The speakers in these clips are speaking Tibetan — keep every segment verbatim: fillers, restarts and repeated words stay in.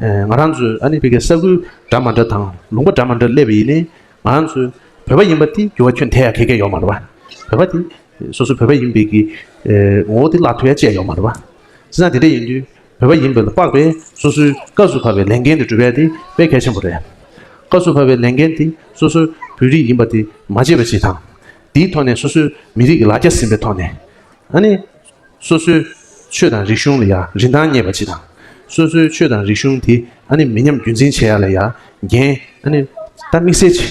ང་རང་ཚོའི་ཨ་ནི་བོད་ཀྱི་ས་ཁུལ་འདྲ་མ་འདྲ་དང་ལུང་པ་འདྲ་མ་འདྲ་སླེབས་པ་ཡིན་ནའི་ང་རང་ཚོའི་བོད་པ་ཡིན་པ་དེ་འགྱུར་བ་ཁྱོན་ཐེབས་ཡ་གང་ཡང་ཡོད་མ་རེད་པ། བོད་པ་དེ་སོ་སོ་བོད་པ་ཡིན་པའི་གི་ངོ་བོ་དེ་བརླག་ཐུབ་ཡ་ཅི་ཡང་ཡོད་མ་རེད་པ། བྱས་ཙང་དེ་འདྲ་ཡིན་དུས་བོད་པ་ཡིན་པ་ལ་དཔག་པའི་སོ་སོའི་སྐབས་སུ་བབས་པའི་ལས་འགན་དེ་སྒྲུབ་ཡ་དེ་དཔེ་གལ་ཆེན་པོ་རེད། སྐབས་སུ་བབས་པའི་ལས་འགན་དེ་སོ་སོའི་བོད་རིགས་ཡིན་པ་དེ་མ་བརྗེད་པ་ཅིག་དང་། དེའི་ཐོག་ནས་སོ་སོའི་མི་རིགས་ཀྱི་ལ་རྒྱ་ཟིན་པའི་ཐོག་ནས། ཨ་ནི། སོ་སོའི་ཆོས་དང་རིག་གཞུང་ལ་ཡང་རིན་ཐང་རྙེད་པ་ཅིག་དང་། སོ་སོའི་ཆོས་དང་རིག་གཞུང་དེ་ཨ་ནི་མི་ཉམས་རྒྱུན་འཛིན་བྱེད་ཡ་ལ་ཡང་འགན་ཨ་ནི་ད་དམིགས་བསལ་ཅིག་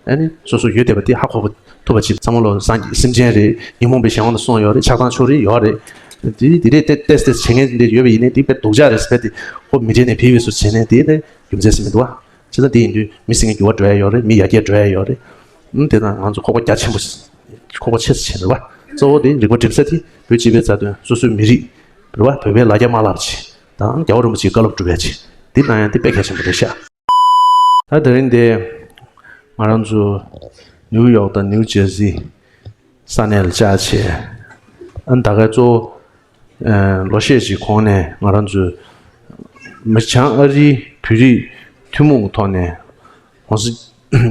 ཨ་ནི་སོ་སོ་ཡོད་བསྡད་པ་དེ་ཧ་གོ་བ་ཐུབ་པ་ཅིག་ཚང་མ་ལོ་སངས་རྒྱས་སེམས་ཅན་རེད། ཉོན་མོངས་པའི་གཞན་དབང་དུ་སོང་ཡོད་རེད། ཆགས་སྡང་ཕྱོགས་རིས་ཡོད་རེད། དེ་དེ་རེད་དེ་ཏེས་ཏེས་བྱེད་མཁན་འདི་ཡོད་པ་ཡིན་ནའི་དེ་དཔེ་སྡུག་ཅག་རེད་ཟེར་བས་དེ་ཁོ་མི་གྲལ་ནས་ཕེབས་པའི་སུ་བྱས་ནས་དེ་ནི་རྒྱུ་མཚན་ཟེར་མི་འདུག་བ། བྱས་ཙང་དེ་ཡིན་དུས་མི་སེང་གེ་འགྱུར་བ་འགྲོ་ཡ་ཡོད་རེད། མི་ཡར་རྒྱས་འགྲོ་ཡ་ཡོད་རེད། ཨུམ་དེ་དང་ང་ཚོ་ཁོག་པ་རྒྱ་ཆེན་པོ་ཁོག་པ་ཆེ་ས་ཆེ་རེད་བ། གཙོ་བོ་དེ་རིག་པ་སྒྲིམ་ས་དེ་བོད་སྤྱི་པའི་རྩ་དོན་སོ་སོའི་མི་རིགས་རེད་བ། བོད་པའི་ལ་རྒྱ་མ་བརླག་པ་ཆེད་དང་རྒྱལ་བ་རིན་པོ་ཆེའི་བཀའ་སློབ་སྒྲུབ་ཡ་ཆེད་དེ་གནང་ཡ་དེ་དཔེ་གལ་ཆེན་པོ་རེད་ཤག་ད་དེ་རིང་དེ་ང་རང་ཚོ་ནིའུ་ཡོག་དང་ནིའུ་ཇེར་སི་ས་གནས་ལ་བཅར་བྱས། ཨ་ནི་ད་ག་གཙོ་བོ་ལོ་ཤས་ཤིག་གོང་ནས་ང་རང་ཚོའི་མི་བྱང་ཨ་རིའི་བོད་རིགས་ཐུན་མོང་གི་ཐོག་ནས་༸གོང་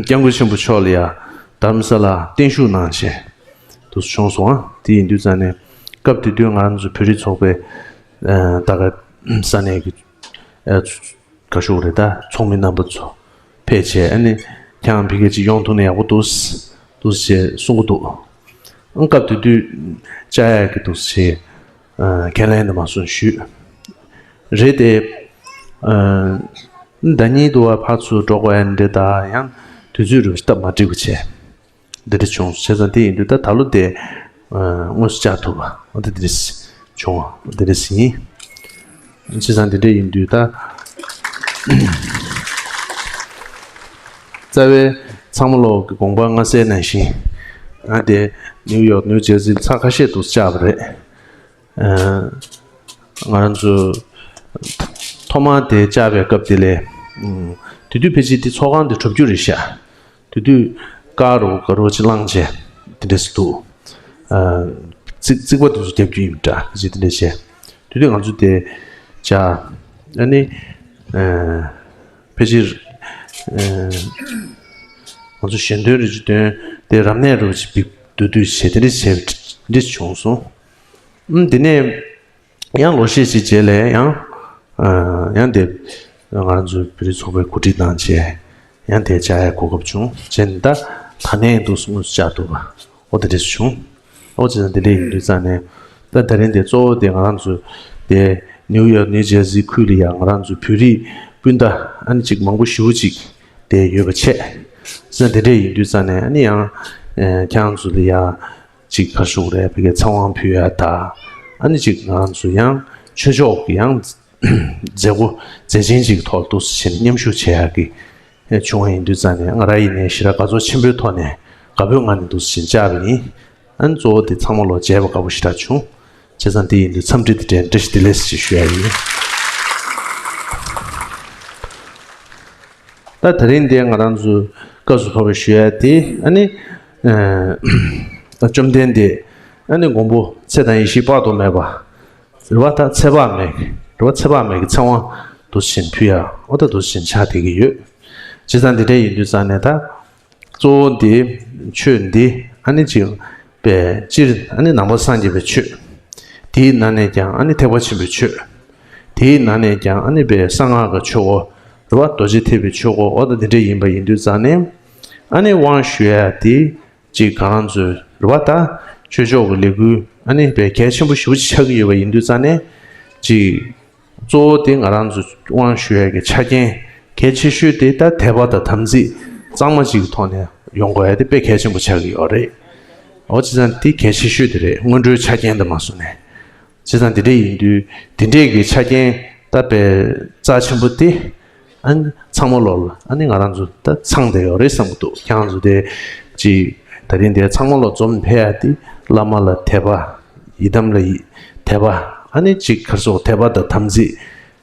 ས་༸སྐྱབས་མགོན་ཆེན་པོ་མཆོག་ལ་ཡ་དྷ་རམ་ས་ལར་བརྟན་བཞུགས་གནང་བྱས་དུ་བྱུང་སོང་། དེ་ཡིན་དུས་ཙང་ནས་སྐབས་དེ་དུས་ང་རང་ཚོ་བོད་རིགས་ཚོགས་པའི་ད་ག་ས་གནས་ཀྱི་ག་ཤོག་རེད། ད་ཚོགས་མི་རྣམ་པ་ཚོ་ཕེབས་བྱས་ཨ་ནི་ཁྱེད་རང་ཕ་གི་ཅིག་ཡོང་ཐུབ་ན་ཡག་པོ་འདུག་འདུག་ཅེས་གསུང་གི་འདུག་ཨང་སྐབས་དེ་དུས་བཅར་ཡག་གི་འདུག་ཅེས་ཁས་ལེན་དུ་མ་སོང་ཞུས། རེད་དེ། ཟླ་ཉིན་དུ་བ་ཕར་ཚུར་འགྲོ་དགོས་ཡ་འདི་དང་ཡང་དུས་ཚོད་རུ་སྟབས་མ་འགྲིག་པ་བྱས། འདི་འདྲ་བྱུང་། བྱས་ཙང་དེ་ཡིན་དུས་ད་ད་ལོ་དེ་དངོས་སུ་བཅར་ཐུབ་པ་འོ་དེ་འདི་འདྲ་བྱུང་བ་འདི་འདྲ་ཡིན། བྱས་ཙང་འདི་འདྲ་ཡིན་དུས་ད་རྩ་བའི་ཚང་མ་ལོག་གི་དགོངས་པ་མངའ་གསལ་ནང་བཞིན་ང་དེ་ནིའུ་ཡོག་ནིའུ་ཇེར་སི་ལ་ཚར་ཁ་ཤས་འདུག་བཅར་བ་རེད། ང་རང་ཚོ་ཐོག་མར་དེ་བཅར་བའི་སྐབས་དེ་ལས་དེ་དུས་ཕལ་ཆེར་དེ་ཚོགས་ཁང་དེ་གྲུབ་རྒྱུ་རེད་ཤག་དེ་དུས་ཀ་རུ་ག་རུ་ཅི་བླངས་བྱས་དེ་འདྲས་སུ་འདུག་རྩིག་རྩིག་པ་དེ་ཚོ་རྒྱབ་རྒྱུ་ཡིན་འདྲ་ཅི་དེ་འདྲས་བྱས། དེ་དུས་ང་ཚོ་དེ་བཅར་ཨ་ནི་ཕལ་ཆེར་ང་ཚོ་ཞལ་འདོན་རེ་ཅིག་འདོན་དེ་རབ་གནས་རུ་ཅིག་འབིག་སྡོད་སྡོད་བྱས་དེ་འདྲས་བྱས་འདྲས་བྱུང་སོང་། ཨུམ་དེ་ནས་ཡང་ལོ་ཤས་ཤིག་རྗེས་ལ་ཡང་ཡང་དེ་ང་རང་ཚོའི་བོད་རིགས་ཚོགས་པའི་གོ་སྒྲིག་གནང་བྱས་ཡང་དེ་བཅར་ཡའི་གོ་སྐབས་བྱུང་བྱས་ནས་ད་ད་ནས་འདུག་སེ་དངོས་སུ་བཅར་ཐུབ་པ་འོ་དེ་འདྲ་བྱུང་། འོ་བྱས་ཙང་དེ་འདྲ་ཡིན་དུས་ཙང་ནས་ད་ད་རིང་དེ་གཙོ་བོ་དེ་ང་རང་ཚོ་དེ་ནིའུ་ཡོག་ནིའུ་ཇེར་སི་ཁུལ་ལ་ཡང་ང་རང་ཚོ་བོད་རིགས་སྤུན་ཟླ་ཨ་ནི་ཅིག་མང་པོ་ཞེ་པོ་ཅིག་དེ་ཡོད་པ་བྱས། བྱས་ཙང་དེ་འདྲ་ཡིན་དུས་ཙང་ནས་ཨ་ནི་ཡང་ཁྱེད་རང་ཚོ་ལ་ཡང་། ཅིག་ག་རེ་ཞུ་དགོས་རེད། ཕ་གིའི་ཚེ་དབང་ཕུལ་ཡ་དང་། ཨ་ནི་ཅིག་ང་རང་ཚོ་ཡང་ཆོས་ཕྱོགས་ཀྱི་ཡང་མཛད་སྒོ་མཛད་ཆེན་ཅིག་ཐོག་ཏུ་ཕྱིན་མཉམ་ཞུགས་བྱེད་ཡ་གི་བྱུང་བ་ཡིན་དུས་ཙང་ནས་ང་རང་ཡིན་ནའི་ཞེ་དྲག་དགའ་ཚོར་ཆེན་པོའི་ཐོག་ནས་དགའ་པོའི་ངང་ནས་འདུག་སེ་བཅར་བ་ཡིན། ཨ་ནི་གཙོ་བོ་དེ་ཚང་མ་ལོ་མཇལ་བ་དགའ་པོ་ཞེ་དྲག་བྱུང་། བྱས་ཙང་དེ་ཡིན་དུས་འཚམས་འདྲི་དེ་འདྲའི་བཀྲ་ཤིས་བདེ་ལེགས་ཞེས་ཞུ་ཡ་ཡིན། ད་དེ་རིང་འདིར་ང་རང་ཚོ་སྐབས་སུ་བབས་པའི་ཞུ་ཡ་དེ་ཨ་ནི། བཅོམ་ལྡན་འདས་ཨ་ནི་མགོན་པོ་ཚེ་དང་ཡེ་ཤེས་དཔག་ཏུ་མེད་པ། རེད་བ། ད་ཚེ་དཔག་མེད་རེད་བ། ཚེ་དཔག་མེད་ཀྱི་ཚེ་དབང་དུ་ཕྱིན་ཕུལ་ཡ་འོ་ད་དུ་ཕྱིན་ཆགས་བསྡད་ཀྱི་ཡོད། བྱས་ཙང་འདི་འདྲ་ཡིན་དུས་ཙང་ནས་ད་གཙོ་བོ་འདི་ཆོས་འདི་ཨ་ནི་ཅིག་པའི་སྤྱིར་ཨ་ནི་ནང་པ་སངས་རྒྱས་པའི་ཆོས། དེའི་ནང་ནས་ཀྱང་ཨ་ནི་ཐེག་པ་ཆེན་པོའི་ཆོས། དེའི་ནང་ནས་ཀྱང་ཨ་ནི་པའི་གསང་སྔགས་ཀྱི་ཆོས་སྐོར་རེད་བ། རྡོ་རྗེ་ཐེག་པའི་ཆོས་སྐོར་འོ་ད་འདི་འདྲ་ཡིན་པ་ཡིན་དུས་ཙང་ནས་ཨ་ནི་དབང་ཞུ་ཡ་དེ་ཅིག་ག་རང་ཚོའི་རེད་བ། ད་ཆོས་ཕྱོགས་ཀྱི་ལས་འགུལ་ཨ་ནི་པའི་གལ་ཆེན་པོ་ཞེ་པོ་ཅིག་ཆགས་ཀྱི་ཡོད་པ་ཡིན་དུས་ཙང་ནས་ཅིག་གཙོ་བོ་དེ་ང་རང་ཚོ་དབང་ཞུ་ཡ་གི་ཆ་རྐྱེན་གལ་ཆེ་ཤོས་དེ་ད་དད་པ་དང་དམ་ཚིག་གཙང་མ་ཅིག་གི་ཐོག་ནས་ཡོང་དགོས་ཡ་དེ་དཔེ་གལ་ཆེན་པོ་ཆགས་ཀྱི་ཡོད་རེད། འོ་བྱས་ཙང་དེ་གལ་ཆེ་ཤོས་དེ་རེད། སྔོན་འགྲོའི་ཆ་རྐྱེན་དུ་མ་སོང་ནས། བྱས་ཙང་དེ་འདྲ་ཡིན་དུས་དེ་འདྲས་ཀྱི་ཆ་རྐྱེན་ད་དཔེ་རྩ་ཆེན་པོ་དེ་ཨ་ནི་ཚང་མ་ལོག་ལ་ཨ་ནི་ང་རང་ཚོ་ད་ཚང་བསྡད་ཡོད་རེད་བསམ་གྱི་འདུག་ཁྱེད་རང་ཚོ་དེ་ཅིག་ད་རིང་དེ་ཚང་མ་ལོག་འཛོམས་ཕེབས་ཡ་དེ་བླ་མ་ལ་དད་པ། ཡི་དམ་ལ་ཡི་དད་པ། ཨ་ནི་ཅིག་ག་རེ་ཟེར། དད་པ་དང་དམ་ཚིག་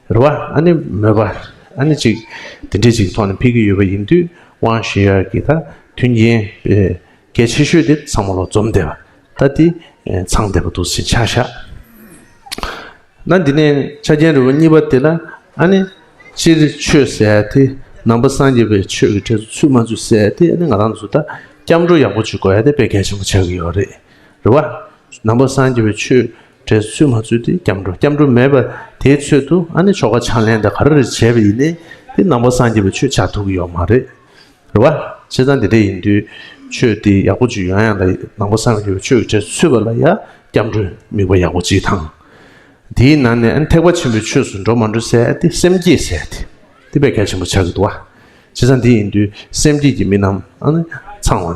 རེད་བ། ཨ་ནི་མོས་པ་ཨ་ནི་ཅིག་དེ་འདྲས་ཅིག་ཐོག་ནས་ཕེབས་ཀྱི་ཡོད་པ་ཡིན་དུས་དབང་ཞུ་ཡ་གི་ད་མཐུན་རྐྱེན་གལ་ཆེ་ཤོས་དེ་ཚང་མ་ལོག་འཛོམས་བསྡད་པ། ད་དེ་ཚང་བསྡད་པ་འདུག་སེ་ཆགས་ཤག་ན་འདི་ནས་ཆ་རྐྱེན་རེ་བ་གཉིས་པ་དེ་ལ་ཨ་ནི་ སྤྱིར་ཆོས་ཟེར་ཡ་དེ་ནང་པ་སངས་རྒྱས་པའི་ཆོས་ཀྱི་གྲས་སུ་ཚུད་མ་ཚུད་ཟེར་ཡ་དེ་ཨ་ནི་ང་རང་ཚོ་ད་སྐྱབས་འགྲོ་ཡག་པོ་ཅིག་དགོས་ཡ་དེ་དཔེ་གལ་ཆེན་པོ་ཆགས་ཀྱི་ཡོད་རེད། རེད་བ། ནང་པ་སངས་རྒྱས་པའི་ཆོས་གྲས་སུ་ཚུད་མ་ཚུད་དེ་སྐྱབས་འགྲོ། སྐྱབས་འགྲོ་མེད་པ་དེའི་ཚོད་དུ་ཨ་ནི་ཆོ་ག་ཕྱག་ལེན་དང་ག་རེ་རེ་བྱས་པ་ཡིན་ནའི་དེ་ནང་པ་སངས་རྒྱས་པའི་ཆོས་ཆགས་ཐུབ་ཀྱི་ཡོད་མ་རེད། རེད་བ། བྱས་ཙང་དེ་འདྲ་ཡིན་དུས་ཆོས་དེ་ཡག་པོ་ཅིག་ཡོང་ཡ་ལ་ནང་པ་སངས་རྒྱས་པའི་ཆོས་ཀྱི་གྲས་སུ་ཚུད་པ་ལ་ཡ་སྐྱབས་འགྲོའི་དམིགས་པ་ཡག་པོ་ཅིག་དང་། དེའི་ནང་ནས་ཨ་ནི་ཐེག་པ་ཆེན་པོའི་ཆོས་སུ་འགྲོ་མ་འགྲོ་ཟེར་ཡ་དེ་སེམས་བསྐྱེད་ཟེར་ཡ་དེ་དེ་དཔེ་གལ་ཆེན་པོ་ཆགས་ཀྱི་འདུག་བ། བྱས་ཙང་དེ་ཡིན་དུས་སེམས་བསྐྱེད་ཀྱི་དམིགས་རྣམ་ཨ་ནི་ཚང་བ་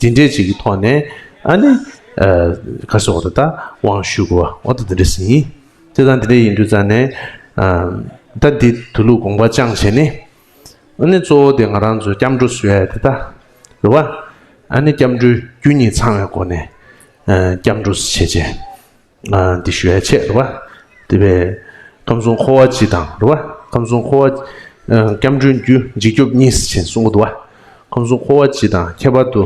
ཅིག་དེ་འདྲས་ཅིག་གི་ཐོག་ནས་ཨ་ནི་ཨ་ག་རེ་ཟེར་དགོས་རེད། ད་དབང་ཞུ་དགོས་པ་འོ་ད་དེ་འདྲས་ཡིན། བྱས་ཙང་དེ་འདྲས་ཡིན་དུས་ཙང་ནས་ཨ་ད་འདི་དུས་ལུགས་དགོངས་པ་བཅངས་བྱས་ནས། ཨ་ནི་གཙོ་བོ་དེ་ང་རང་ཚོའི་སྐྱབས་འགྲོ་ཟེར་ཡ་དེ་ད། རེད་བ། ཨ་ནི་སྐྱབས་འགྲོའི་རྒྱུ་གཉིས་ཚང་བའི་སྒོ་ནས་ཨ་སྐྱབས་འགྲོ་ཟེར་བྱས་བྱས་ཨ་འདི་ཞུ་ཡ་བྱས་རེད་བ། དེ་བས་ཁམས་གསུམ་འཁོར་བ་སྤྱི་དང་རེད་བ། ཁམས་གསུམ་འཁོར་བ་ཨ་སྐྱབས་འགྲོའི་རྒྱུ་འཇིགས་སྐྱོབ་གཉིས་ཟེར་བྱས་གསུང་གི་འདུག་བ། ཁམས་གསུམ་འཁོར་བ་སྤྱི་དང་ཁྱད་པར་དུ།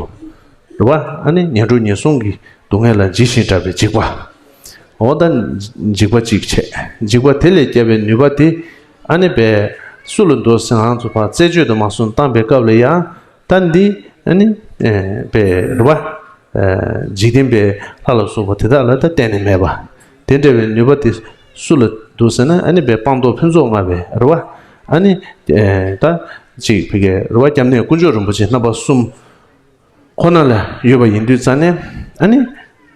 རེད་བ། ཨ་ནི་ངན་འགྲོ་ངན་སོང་གི་སྡུག་བསྔལ་ལ་འཇིགས་ཤིང་སྐྲག་པའི་འཇིགས་པ། འོ་ད་འཇིགས་པ་གཅིག་བྱས། འཇིགས་པ་དེ་ལས་སྐྱོབ་པའི་ནུས་པ་དེ་ཨ་ནི་པས་སུ་ལ་འདུག་ཟེར་ང་ཚོ་ཕར་རྩད་གཅོད་དུ་མ་སོང་བཏང་པའི་སྐབས་ལ་ཡང་ད་འདི་ཨ་ནི་པས་རེད་བ། འཇིག་རྟེན་པའི་ལྷ་ལ་སོགས་པ་དེ་དག་ལ་ད་གཏན་ནས་མེད་པ། དེ་འདྲ་བའི་ནུས་པ་དེ་སུ་ལ་འདུག་ཟེར་ན་ཨ་ནི་པས་སྤངས་རྟོགས་ཕུན་ཚོགས་མངའ་བའི་རེད་བ། ཨ་ནི་ད་ཅིག་ཕ་གི་རེད་བ། སྐྱབས་གནས་དཀོན་མཆོག་རིན་པོ་ཆེ་རྣམ་པ་གསུམ། ཁོ་ན་ལ་ཡོད་པ་ཡིན་དུས་ཙང་ནས་ཨ་ནི་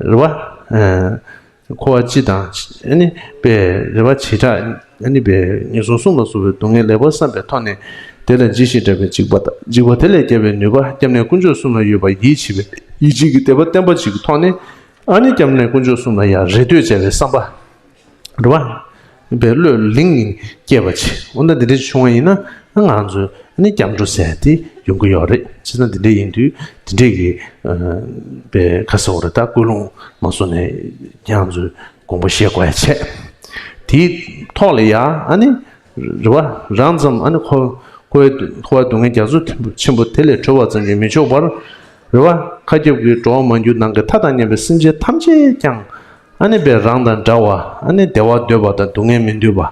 རེད་བ། ཨ་འཁོར་བ་སྤྱི་དང་ཨ་ནི་པའི་རེད་བ། བྱེ་བྲག་ཨ་ནི་པའི་ངན་སོང་གསུམ་ལ་སོགས་པའི་སྡུག་བསྔལ་ལེགས་པར་བསམ་པའི་ཐོག་ནས་དེ་ལ་འཇིགས་ཤིང་སྐྲག་པའི་འཇིགས་པ་དང་འཇིགས་པ་དེ་ལས་སྐྱོབ་པའི་ནུས་པ་སྐྱབས་གནས་དཀོན་མཆོག་གསུམ་ལ་ཡོད་པ་ཡིད་ཆེས་པའི་ཡིད་ཆེས་ཀྱི་དད་པ་བརྟན་པོ་ཅིག་གི་ཐོག་ནས་ཨ་ནི་སྐྱབས་གནས་དཀོན་མཆོག་གསུམ་ལ་ཡང་རེ་ལྟོས་བྱ་བའི་བསམ་པ། རེད་བ། པའི་བློས་ལིང་ངེ་སྐྱེས་པ་ཆེ། འོ་ན་འདི་འདྲ་བྱུང་བ་ཡིན་ན་ང་ཚོ་ནི་སྐྱབས་འགྲོ་ཟེར་དེ་ཡོང་གི་ཡོད་རེད། བྱས་ཙང་འདི་འདྲ་ཡིན་དུས་འདི་འདྲས་ཀྱི་པའི་ཁ་སོགས་རེད། ད་ཀུན་སློང་མ་སོང་ནས་ང་ཚོས་དགོངས་པ་བཞེས་དགོས་ཡ་བྱས། དེའི་ཐོག་ལ་ཡ་ཨ་ནི་རེད་བ། རང་ཙམ་ཨ་ནི་ཁོ་ཁོའི་འཁོར་བ་སྡུག་བསྔལ་རྒྱ་མཚོ་ཆེན་པོ་དེ་ལས་གྲོལ་བ་ཙམ་གྱིས་མི་ཆོག་པར། རེད་བ། མཁའ་ཁྱབ་ཀྱི་འགྲོ་བ་མ་གྱུར་ནང་གི་མཐའ་དང་མཉམ་པའི་སེམས་ཅན་ཐམས་ཅད་ཀྱང་ཨ་ནི་པའི་རང་དང་འདྲ་བ། ཨ་ནི་བདེ་བ་འདོད་པ་དང་སྡུག་བསྔལ་མི་འདོད་པ།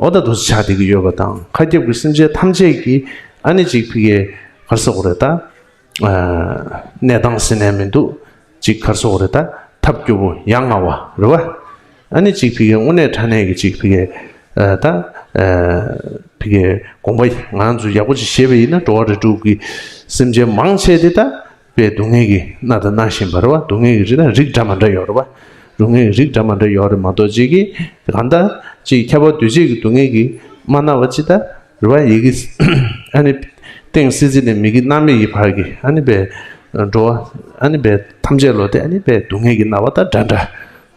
འོ་ད་དུ་ཆགས་བསྡད་ཀྱི་ཡོད་པ་དང་། མཁའ་ཁྱབ་ཀྱི་སེམས་ཅན་ཐམས་ཅད་ཀྱིས་ཨ་ནི་ཅིག་ཕ་གི་ག་རེ་ཟེར་དགོས་རེད་ད། གནས་སྟངས་ཟེར་ནས་མི་འདུག་ཅིག་ག་རེ་ཟེར་དགོས་རེད་ད། ཐབས་སྐྱོ་པོ་ཡ་ང་བ་རེད་བ། ཨ་ནི་ཅིག་ཕ་གི་དངོས་གནས་དྲང་གནས་ཀྱི་ཅིག་ཕ་གི་ད་ཕ་གི་དགོངས་པ་ང་ཚོས་ཡག་པོ་ཅིག་བཞེས་པ་ཡིན་ན་འགྲོ་བ་རིགས་དྲུག་གི་སེམས་ཅན་མང་ཆེ་དེ་ད་པའི་སྡུག་བསྔལ་གྱིས་མནར་དང་མནར་བཞིན་པ་རེད་བ། སྡུག་བསྔལ་གྱི་རིགས་ན་རིགས་འདྲ་མ་འདྲ་ཡོད་རེད་བ། སྡུག་བསྔལ་གྱི་རིགས་འདྲ་མ་འདྲ་ཡོད་རེད་མ་གཏོགས་ཅིག་གིས་གང་ལྟར་ཅིག་ཁྱབ་པ་འདུས་བྱས་ཀྱི་སྡུག་བསྔལ་གྱིས་མ་མནར་བ་ཅིག་ད་རེད་བ། ཡི་གེ་ཨ་ནི་སྟེང་སྲིད་རྩེ་ནས་མི་གི་མནར་མེད་ཀྱི་བར་གྱི་ཨ་ནི་པའི་འགྲོ་བ་ཨ་ནི་པའི་ཐམས་ཅད་ལོ་དེ་ཨ་ནི་པའི་སྡུག་བསྔལ་གྱིས་མནར་བ་དང་འདྲ་འདྲ་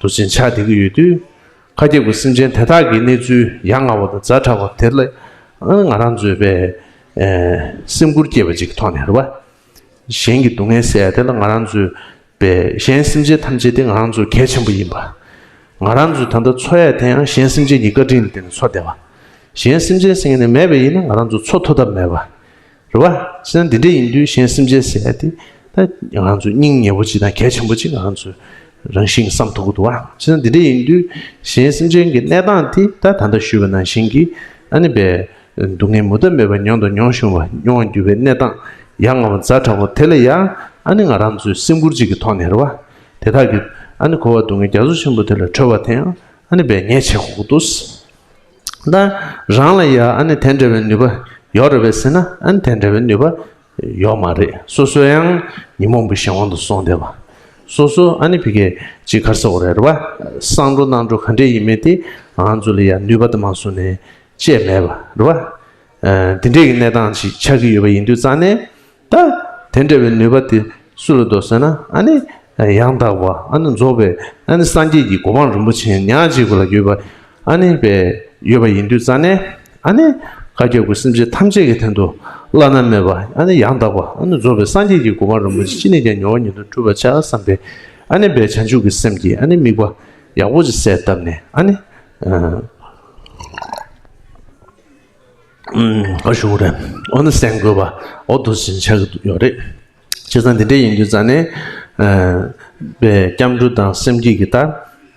དུ་ཅན་ཆགས་བསྡད་ཀྱི་ཡོད་དུས། མཁའ་ཁྱབ་ཀྱི་སེམས་ཅན་དེ་དག་གི་གནས་ཚུལ་ཡ་ང་བ་དང་ཛ་དྲག་པ་དེ་ལ་ཨ་ནི་ང་རང་ཚོའི་པའི་སེམས་ཁུར་སྐྱེས་པ་ཅིག་གི་ཐོག་ནས་རེད་བ། གཞན་གྱི་སྡུག་བསྔལ་སེལ་ཡ་དེ་ལ་ང་རང་ཚོའི་པའི་གཞན་སེམས་ཅན་ཐམས་ཅད་དེ་ང་རང་ཚོའི་གལ་ཆེན་པོ་ཡིན་པ། ང་རང་ཚོས་ད་ལྟ་འཚོ་ཡ་དེ་ཡང་གཞན་སེམས་ཅན་གྱི་བཀའ་དྲིན་ལ་བརྟེན་ནས་འཚོ་བསྡད་པ། གཞན་སེམས་ཅན་ཟེར་མཁན་དེ་མེད་པ་ཡིན་ན་ང་རང་ཚོ་འཚོ་ཐུབ་ཐབས་མེད་པ། རེད་བ། བྱས་ན་འདི་འདྲ་ཡིན་དུས་གཞན་སེམས་ཅན་ཟེར་ཡ་དེ་ད་ང་རང་ཚོའི་སྙིང་ཉེ་པོ་ཅིག་དང་གལ་ཆེན་པོ་ཅིག་ང་རང་ཚོའི་རང་བཞིན་བསམ་ཐུབ་ཀྱི་འདུག་བ། བྱས་ན་འདི་འདྲ་ཡིན་དུས་གཞན་སེམས་ཅན་གྱི་གནས་སྟངས་དེ་ད་ད་ལྟ་ཞུས་པ་ནང་བཞིན་གྱི་ཨ་ནི་པའི་སྡུག་བསྔལ་མུ་མཐའ་མེད་པ་མྱོང་དང་མྱོང་བཞིན་པ་མྱོང་བར་འགྱུར་བའི་གནས་སྟངས་ཡ་ང་བ་ཛ་དྲག་པོ་དེ་ལ་ཡང་ཨ་ནི་ང་རང་ཚོའི་སེམས་ཁུར་ཅིག་གི་ཐོག་ནས་རེད་བ། དེ་དག་གི་ཨ་ནི་འཁོར་བ་སྡུག་བསྔལ་རྒྱ་མཚོ་ཆེན་པོ་དེ་ལས་གྲོལ་བ་དེ་ཡང་ཨ་ནི་པའི་ངས་བྱེད་དགོས་ཀྱི་འདུག་ད་རང་ལ་ཡ་ཨ་ནི་དེ་འདྲ་བའི་ནུས་པ་ཡོད་རེད་པས་ཟེར་ན་ཨ་ནི་དེ་འདྲ་བའི་ནུས་པ་ཡོད་མ་རེད། སོ་སོ་ཡང་ཉོན་མོངས་པའི་གཞན་དབང་དུ་སོང་བསྡད་པ། སོ་སོ་ཨ་ནི་ཕ་གི་ཅིག་ག་རེ་ཟེར་དགོས་རེད་རེད་བ། གསང་འགྲོ་གནང་འགྲོ་ག་འདྲས་ཡིན་མིན་དེ་ང་ཚོ་ལ་ཡ་ནུས་པ་དུ་མ་སོང་ནས་བཅས་མེད་པ་རེད་བ། དེ་འདྲས་ཀྱི་གནས་སྟངས་ཅིག་ཆགས་ཀྱི་ཡོད་པ་ཡིན་དུས་ཙང་ནས། ད་དེ་འདྲ་བའི་ནུས་པ་དེ་སུ་ལ་འདུག་ཟེར་ན་ཨ་ནི་ཡང་དག་པ་ཨ་ནི་རྫོགས་པའི་ཨ་ནི་སངས་རྒྱས་ཀྱི་གོ་འཕང་རིན་པོ་ཆེ་ཉག་གཅིག་པུ་ལ་ཡོད་པ་ཨ་ནི་པའི་ཡོད་པ་ཡིན་དུས་ཙང་ནས། ཨ་ནི་མཁའ་ཁྱབ་ཀྱི་སེམས་ཅན་ཐམས་ཅད་ཀྱི་དོན་དུ་བླ་ན་མེད་པ་ཨ་ནི་ཡང་དག་པ་ཨ་ནི་རྫོགས་པའི་སངས་རྒྱས་ཀྱི་གོ་འཕང་རིན་པོ་ཆེ་ཅི་ནས་ཀྱང་མྱུར་བ་ཉིད་དུ་འགྲུབ་པར་བྱ་བསམ་པའི་ཨ་ནི་པའི་བྱང་ཆུབ་ཀྱི་སེམས་ཀྱི་ཨ་ནི་དམིགས་པ་ཡག་པོ་ཅིག་གསལ་བཏབ་ནས་ཨ་ནི། ཨ་ཞུ་རེད། འོ་ན་གསན་དགོས་པ་འོ་འདུག་ཟིན་ཆགས་ཀྱི་ཡོད་རེད། བྱས་ཙང་འདི་འདྲ་ཡིན་དུས་ཙང་ནས་པའི་སྐྱབས་འགྲོ་དང་སེམས་བསྐྱེད་ཀྱི་ལྟར་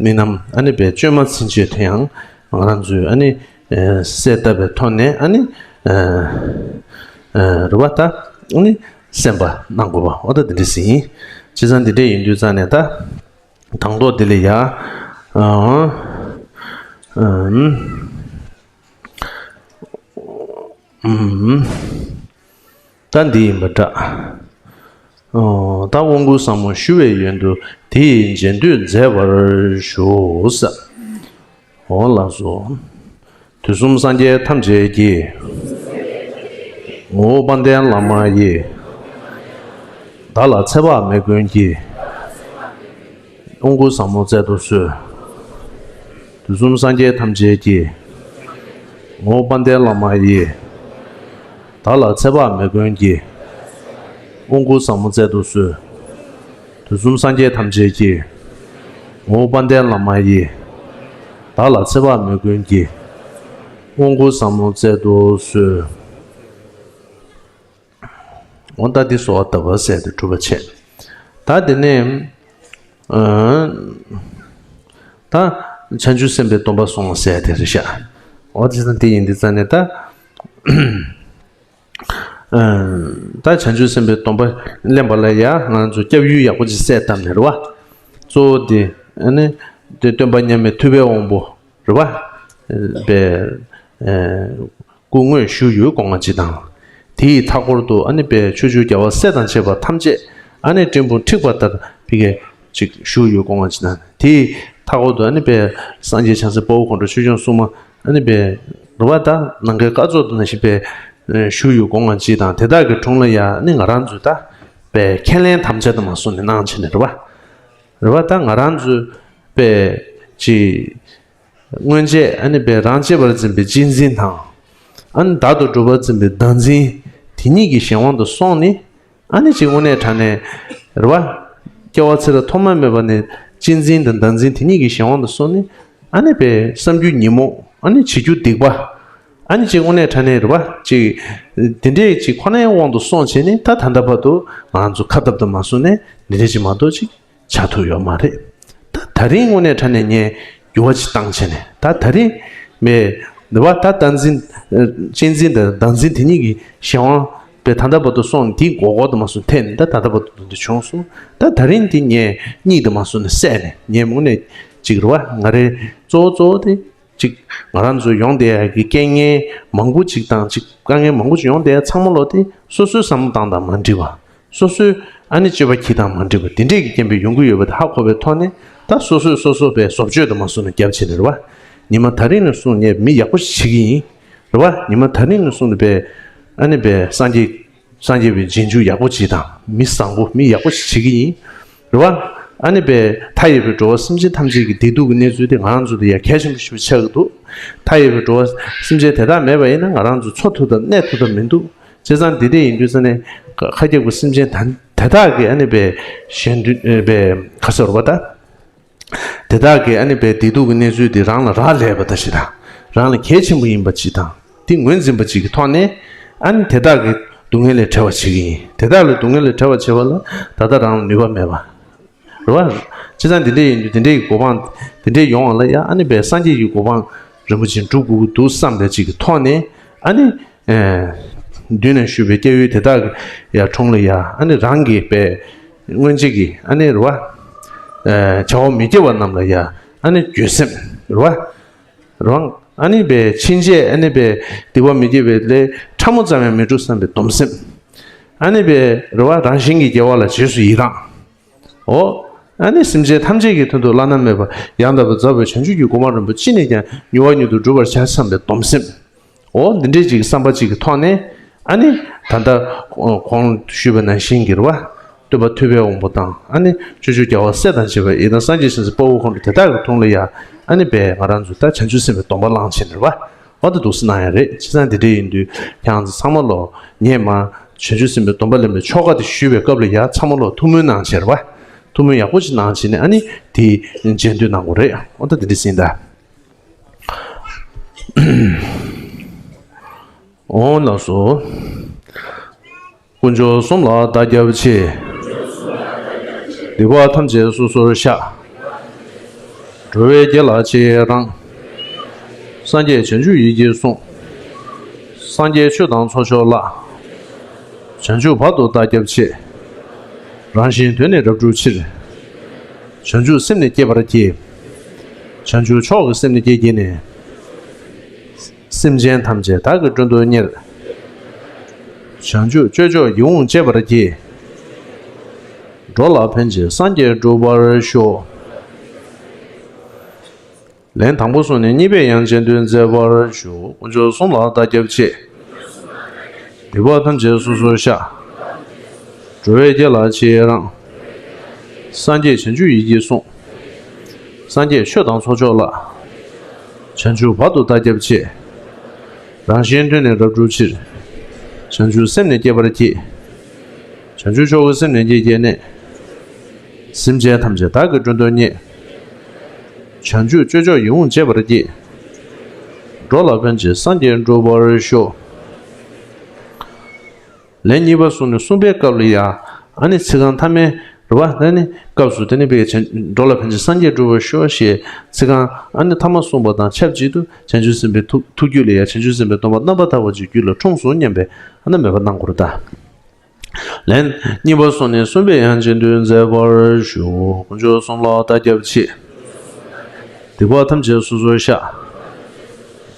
མི་རྣམས་ཨ་ནི་པའི་བཅོས་མ་ཚིན་ཆད་དུ་ཡང་ང་རང་ཚོའི་ཨ་ནི་ གསལ་བཏབ་པའི་ཐོག་ནས་ཨ་ནི་རེད་བ། ད་ཨ་ནི་གསན་པ་གནང་དགོས་པ་འོ་ད་འདི་འདྲ་ཞིག་ཡིན། བྱས་ཙང་འདི་འདྲ་ཡིན་དུས་ཙང་ནས་ད་དང་ཐོག་འདི་ལ་ཡ། ཨ། ཨ། ཨ། ཨ། ད་འདི་ཡིན་པ་འདྲ། ཨོ། ད་དབང་བསྐུར་ཟབ་མོ་ཞུ་བའི་ཡོན་དུ་དེ་ཡི་རྗེས་ཟློས་མཛད་པར་ཞུ་ས། འོ་ལགས་སོ། དུས་གསུམ་སངས་རྒྱས་ཐམས་ཅད་ཀྱི། ངོ་བོ་དཔལ་ལྡན་བླ་མ་ཡི། བདག་ལ་ཚེ་དཔག་མེད་མགོན་གྱིས། དབང་བསྐུར་ཟབ་མོ་སྩལ་དུ་གསོལ། དུས་གསུམ་སངས་རྒྱས་ཐམས་ཅད་ཀྱི། ངོ་བོ་དཔལ་ལྡན་བླ་མ་ཡི། བདག་ལ་ཚེ་དཔག་མེད་མགོན་གྱི། དབང་བསྐུར་ཟབ་མོ་སྩལ་དུ་གསོལ། དུས་གསུམ་སངས་རྒྱས་ཐམས་ཅད་ཀྱི། ངོ་བོ་དཔལ་ལྡན་བླ་མ་ཡི། བདག་ལ་ཚེ་དཔག་མེད་མགོན་གྱི། དབང་བསྐུར་ཟབ་མོ་སྩལ་དུ་གསོལ། འོ་ད་འདི་གསོལ་བ་བཏབ་པ་ཟེར་ཏེ་གྲུབ་པ་བྱས། ད་དེ་ནས་ཨ། ད་བྱང་ཆུབ་སེམས་དཔའི་སྡོམ་པ་སོང་ཟེར་དེ་རེད་ཤག་འོ་དེ་ཙང་དེ་ཡིན་དུས་ཙང་ནས་ད། ཨ། ད་བྱང་ཆུབ་སེམས་དཔའི་སྡོམ་པ་ལེན་པ་ལ་ཡ་ང་ཚོ་སྐྱབས་ཡུལ་ཡག་པོ་ཅིག་གསལ་བཏབ་ནས་རེད་བ། གཙོ་བོ་དེ་ཨ་ནི་དེ་སྟོན་པ་མཉམ་མེད་ཐུབ་པའི་དབང་པོ། རེད་བ། པའི་སྐུ་དངོས་བཞུགས་ཡུལ་སྒོ་ང་གཅིག་དང་། དེའི་མཐའ་སྐོར་དུ་ཨ་ནི་པའི་ཕྱོགས་བཅུའི་རྒྱལ་བ་སྲས་དང་བཅས་པ་ཐམས་ཅད་ཨ་ནི་སྤྲིན་ཕུང་འཁྲིགས་པ་ལྟར་ཕི་གེ་ཅིག་བཞུགས་ཡུལ་སྒོ་ང་གཅིག་དང་། དེའི་མཐའ་སྐོར་དུ་ཨ་ནི་པའི་སངས་རྒྱས་བྱང་སེམས་དཔའ་བོ་དགོངས་གྲོལ་ཆོས་སྐྱོང་སྲུང་མ་ཨ་ནི་པའི་རེད་བ། ད་ནམ་མཁའི་སྐར་ཚོགས་དང་ནང་བཞིན་པའི་བཞུགས་ཡུལ་སྒོ་ང་གཅིག་དང་། དེ་དག་གི་དྲུང་ལ་ཡ་ཨ་ནི་ང་རང་ཚོས་ད་པའི་ཁས་ལེན་དམ་བཅའ་དང་མ་སོང་ནས་གནང་བྱས་ནས་རེད་བ། རེད་བ། ད་ང་རང་ཚོས་པའི་ཅིག་སྔོན་ཆད་ཨ་ནི་པའི་རང་གཅེས་པར་འཛིན་པའི་གཅེས་འཛིན་དང་། ཨ་ནི་བདག་ཏུ་གྲུབ་པར་འཛིན་པའི་བདག་འཛིན་དེ་གཉིས་ཀྱི་གཞན་དབང་དུ་སོང་ནས་ཨ་ནི་ཅིག་དངོས་གནས་དྲང་གནས་རེད་བ། སྐྱེ་བ་ཚེ་རབས་ཐོག་མ་མེད་པ་ནས་གཅེས་འཛིན་དང་བདག་འཛིན་དེ་གཉིས་ཀྱི་གཞན་དབང་དུ་སོང་ནས་ཨ་ནི་པའི་བསམ་རྒྱུ་ཉོན་མོངས། ཨ་ནི་བྱེད་རྒྱུ་སྡིག་པ། ཨ་ནི་ཅིག་དངོས་གནས་དྲང་གནས་རེད་བ། ཅིག་དེ་འདྲས་ཅིག་ཁོ་ནའི་དབང་དུ་སོང་བྱས་ནས་ད་ད་ལྟ་བར་དུ་ང་ཚོ་ཁ་བཏབ་དང་མ་སོང་ནས་འདི་འདྲས་ཅིག་མ་གཏོགས་ཅིག་བྱ་ཐུབ་ཡོད་མ་རེད། ད་ད་རིང་དངོས་གནས་དྲང་གནས་ངས་འགྱུར་བ་ཅིག་བཏང་བྱས་ནས་ད་ད་རིང་མེད་འདི་བ། ད་བདག་འཛིན་གཅེས་འཛིན་དང་བདག་འཛིན་དེ་གཉིས་ཀྱི་གཞན་དབང་པའི་ད་ལྟ་བར་དུ་སོང་དེའི་མགོ་སྐོར་དུ་མ་སོང་ཐེག་ནས་ད་ད་ལྟ་བར་དུ་འདི་འདྲ་བྱུང་སོང་། ད་ད་རིང་འདི་ངས་གཉིད་དུ་མ་སོང་ནས་བསད་ནས་ངས་དངོས་གནས་ཅིག་རེད་བ། ང་རེ་གཙོ་བོ་གཙོ་བོ་དེ་ཅིག་ང་རང་ཚོ་ཡོང་བསྡད་ཡ་གི་རྐྱེན་ངན་མང་པོ་ཅིག་དང་ཅིག་དཀའ་ངལ་མང་པོ་ཅིག་ཡོང་བསྡད་ཡ་ཚང་མ་ལོ་དེ་སོ་སོའི་བསམ་བློ་བཏང་དང་མ་འགྲིག་པ། སོ་སོའི་ཨ་ནི་སྤྱོད་པ་གྱིས་དང་མ་འགྲིག་པ་དེ་འདྲས་ཀྱི་རྐྱེན་པས་ཡོང་གི་ཡོད་པ་དེ་ཧ་གོ་བའི་ཐོག་ནས་ད་སོ་སོས་སོ་སོ་པའི་བཟོ་བཅོས་དུ་མ་སོང་ནས་རྒྱབ་བྱས་ནས་རེད་བ། ཉི་མ་ད་རིང་ནས་བཟུང་ངས་མི་ཡག་པོ་ཞིག་བྱེད་ཀྱི་ཡིན། རེད་བ། ཉི་མ་ད་རིང་ནས་བཟུང་ནས་པའི་ཨ་ནི་པའི་སངས་རྒྱས་སངས་རྒྱས་པའི་རྗེས་འཇུག་ཡག་པོ་ཅིག་དང་མི་བཟང་པོ་མི་ཡག་པོ་ཞིག་བྱེད་ཀྱི་ཡིན། རེད་བ། ཨ་ནི་པའི་མཐའ་ཡས་པའི་འགྲོ་བ་སེམས་ཅན་ཐམས་ཅད་ཀྱི་བདེ་སྡུག་གི་གནས་ཚུལ་དེ་ང་རང་ཚོ་དེ་ཡ་གལ་ཆེན་པོ་ཞིག་ཆགས་ཀྱི་འདུག་མཐའ་ཡས་པའི་འགྲོ་བ་སེམས་ཅན་དེ་དག་མེད་པ་ཡིན་ན་ང་རང་ཚོ་འཚོ་ཐུབ་དང་གནས་ཐུབ་དང་མི་འདུག་བྱས་ཙང་འདི་འདྲས་ཡིན་དུས་ཙ་ནས་ཁ་ཁ་སྐྱེགས་པ་སེམས་ཅན་ད་དེ་དག་གི་ཨ་ནི་པའི་གཞན་དོན་པའི་ཁ་སོར་བ་ད། དེ་དག་གི་ཨ་ནི་པའི་བདེ་སྡུག་གི་གནས་ཚུལ་འདི་རང་ལ་རག་ལས་པ་ད་ཞེ་དྲག་རང་ལ་གལ་ཆེན་པོ་ཡིན་པ་ཅིག་དང་དེ་ངོས་འཛིན་པ་ཅིག་གི་ཐོག་ནས་ཨ་ནི་དེ་དག་གི་སྡུག་བསྔལ་ལས་བྲལ་བ་བྱེད་ཀྱི་ཡིན། དེ་དག་ལ་སྡུག་བསྔལ་ལས་བྲལ་བ་བྱེད་པ་ལ་ད་ལྟ་རང་ལ་ནུས་པ་མེད་པ་རེད་བ། བྱས་ཙང་འདི་འདྲས་ཡིན་དུས་དེ་འདྲས་ཀྱི་གོ་འཕང་དེ་འདྲས་ཡོང་བ་ལ་ཡ་ཨ་ནི་པའི་སངས་རྒྱས་ཀྱི་གོ་འཕང་རིན་པོ་ཆེ་འགྲུབ་དགོས་ཀྱི་འདུག་བསམ་པའི་ཅིག་གི་ཐོག་ནས་ཨ་ནི། མདུན་ནས་ཞུས་པའི་སྐྱབས་ཡུལ་དེ་དག་གི་ཡ་དྲུང་ལ་ཡ་ཨ་ནི་རང་གི་པའི་སྔོན་ཆད་ཀྱི་ཨ་ནི་རེད་བ། བྱ་བ་མི་དགེ་བ་རྣམས་ལ་ཡ་ཨ་ནི་འགྱོད་སེམས་རེད་བ། རང་ཨ་ནི་པའི་ཕྱིན་ཆད་ཨ་ནི་པའི་སྡིག་པ་མི་དགེ་བའི་ལས་ཕྲ་མོ་ཙམ་ཡང་མི་འགྲོ་བསམ་པའི་སྡོམ་སེམས། ཨ་ནི་པའི་རེད་བ་རང་གཞན་གྱི་དགེ་བ་ལ་རྗེས་སུ་ཡི་རང་། འོ། ཨ་ནི་སེམས་ཅན་ཐམས་ཅད་ཀྱི་དོན་དུ་བླ་ན་མེད་པ་ཡང་དག་པར་རྫོགས་པའི་བྱང་ཆུབ་ཀྱི་གོ་འཕང་རིན་པོ་ཅི་ནས་ཀྱང་མྱུར་བ་མྱུར་དུ་འགྲུབ་པར་བྱ་བསམ་པའི་སྡོམ་སེམས། འོ་འདི་འདྲའི་ཅིག་བསམ་པ་ཅིག་གི་ཐོག་ནས་ཨ་ནི་ད་ལྟ་གོང་ཞུས་པ་ནང་བཞིན་གྱི་རེད་བ། སྟོན་པ་ཐུབ་པའི་དབང་པོ་དང་ཨ་ནི་ཕྱོགས་བཅུའི་རྒྱལ་བ་སྲས་དང་བཅས་པ་ཡི་དམ་སངས་རྒྱས་ཞིང་གཤེགས་དཔའ་བོ་ཁོང་ཁྲོ་དེ་དག་གི་དྲུང་ལ་ཡ་ཨ་ནི་པས་ང་རང་ཚོས་ད་བྱང་ཆུབ་སེམས་དཔའི་སྡོམ་པ་བླངས་བྱས་ནས་རེད་བ། འོ་ད་འདུག་སེ་གནང་ཡ་རེད། བྱས་ཙང་འདི་འདྲ་ཡིན་དུས་ཁྱེད་རང་ཚོ་ཚང་མ་ལོ་ངས་མ་བྱང་ཆུབ་སེམས་དཔའི་སྡོམ་པ་ལེན་པའི་ཆོ་ག་དེ་ཞུས་པའི་སྐབས་ལ་ཡ་ཚང་མ་ལོ་ཐུགས་སྨོན་གནང་བྱས་རེད་བ། ཐུགས་སྨོན་ཡག་པོ་ཞིག་གནང་བྱས་ནས་ཨ་ནི་དེའི་རྗེས་ཟློས་གནང་དགོས་རེད། འོ་ད་འདི་འདྲ་ཟིན་ད། འོང་ལགས་སོ། དཀོན་མཆོག་གསུམ་ལ་བདག་སྐྱབས་མཆི། སྡིག་པ་ཐམས་ཅད་སོ་སོར་བཤགས། འགྲོ་བའི་དགེ་ལ་ཆེས་རང་། སངས་རྒྱས་བྱང་ཆུབ་ཡིད་ཀྱིས་གསུངས། སངས་རྒྱས་ཆོས་དང་ཚོགས་མཆོག་ལ། བྱང་ཆུབ་བར་དུ་བདག་སྐྱབས་མཆི། རང་གཞན་དོན་ནི་རབ་བསྒྲུབ་ཕྱིར། བྱང་ཆུབ་སེམས་ནི་བསྐྱེད་པར་བགྱི། བྱང་ཆུབ་མཆོག་གི་སེམས་ནི་བསྐྱེད་བགྱིས་ནས། སེམས་ཅན་ཐམས་ཅད་བདག་གིས་མགྲོན་དུ་གཉེར། བྱང་ཆུབ་སྤྱོད་མཆོག་ཡིད་འོང་སྤྱད་པར་བགྱི། འགྲོ་ལ་ཕན་ཕྱིར་སངས་རྒྱས་འགྲུབ་པར་ཤོག། ལན་དང་པོ་བསྲུངས་ནས་གཉིས་པའི་ཡང་རྗེས་ཟློས་མཛད་པར་ཞུ། དཀོན་མཆོག་གསུམ་ལ་བདག་སྐྱབས་མཆི། སྡིག་པ་ཐམས་ཅད་སོ་སོར་བཤགས། འགྲོ་བའི་དགེ་ལ་ཆེས་རངས། སངས་རྒྱས་བྱང་ཆུབ་ཡིད་ཀྱིས་གསུངས། སངས་རྒྱས་ཆོས་དང་ཚོགས་མཆོག་ལ། བྱང་ཆུབ་བར་དུ་བདག་སྐྱབས་མཆི། རང་གཞན་དོན་ནི་རབ་བསྒྲུབ་ཕྱིར། བྱང་ཆུབ་སེམས་ནི་བསྐྱེད་པར་བགྱི། བྱང་ཆུབ་མཆོག་གི་སེམས་ནི་བསྐྱེད་བགྱིས་ནས། སེམས་ཅན་ཐམས་ཅད་བདག་གིས་མགྲོན་དུ་གཉེར། བྱང་ཆུབ་སྤྱོད་མཆོག་ཡིད་འོང་སྤྱད་པར་བགྱི། འགྲོ་ལ་ཕན་ཕྱིར་སངས་རྒྱས་འགྲུབ་པར་ཤོག། ལན་གཉིས་པ་བསྲུངས་ནས་གསུམ་པའི་སྐབས་ལ་ཡང་ཨ་ནི་ཚིག་རྐང་མཐའ་མའི་རེད་པ། ཨ་ནི་སྐབས་སུ་དེ་ནི་པའི་བྱང་འགྲོ་ལ་ཕན་ཕྱིར་སངས་རྒྱས་འགྲུབ་པར་ཤོག་ཞེས་ཚིག་རྐང་ཨ་ནི་ཐ་མ་གསུངས་པ་དང་ཆབས་ཅིག་ཏུ་བྱང་ཆུབ་སེམས་དཔའི་ཐུགས་ཐུགས་རྒྱུད་ལ་ཡང་བྱང་ཆུབ་སེམས་དཔའི་སྡོམ་པ་རྣམ་པར་དག་པ་ཅིག་རྒྱུད་ལ་འཁྲུངས་སོ་སྙམ་པའི་ཨ་ནི་མོས་པ་གནང་དགོས་རེད་ད། ལན་གཉིས་པ་བསྲུངས་ནས་གསུམ་པའི་ཡང་རྗེས་ཟློས་མཛད་པར་ཞུ། དཀོན་མཆོག་གསུམ་ལ་བདག་སྐྱབས་མཆི། སྡིག་པ་ཐམས་ཅད་སོ་སོར་བཤགས།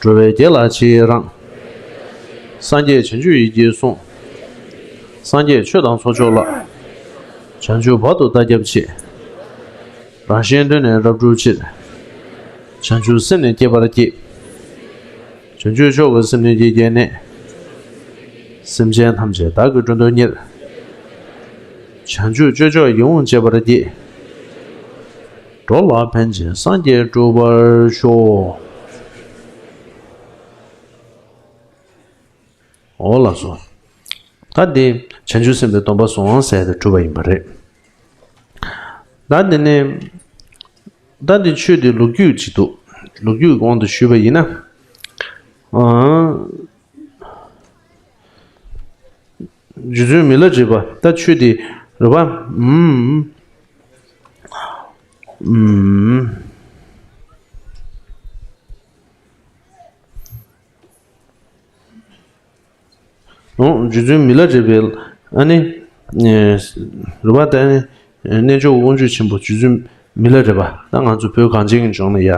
འགྲོ་བའི་དགེ་ལ་ཆེས་རངས། སངས་རྒྱས་བྱང་ཆུབ་ཡིད་ཀྱིས་གསུངས། སངས་རྒྱས་ཆོས་དང་ཚོགས་མཆོག་ལ། བྱང་ཆུབ་བར་དུ་བདག་སྐྱབས་མཆི། རང་གཞན་དོན་ནི་རབ་བསྒྲུབ་ཕྱིར། བྱང་ཆུབ་སེམས་ནི་བསྐྱེད་པར་བགྱི། བྱང་ཆུབ་མཆོག་གི་སེམས་ནི་བསྐྱེད་བགྱིས་ནས། སེམས་ཅན་ཐམས་ཅད་བདག་གིས་མགྲོན་དུ་གཉེར། བྱང་ཆུབ་སྤྱོད་མཆོག་ཡིད་འོང་སྤྱད་པར་བགྱི། འགྲོ་ལ་ཕན་ཕྱིར་སངས་རྒྱས་འགྲུབ་པར་ཤོག། འོ་ལགས་སོ། ད་འདི་བྱང་ཆུབ་སེམས་དཔའི་སྡོམ་པ་བཟུང་ཟེར་ཏེ་གྲུབ་པ་ཡིན་པ་རེད། ད་འདི་ནས་ད་འདི་ཆོས་འདི་ལོ་རྒྱུས་ཅིག་འདུག། ལོ་རྒྱུས་ཀྱི་དབང་དུ་ཞུས་པ་ཡིན་ན། ཨང་། རྗེ་བཙུན་མི་ལ་རས་པ་ད་ཆོས་འདི་རེད་པ། ཨུམ། ཨུམ། ཨོ། རྗེ་བཙུན་མི་ལ་རས་པའི་ཨ་ནི་རེད་པ། ད་ཨ་ནི་རྣལ་འབྱོར་དབང་ཕྱུག་ཆེན་པོ་རྗེ་བཙུན་མི་ལ་རས་པ། ད་ང་ཚོ་བོད་གངས་ཅན་གྱི་ལྗོངས་ལ་ཡ་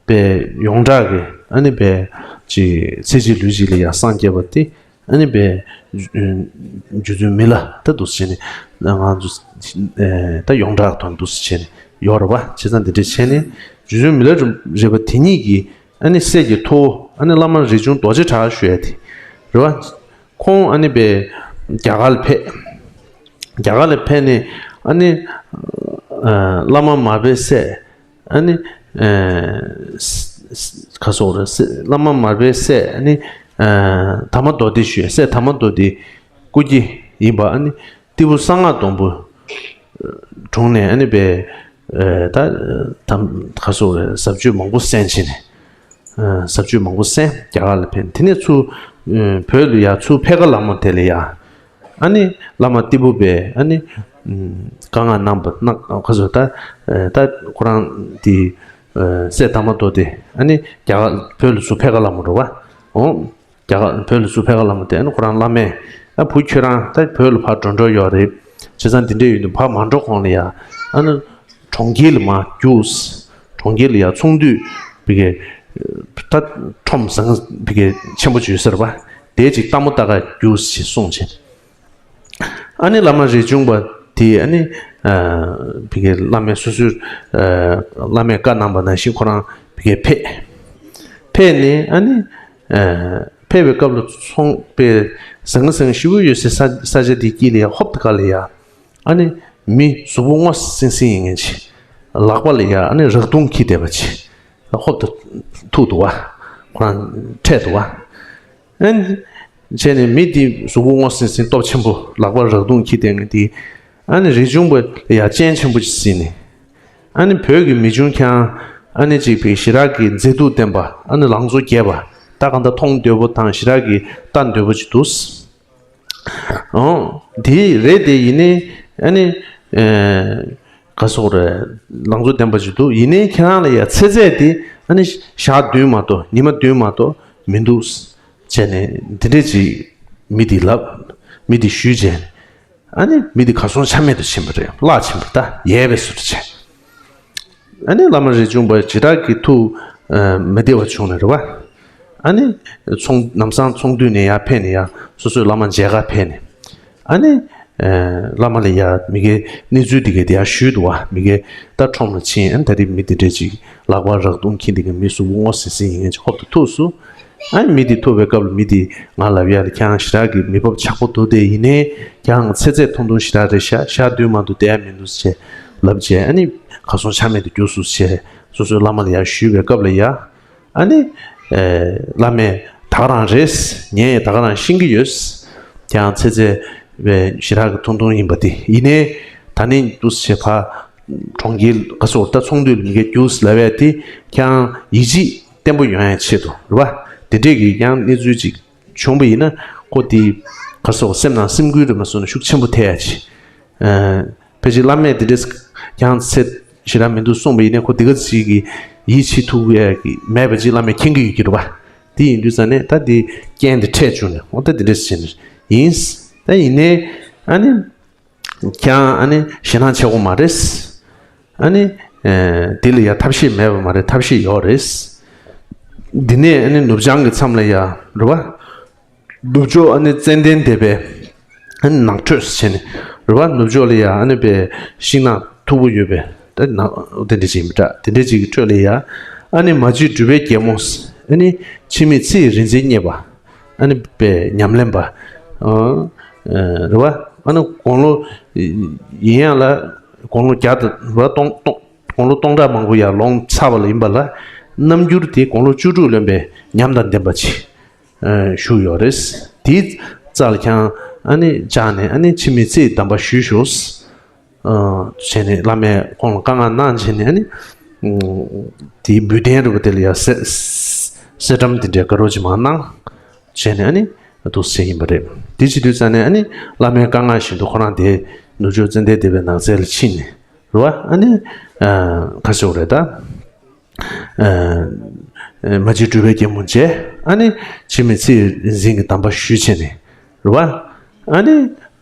པའི་ཡོངས་གྲགས་ཀྱི་ཨ་ནི་པའི་ཅིག་ཚེ་གཅིག་ལུས་གཅིག་ལ་ཡ་སངས་རྒྱས་པ་དེ་ཨ་ནི་པའི་རྗེ་བཙུན་མི་ལ་ད་འདུག་སེ་བྱས་ནས་ང་ཚོ་ད་ཡོངས་གྲགས་དང་འདུག་སེ་བྱས་ནས་ཡོད་རེད་པ། བྱས་ཙང་དེ་འདྲ་བྱས་ནས་རྗེ་བཙུན་མི་ལ་རས་པ་དེ་ཉིད་ཀྱིས། ཨ་ནི་སྲས་ཀྱི་ཐུ་བོ་ཨ་ནི་བླ་མ་རས་ཆུང་རྡོ་རྗེ་གྲགས་ཞུ་ཡ་དེ་རེད་པ། ཁོང་ཨ་ནི་པའི་རྒྱ་གར་ལ་ཕེབས། རྒྱ་གར་ལ་ཕེབས་ནས་ཨ་ནི་ཨ་བླ་མ་མར་པའི་སྲས་ཨ་ནི་ཨ་ཁ་སོག་རེད། སྲས་བླ་མ་མར་པའི་སྲས་ཨ་ནི་ཨ་དར་མ་མདོ་སྡེ་ཞུ་ཡ། སྲས་དར་མ་མདོ་སྡེ་སྐུ་སྐྱེ་ཡིན་པ། ཨ་ནི་ཏི་ཕུ་གསང་སྔགས་སྡོང་པོ་དྲུང་ནས་ཨ་ནི་པའི་ཨ་ད་དམ་ཁ་སོག་རེད། ཟབ་ཆོས་མང་པོ་གསན་བྱས་ནས། ཨ་ཟབ་ཆོས་མང་པོ་གསན། རྒྱ་གར་ལ་ཕེབས། དེ་ནས་ཚུར་ཨ་བོད་ལ་ཡ་ཚུར་ཕེབས་ཁ་ལ་མོ་དེ་ལ་ཡ་ཨ་ནི་བླ་མ་ཏི་ཕུ་པས་ཨ་ནི་ཨ་བཀའ་མངགས་གནང་བ་གནང་ཁ་སོག་ད་ཨ་ད་ཁོ་རང་དེ་ཨ་སྲས་དར་མ་མདོ་སྡེ་ཨ་ནི་རྒྱ་གར་བོད་ལ་ཚུར་ཕེབས་ཁ་ལ་མོ་རེད་པ། འོང་། རྒྱ་གར་བོད་ལ་ཚུར་ཕེབས་ཁ་ལ་མོ་དེ་ཨ་ནི་ཁོ་རང་བླ་མས་ཨ་བུ་ཁྱོད་རང་ད་བོད་ལ་ཕར་འགྲོ་འགྲོ་ཡོད་རེད། བྱས་ཙང་དེ་འདྲ་ཡོད་དུས་ཕར་མ་འགྲོ་གོང་ལ་ཡ་ཨ་ནི་གྲོང་ཁྱེར་ལ་མར་རྒྱུགས། གྲོང་ཁྱེར་ལ་ཡ་ཚོང་འདུས་བི་གའི་ད་ཁྲོམ་བཟང་བི་གའི་ཆེན་པོ་བྱོས་ཟེར་བ་དེ་ཅིག་སྟག་མོ་ལྟ་ག་རྒྱུགས་ཞེས་གསུངས་བྱས། ཨ་ནི་བླ་མ་རས་ཆུང་པ་དེ་ཨ་ནི་ཨ་བི་གའི་བླ་མས་སོ་སོའི་ཨ་བླ་མས་བཀའ་གནང་བ་ནང་བཞིན་ཁོ་རང་བི་གའི་ཕེབས། ཕེབས་ནས་ཨ་ནི་ཨ་ཕེབས་པའི་སྐབས་ལ་ཚོང་པའི་ཟང་ཟིང་ཞེ་པོ་ཡོད་སའི་ས་ས་ཆ་དེའི་དཀྱིལ་ལ་ཡ་ཧོབ་ཏེ་ག་ལ་ཡ་ཨ་ནི་མི་གཟུགས་པོ་སྔོ་སིང་སིང་ཡིན་མཁན་ཅིག་ལག་པ་ལ་ཡ་ཨ་ནི་རག་དུང་འཁྱེར་བསྡད་པ་ཅིག་ཧོབ་ཏེ་ཐུག་འདུག་པ། ཁོ་རང་འཕྲད་འདུག་པ། ཨ་ནི་བྱས་ནས་མི་དེ་གཟུགས་པོ་སྔོ་སིང་སིང་སྟོབས་ཆེན་པོ་ལག་པ་རག་དུང་འཁྱེར་བསྡད་མཁན་དེ་ཨ་ནི་རས་ཆུང་པ་ལ་ཡ་སྤྱན་ཆེན་པོ་ཅིག་གཟིགས་ནས། ཨ་ནི་བོད་ཀྱི་མི་ཆུང་ཁྱང་ཨ་ནི་གཅིག་པའི་ཞེ་དྲག་གི་མཛེས་སྡུག་ལྡན་པ། ཨ་ནི་ལང་ཚོ་རྒྱས་པ། ད་གང་ལྟར་མཐོང་འདོད་པོ་དང་ཞེ་དྲག་གི་ལྟ་འདོད་པོ་ཅིག་འདུག། ཨོ། དེ་རེད་དེ་ཡིན་ནའི་ཨ་ནི་ཨེ་ག་སོག་རེད། ལང་ཚོ་ལྡན་པ་ཅིག་འདུག། ཡིན་ནའི་ཁྱེད་རང་ལ་ཡ་ཚེ་ཚད་དེ་ ཨ་ནི་ཞག་བདུན་མ་གཏོགས་ཉི་མ་བདུན་མ་གཏོགས་མི་འདུག་བྱས་ནས་འདི་འདྲས་ཅིག་མི་དེ་ལབ། མི་དེ་ཞུས་བྱས། ཨ་ནི་མི་དེ་གར་སོང་ཆ་མེད་དུ་ཕྱིན་པ་རེད། བརླག་ཕྱིན་པ་རེད། ད་ཡལ་བའི་བཟོ་འདྲ་བྱས། ཨ་ནི་བླ་མ་རས་ཆུང་པ་ཇི་ལྟར་གྱི་ཐུགས་མི་བདེ་བ་བྱུང་ནས་རེད་བ། ཨ་ནི་ཚོང་ལམ་སང་ཚོང་འདུས་ནས་ཡར་ཕེབས་ནས་ཡར་སོ་སོའི་བླ་མ་མཇལ་ཁ་ཕེབས་ནས། ཨ་ནི་བླ་མ་ལ་ཡ་མི་དགེ་གནས་ཚུལ་དེ་གའི་དེ་ཡར་ཞུས་འདུག་བ། མི་དགེ་ད་ཁྲོམ་ལ་ཕྱིན། ཨ་ནི་ད་རེས་མི་དེ་འདྲས་ཅིག་ལག་པ་རག་དུང་འཁྱེར། དེ་གའི་མི་གཟུགས་པོ་སྔོ་སིང་སིང་ཡིན་མཁན་ཅིག་ཧོབ་ཏེ་ཐུག་སོང་། ཨ་ནི་མི་དེ་ཐུག་པའི་སྐབས་ལ་མི་དེ་ང་ལབ་ཡ་ལ་ཁྱེད་རང་ཞེ་དྲག་གི་མི་བབ་ཆགས་པོ་འདུག་སྟེ། ཡིན་ནའི་ཁྱེད་རང་ཚེ་ཚད་ཐུང་ཐུང་ཞེ་དྲག་རེད་ཤག་ཞག་བདུན་མ་གཏོགས་བསྡད་ཡ་མི་འདུག་ཟེར་ལབ་བྱས། ཨ་ནི་གར་སོང་ཆ་མེད་དུ་གྱུར་སོང་ཟེར་སོ་སོའི་བླ་མ་ལ་ཡར་ཞུས་པའི་སྐབས་ལ་ཡ། ཨ་ནི། ཨེ། བླ་མས་ད་ག་རང་རེད། ངས་ད་ག་རང་ཤེས་ཀྱི་ཡོད། ཁྱེད་རང་ཚེ་ཚད་པའི་ཞེ་དྲག་གི་ཐུང་ཐུང་ཡིན་པ་དེ། ཡིན་ནའི་ད་ནི་འདུག་སེ་ཕར་གྲོང་ཁྱེར་ག་སོགས་ད་ཚོང་འདུས་ལ་མི་དགེ་རྒྱུགས་ལབ་ཡ་དེ་ཁྱེད་རང་ཡིད་ཆེས་བརྟན་པོ་ཡོང་ཡ་ཆེད་དུ་རེད་བ། དེ་འདྲས་ཀྱི་ཡང་གནས་ཚུལ་ཅིག་བྱུང་བ་ཡིན་ན། ཁོ་དེ་ག་སོགས་སེམས་ནང་སེམས་འགུལ་རེ་མ་སོང་ན་ཤུགས་ཆེན་པོ་ཐེབས་ཡ་ཆེ། ཨ། ཕལ་ཆེར་བླ་མས་འདི་འདྲས་ཀྱང་ཚད་ཞེ་དྲག་མི་འདུག་གསུངས་པ་ཡིན་ནའི་ཁོ་འདི་ག་ཅིག་གིས་ཡིད་ཆེས་ཐུབ་ཡ་གི་མེད་པ་ཅིག་བླ་མས་མཁྱེན་གྱི་ཡོད་ཀྱི་རེད་བ། དེ་ཡིན་དུས་ཙང་ནས་ད་འདི་རྐྱེན་འདི་འཕྲད་བྱུང་ནས། འོ་ད་འདི་འདྲས་བྱས་ནས་ཡིན། ད་ཡིན་ནའི་ཨ་ནི་ཁྱེད་རང་ཨ་ནི་ཞེད་སྣང་ཆེ་བོ་མ་རེད། ཨ་ནི་ཨེ། འདི་ལ་ཡ་ཐབས་ཤེས་མེད་པ་མ་རེད། ཐབས་ཤེས་ཡོད་རེད། འདི་ནས་ཨ་ནི་ནུབ་བྱང་གི་མཚམས་ལ་ཡ་རེད་བ། ནུབ་ཕྱོགས་ཨ་ནི་ཙན་དན་སྡེ་པའི་ཨ་ནི་ནགས་ཁྲོད་ཟེར་བྱས་ནས་རེད་བ། ནུབ་ཕྱོགས་ལ་ཡ་ཨ་ནི་པའི་ཤིང་ནགས་མཐུག་པོ་ཡོད་པའི་ད་ནགས་དེ་འདྲ་ཅིག་མི་འདྲ། དེ་འདྲ་ཅིག་གི་ཁྲོད་ལ་ཡ་ཨ་ནི་མ་གཅིག་གྲུབ་པའི་རྒྱལ་མོ་ཨ་ནི་འཆི་མེད་ཚེ་ཡི་རིག་འཛིན་བརྙེས་པ་ཨ་ནི་པའི་ཉམས་ལེན་པ། ཨ། རེད་བ། ཨ་ནི་དགུང་ལོ་ཡིན་ཡང་ལ་དགུང་ལོ་བརྒྱ་དང་རེད་བ། སྟོང་སྟོང་དགུང་ལོ་སྟོང་ཕྲག་མང་པོ་ཡར་ལོངས་ཚར་བ་ལ་ཡིན་པ་ལ། རྣམ་འགྱུར་དེ་དགུང་ལོ་བཅུ་དྲུག་ལོན་པའི་ཉམས་དང་ལྡན་པ་ཅིག་ཨ། བཞུགས་ཡོད་རེད། དེའི་རྩ་ལ་ཁྱེད་རང་ཨ་ནི་བཅར་ནས་ཨ་ནི་འཆི་མེད་ཚེ་ཡི་གདམས་པ་ཞུས་ཤོག་ཨ། བྱས་ནས་བླ་མས་ཁོང་ལ་བཀའ་མངགས་གནང་བྱས་ནས་ཨ་ནི། ཨ། དེའི་འབུལ་རྟེན་རེད་བ། དེ་ལ་ཡ་གསེར་གསེར་སྦྲམ་དེ་འདྲའི་དགའ་རབ་ཅིག་མར་གནང་བྱས་ནས་ཨ་ནི་འདུག་སེ་ཡིན་པ་རེད། དེ་བྱེད་དུས་ཙང་ནས་ཨ་ནི་བླ་མའི་བཀའ་མངགས་བཞིན་དུ་ཁོ་རང་དེ་ནུབ་ཕྱོགས་ཙན་དན་སྡེ་པའི་ནགས་ཚལ་ལ་ཕྱིན་ནས། རེད་བ། ཨ་ནི། ཨ། ག་ཟེར་དགོས་རེད་ད། ཨ། མ་གཅིག་གྲུབ་པའི་རྒྱལ་མོ་མཇལ། ཨ་ནི་འཆི་མེད་ཚེ་ཡི་རིག་འཛིན་གྱི་གདམས་པ་ཞུས་བྱས་ནས། རེད་བ། ཨ་ནི།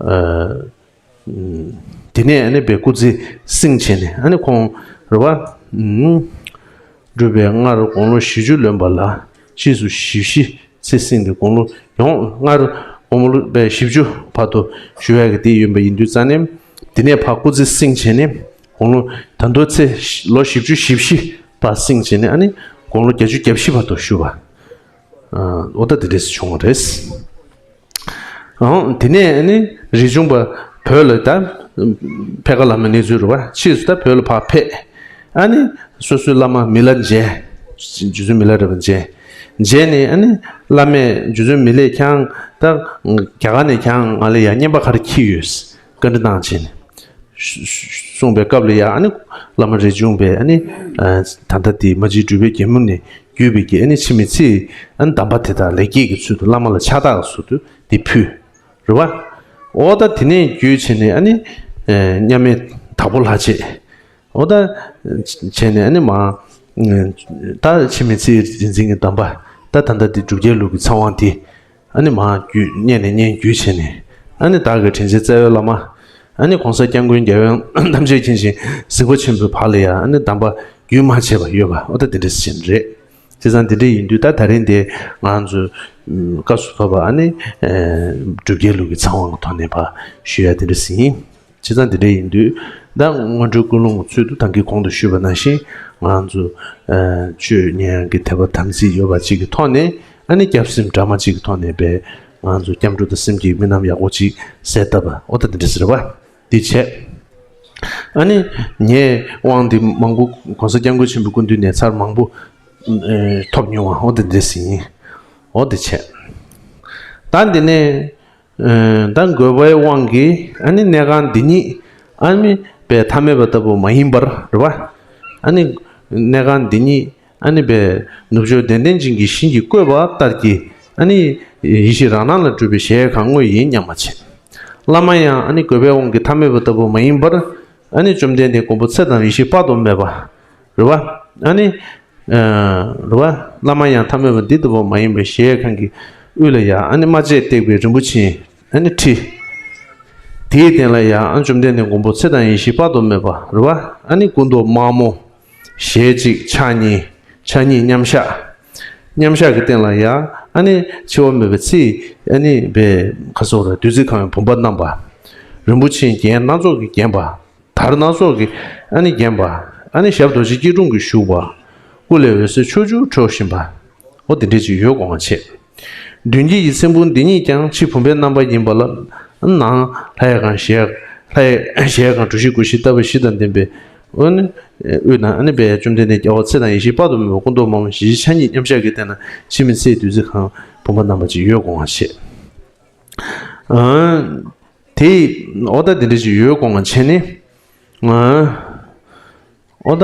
ཨ། དེ་ནས་ཨ་ནི་པའི་སྐུ་ཚེ་བསྲིངས་བྱས་ནས་ཨ་ནི་ཁོང་རེད་བ། ཨ། གྲུབ་པའི་སྔར་དགུང་ལོ་བཞི་བཅུ་ལོན་པ་ལ་ཕྱིས་སུ་བཞི་བཞི་ཚེ་བསྲིངས་ཏེ་དགུང་ལོ་ཡང་སྔར་དགུང་ལོ་བཞི་བཅུ་བར་དུ་བཞུགས་ཡག་གི་དེ་ཡོད་པ་ཡིན་དུས་ཙང་ནས། དེ་ནས་ཕར་སྐུ་ཚེ་བསྲིངས་བྱས་ནས་དགུང་ལོ་ད་དུང་ཚེ་ལོ་བཞི་བཅུ་ཞེ་བཞི་བར་བསྲིངས་བྱས་ནས་ཨ་ནི་དགུང་ལོ་བརྒྱད་ཅུ་གྱ་བཞི་བར་དུ་བཞུགས་པ། ཨ། འོ་ད་དེ་འདྲས་བྱུང་བ་རེད། ཨང་། དེ་ནས་ཨ་ནི་རས་ཆུང་པ་བོད་ལ་ད་ཕེབས་ཀ་ལ་མ་གནས་ཚུལ་རེད་བ། ཕྱིས་སུ་ད་བོད་ལ་ཕར་ཕེབས། ཨ་ནི་སོ་སོའི་བླ་མ་མི་ལ་མཇལ། རྗེ་བཙུན་མི་ལ་རས་པ་མཇལ། མཇལ་ནས་ཨ་ནི་བླ་མས་རྗེ་བཙུན་མི་ལས་ཁྱེད་རང་ད་རྒྱ་གར་ནས་ཁྱེད་རང་ང་ལ་ཡ་རྔན་པ་ག་རེ་འཁྱེར་ཡོད། བཀའ་འདྲི་གནང་བྱས་ནས། གསུངས་པའི་སྐབས་ལ་ཡ་ཨ་ནི་བླ་མ་རས་ཆུང་པས་ཨ་ནི། ཨ། ད་ལྟ་དེ་མ་གཅིག་གྲུབ་པའི་རྒྱལ་མོ་ནས་བརྒྱུད་པའི་གི་ཨ་ནི་འཆི་མེད་ཚེ་ཡི་ཨ་ནི་གདམས་པ་དེ་དག་ལེགས་སྐྱེས་ཀྱི་ཚུལ་དུ་བླ་མ་ལ་ཕྱག་རྟགས་ཀྱི་ཚུལ་དུ་དེ་ཕུལ། རེད་བ། འོ་ད་དེ་ནས་བརྒྱུད་བྱས་ནས་ཨ་ནི། ཨ། མཉམ་མེད་དྭགས་པོ་ལྷ་རྗེ། འོ་ད་བྱས་ནས་ཨ་ནི་མ། ད་འཆི་མེད་ཚེ་ཡི་རིག་འཛིན་གྱི་གདམས་པ་ད་ད་ལྟ་དེ་སྒྲུབ་བརྒྱའི་ལུགས་ཀྱི་ཚེ་དབང་དེ། ཨ་ནི་མར་བརྒྱུད་སྙན་ནས་སྙན་བརྒྱུད་བྱས་ནས། ཨ་ནི་བདག་གི་དྲིན་ཅན་རྩ་བའི་བླ་མ། ཨ་ནི་༸གོང་ས་༸སྐྱབས་མགོན་རྒྱལ་བའི་ཐམས་ཅད་མཁྱེན་ཅིང་གཟིགས་པ་ཆེན་པོའི་བར་ལ་ཡང་ཨ་ནི་གདམས་པ་རྒྱུན་མ་ཆད་པར་ཡོད་པ། འོ་ད་དེ་འདྲ་ཞིག་རེད། བྱས་ཙང་དེ་འདྲ་ཡིན་དུས་ད་ད་རིང་དེ་ང་ཚོ་སྐབས་སུ་བབས་པ་ཨ་ནི་སྒྲུབ་བརྒྱའི་ལུགས་ཀྱི་ཚེ་དབང་གི་ཐོག་ནས་ཕར་ཞུ་ཡ་དེ་འདྲ་ཞིག་ཡིན། བྱས་ཙང་དེ་འདྲ་ཡིན་དུས་ད་སྔོན་འགྲོའི་ཀུན་སློང་གི་ཚུལ་དུ་ད་གིན་གོང་དུ་ཞུས་པ་ནང་བཞིན་ང་ཚོ་ཆོས་ཉན་ཡག་གི་དད་པ་དམ་ཚིག་ཡོད་པ་ཅིག་གི་ཐོག་ནས། ཨ་ནི་སྐྱབས་སེམས་འདྲ་མ་གཅིག་གི་ཐོག་ནས་པའི་ང་ཚོ་སྐྱབས་འགྲོ་དང་སེམས་བསྐྱེད་སྨོན་ལམ་ཡག་པོ་ཅིག་གསལ་བཏབ་པ། འོ་ད་དེ་འདྲ་ཟེར་བ་འདི་བྱས། ཨ་ནི་ངས་དབང་འདི་མང་པོ་༸གོང་ས་༸སྐྱབས་མགོན་ཆེན་པོའི་སྐུ་མདུན་ནས་ཚར་མང་པོ་ཨེ་ཐོབ་མྱོང་བ། འོ་ད་འདི་འདྲ་ཟིན། འོ་དེ་བྱས། ད་འདི་ནས་ཨེ་ད་དགོས་པའི་དབང་གིས་ཨ་ནི་གནས་ཁང་འདི་ཉིད་ཨ་ནི་པའི་ཐ་མལ་པ་ལྟ་བུ་མ་ཡིན་པར་རེད་བ། ཨ་ནི་གནས་ཁང་འདི་ཉིད་ཨ་ནི་པའི་ནུབ་ཕྱོགས་བདེན་ལྡན་ཅན་གྱི་ཞིང་གི་བཀོད་པ་ལྟར་གྱི་ཨ་ནི་ཡེ་ཤེས་རང་སྣང་ལ་གྲུབ་པའི་གཞལ་ཡས་ཁང་དངོས་ཡིན་སྙམ་པ་བྱེད། བླ་མ་ཡང་ཨ་ནི་དགོས་པའི་དབང་གིས་ཐ་མལ་པ་ལྟ་བུ་མ་ཡིན་པར་ཨ་ནི་བཅོམ་ལྡན་འདས་མགོན་པོ་ཚེ་དང་ཡེ་ཤེས་དཔག་ཏུ་མེད་པ་རེད་བ། ཨ་ནི་ རེད་བ། བླ་མ་ཡང་ཐ་མལ་པ་འདི་ལྟ་བུ་མ་ཡིན་པའི་གཞལ་ཡས་ཁང་གི་དབུས་ལ་ཡང་ཨ་ནི་སྨྲ་བྱེད་བཏེགས་པའི་རིན་པོ་ཆེའི་ཨ་ནི་ཁྲི། དེའི་སྟེང་ལ་ཡང་ཨ་བཅོམ་ལྡན་འདས་མགོན་པོ་ཚེ་དང་ཡེ་ཤེས་དཔག་ཏུ་མེད་པ་རེད་བ། ཨ་ནི་སྐུ་མདོག་དམར་མོ། ཞལ་གཅིག་ཕྱག་གཉིས། ཕྱག་གཉིས་མཉམ་བཞག་མཉམ་བཞག་གི་སྟེང་ལ་ཡང་ཨ་ནི་འཆི་བ་མེད་པའི་ཚེ་ཨ་ནི་པའི་ཁ་སོགས་ར་བདུད་རྩི་ཁང་བའི་བུམ་པ་བསྣམས་པ། རིན་པོ་ཆེའི་རྒྱན་སྣ་ཚོགས་ཀྱིས་བརྒྱན་པ། དར་སྣ་ཚོགས་ཀྱིས་ཨ་ནི་བརྒྱན་པ། ཨ་ནི་ཞབས་རྡོ་རྗེ་སྐྱིལ་ཀྲུང་གིས་བཞུགས་པ། སྐུ་ལས་འོད་ཟེར་ཕྱོགས་བཅུར་འཕྲོ་བཞིན་པ། འོ་དེ་འདྲ་ཅིག་ཡོད་དགོངས་པ་བྱེད། མདུན་བསྐྱེད་ཀྱི་ཚེམ་བུ་འདི་ཉིད་ཀྱང་ཕྱི་བུམ་པའི་རྣམ་པ་ཡིན་པ་ལ། ནང་ལྷ་ཡི་ཁང་གཞལ་ལྷ་ཡི་གཞལ་ཁང་གྲུ་བཞི་སྒོ་བཞི་ལྟ་བ་བཞི་དང་ལྡན་པའི་འོ་ནི་དབུས་ན་ཨ་ནི་པའི་བཅོམ་ལྡན་འདས་རྒྱལ་བ་ཚེ་དང་ཡེ་ཤེས་དཔག་ཏུ་མེད་པ་སྐུ་མདོག་དམར་མོ་ཞལ་གཅིག་ཕྱག་གཉིས་མཉམ་བཞག་གི་སྟེང་ན་འཆི་མེད་ཚེའི་བདུད་རྩི་ཁང་བུམ་པ་བསྣམས་པ་ཅིག་ཡོད་དགོངས་པ་བྱེད། དེ་འོ་ད་དེ་འདྲ་ཞིག་ཡོད་དགོངས་པ་བྱས་ནས། འོ་ད་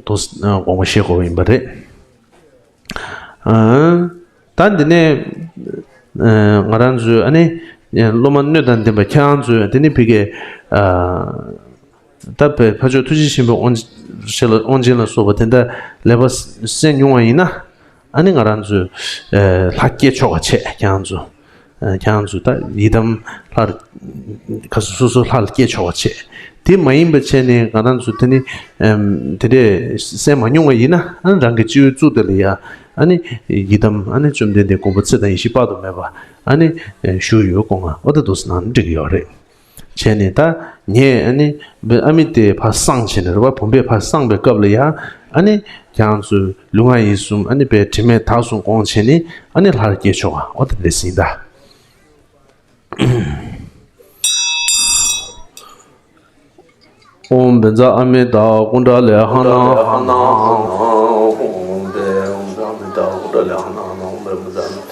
དུ་དགོངས་པ་བཞེས་དགོས་པ་ཡིན་པ་རེད། ད་འདི་ནས་ང་རང་ཚོའི་ཨ་ནི་སློབ་མ་སྣོད་དང་ལྡན་པ་ཁྱེད་རང་ཚོས་དེ་ནི་ཕ་གིའི་ད་བའི་ཕ་ཆོས་ཐུགས་རྗེ་ཆེན་པོའི་དབང་ཆེན་ལ་དབང་ཆེན་ལ་སོགས་པ་དེ་འདྲ་ལེགས་པ་གསན་མྱོང་བ་ཡིན་ན། ཨ་ནི་ང་རང་ཚོས་ལྷ་སྐྱེ་ཆོག་པ་བྱས་ཁྱེད་རང་ཚོ། ཁྱེད་རང་ཚོ་ད་ཡི་དམ་ལྷར་ཁ་སོ་སོ་སོ་ལྷར་སྐྱེ་ཆོག་པ་བྱས། དེ་མ་ཡིན་པ་བྱས་ནས་ང་རང་ཚོ་དེ་ནི་དེ་འདྲས་གསན་མ་མྱོང་བ་ཡིན་ན། ཨ་ནི་རང་གི་སྤྱི་བོའི་གཙུག་དེ་ལ་ཡ་ཨ་ནི་ཡི་དམ་ཨ་ནི་བཅོམ་ལྡན་འདས་མགོན་པོ་ཚེ་དང་ཡེ་ཤེས་དཔག་ཏུ་མེད་པ་ཨ་ནི་བཞུགས་ཡོད་དགོངས་པ་འོ་ད་འདུག་སེ་གནང་ན་འགྲིག་གི་ཡོད་རེད། བྱས་ནས་ད་ངས་ཨ་ནི་ཨ་མི་དེ་ཕར་སངས་བྱས་ནས་རེད་བ། བུམ་པས་ཕར་སངས་པའི་སྐབས་ལ་ཡང་ཨ་ནི་ཁྱེད་རང་ཚོའི་ལུས་ངག་ཡིད་གསུམ་ཨ་ནི་པའི་དྲི་མས་དག་སོང་དགོངས་བྱས་ནས་ཨ་ནི་ལྷར་སྐྱེ་ཆོག་ག་འོ་དེ་འདྲས་ཟིན་ད། ཨོཾ་བཛྲ་ཨ་མི་ཏ་ཀུན་ཏ་ལེ་ཧ་ན་ཧ་ན། ཨོཾ་བཛྲ་ཨ་མི་ཏ་ཀུན་ཏ་ལེ་ཧ་ན་ཧ་ན། ཨོཾ་བཛྲ་ཨ་མི་ཏ་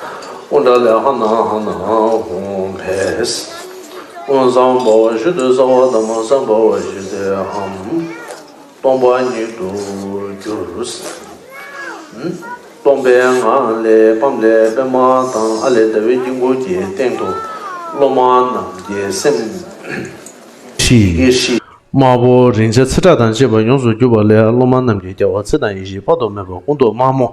ཀུན་ཏ་ལེ་ཧ་ན་ཧ་ན། ཨོཾ་བཛྲ། ཨོཾ་སམྦྷ་ཝ་ཤུདྡྷ་སརྦ་དྷརྨ་སམྦྷ་ཝ་ཤུདྡྷ་ཧཾ། སྟོང་པ་ཉིད་དུ་གྱུར། སྟོང་པའི་ངང་ལས་པཾ་ལས་པདྨ་དང་། ཨ་ལས་ཟླ་བའི་དཀྱིལ་འཁོར་གྱི་སྟེང་དུ་སློབ་མ་རྣམས་ཀྱི་སེམས་ཡི་གེ་ཧྲཱིཿདམར་པོ་རིང་ཆ་ཚེག་དྲག་དང་བཅས་པ་ཡོངས་སུ་གྱུར་པ་ལས། སློབ་མ་རྣམས་ཀྱིས་རྒྱལ་བ་ཚེ་དང་ཡེ་ཤེས་དཔག་ཏུ་མེད་པ་སྐུ་མདོག་དམར་མོ་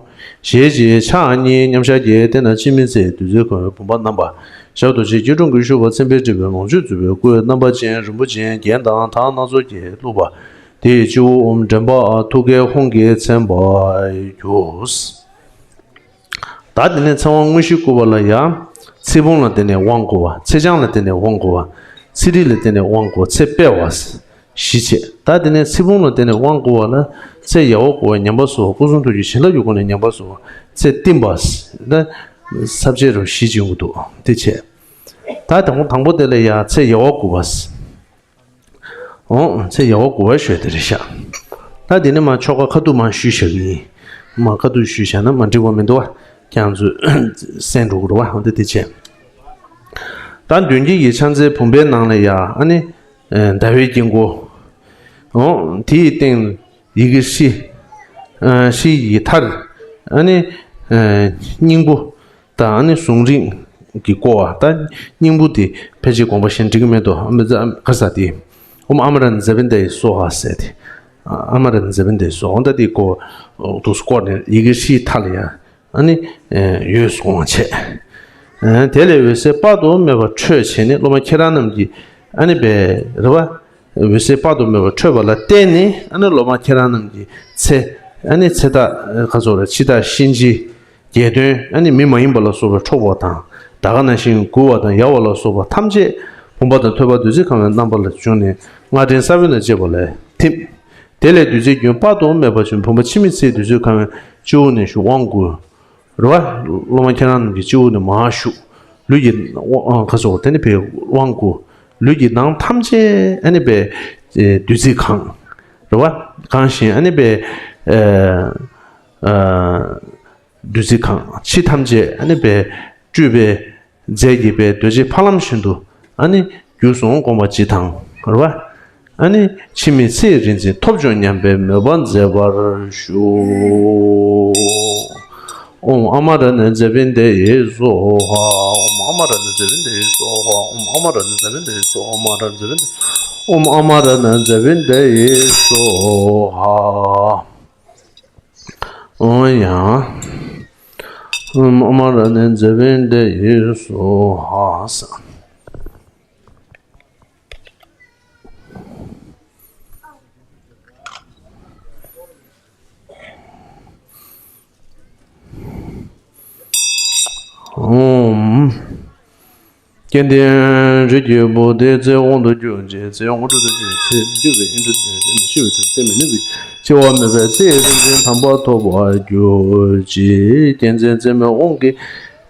ཞལ་གཅིག་ཕྱག་གཉིས་མཉམ་བཞག་གི་སྟེང་ན་འཆི་མེད་ཚེའི་བདུད་རྩིའི་ཁང་བའི་བུམ་པ་བསྣམས་པ། ཞབས་རྡོ་རྗེ་སྐྱིལ་ཀྲུང་གིས་བཞུགས་པ། མཚན་དཔེས་བྲིས་པའི་ལོངས་སྤྱོད་མཛོད་པའི་སྐུ། རྣམ་པ་ཅན་རིན་པོ་ཆེའི་རྒྱན་དང་དར་སྣ་ཚོགས་ཀྱིས་བཀླུབས་པ། དེའི་སྤྱི་བོར་ཨོཾ་འདྲེན་པ་ཐུགས་ཀའི་ཧཱུྃ་གིས་མཚན་པར་གྱུར། ད་དེ་ནས་ཚེ་དབང་དངོས་གཞི་བསྐུར་བ་ལ་ཡང་། ཚེ་བུམ་ལ་བརྟེན་ནས་དབང་བསྐུར་བ། ཚེ་ཆང་ལ་བརྟེན་ནས་དབང་བསྐུར་བ། ཚེ་རིལ་ལ་བརྟེན་ནས་དབང་བསྐུར། ཚེ་སྤེལ་བ། བཞི་བྱས། ད་དེ་ནས་ཚེ་བུམ་ལ་བརྟེན་ནས་དབང་བསྐུར་བ་ལ། ཚེ་ཡལ་བ་བསྐུར་བ། ཉམས་པ་གསོ་བ། སྐུ་གསུང་ཐུགས་ཀྱི་བྱིན་རླབས་ཀྱི་སྒོ་ནས་ཉམས་པ་གསོ་བ། ཚེ་བསྟིམ་པ། ད་ས་བཅད་རུ་བཞི་བྱས་འདུག་དེ་བྱས། ད་དང་པོ་དང་པོ་དེ་ལ་ཡང་ཚེ་ཡལ་བ་བསྐུར་བ། འོ་ཚེ་ཡལ་བ་བསྐུར་བ་ཞུས་དེ་རེད་ཤག་ད་དེ་ནས་མར་ཆོ་ག་ཁ་ཐུག་མར་ཞུས་བཞག་གི་ཡིན། མར་ཁ་ཐུག་ཞུས་བཞག་ན་མ་འགྲིག་པ་མི་འདུག་བ། ཁྱེད་རང་ཚོས་གསན་འགྲོ་གི་རེད་བ། འོ་དེ་དེ་བྱས། ད་མདུན་བསྐྱེད་ཀྱི་ཕྱག་མཚན་བུམ་པའི་ནང་ལ་ཡ་ཨ་ནི་ཟླ་བའི་དཀྱིལ་འཁོར། འོ་དེའི་སྟེང་ཡི་གེ་ཧྲཱིཿདམར་ཧྲཱིཿཡི་མཐར་ཨ་ནི་སྙིང་པོ། ད་ཨ་ནི་གཟུངས་རིང་གི་བསྐོར་བ། ད་སྙིང་པོ་དེ་ཕལ་ཆེར་དགོངས་པ་བཞེས་འགྲིག་གི་མེད་དོ། ཨ་མི་ཛ་ག་ས་དེ། ཨོཾ་ཨ་མ་ར་ཎི་ཛ་བི་ཎྜ་ཡེ་སྭཱ་ཧཱ་ཟེར་ཏེ། ཨ་མ་ར་ཎི་ཛ་བི་ཎྜ་ཡེ་སྭཱ་ཧཱ། ད་དེ་བསྐོར་དུ་བསྐོར་ནས་ཡི་གེ་ཧྲཱིཿ་མཐའ་ལ་ཡ་ཨ་ནི་འོད་སྲུང་བ་བྱས། དེ་ལས་འོད་ཟེར་དཔག་ཏུ་མེད་པ་འཕྲོས་བྱས་ནས་སློབ་མ་ཁྱེད་རང་རྣམས་ཀྱི་ཨ་ནི་པའི་རེད་བ། འོད་ཟེར་དཔག་ཏུ་མེད་པ་འཕྲོས་པ་ལ་བརྟེན་ནས་ཨ་ནི་སློབ་མ་ཁྱེད་རང་རྣམས་ཀྱི་ཚེ་ཨ་ནི་ཚེ་རྟག་ག་ཚོད་རེད། འཆི་བདག་གཤིན་རྗེ། བརྒྱད་དོན་ཨ་ནི་མི་མ་ཡིན་པ་ལ་སོགས་པས་འཕྲོག་པ་དང་ད་ག་ནང་བཞིན་མགུ་བ་དང་ཡ་བ་ལ་སོགས་པ་ཐམས་ཅད་བུམ་པ་དང་ཐོད་པ་བདུད་རྩི་ཁང་བའི་རྣམ་པ་ལ་བྱུང་ནས་སྔགས་ཕྲེང་ས་བོན་དང་བཅས་པ་ལ་ཐིམ། དེ་ལས་བདུད་རྩིའི་རྒྱུན་དཔག་ཏུ་མེད་པ་བྱུང་། བུམ་པ་འཆི་མེད་ཚེའི་བདུད་རྩི་ཁང་བའི་སྤྱི་བོ་ནས་ཞུགས། དབང་བསྐུར། རེད་བ། སློབ་མ་ཁྱེད་རང་རྣམས་ཀྱི་སྤྱི་བོ་ནས་མར་ཞུགས། ལུས་ཀྱི་དབང་ཁ་སོགས་དེ་ནི་བའི་དབང་བསྐུར། ལུས་ཀྱི་ནང་ཐམས་ཅད་ཨ་ནི་བའི་བདུད་རྩིས་གང་། རེད་བ། གང་ཞིང་ཨ་ནི་བའི་བདུད་རྩི་གང་། ཕྱི་ཐམས་ཅད་ཨ་ནི་བའི་སྤྲུལ་པའི་རྫས་ཀྱི་བའི་རྡོ་རྗེ་ཕ་ལམ་བཞིན་དུ་ཨ་ནི་རྒྱུ་གསུང་དགོངས་པ་ཇི་དང་རེད་བ། ཨ་ནི་འཆི་མེད་ཚེའི་རིག་འཛིན་ཐོབ་བྱུང་སྙམ་པའི་མོས་པ་མཛད་པར་ཞུ། ཨོཾ་ཨ་མ་ར་ཎི་ཛ་བི་ཎྡྷ་ཡེ་སྭཱ་ཧཱ། ཨོཾ་ཨ་མ་ར་ཎི་ཛ་བི་ཎྡྷ་ཡེ་སྭཱ་ཧཱ། ཨོཾ་ཨ་མ་ར་ཎི་ཛ་བི་ཎྡྷ་ཡེ་སྭཱ་ཧཱ། ཨོཾ་ཨ་མ་ར་ཎི་ཛ་བི་ཎྡྷ་ཡེ་སྭཱ་ཧཱ། ཨོ་ཡ། ཨོཾ་ཨ་མ་ར་ཎི་ཛེ་བན་དེ་ཡེ་སྭཱ་ཧཱ། ཨོཾ། སྐལ་ལྡན་རིགས་ཀྱི་བུ་དེའི་ཚེ་དབང་དུ་གྱུར་ཅིང་ཚེ་དངོས་གྲུབ་ཏུ་གྱུར་ཅིང་ཚེ་མི་འགྱུར་བའི་ཡོན་ཏན་ཚེ་མི་ཤི་བའི་ཚེ་མི་ནུབ་པའི་འཆི་བ་མེད་པའི་ཚེ་ཡི་རིག་འཛིན་དམ་པ་ཐོབ་པར་གྱུར་ཅིག་སྐལ་ལྡན་ཚེ་མི་དབང་གི་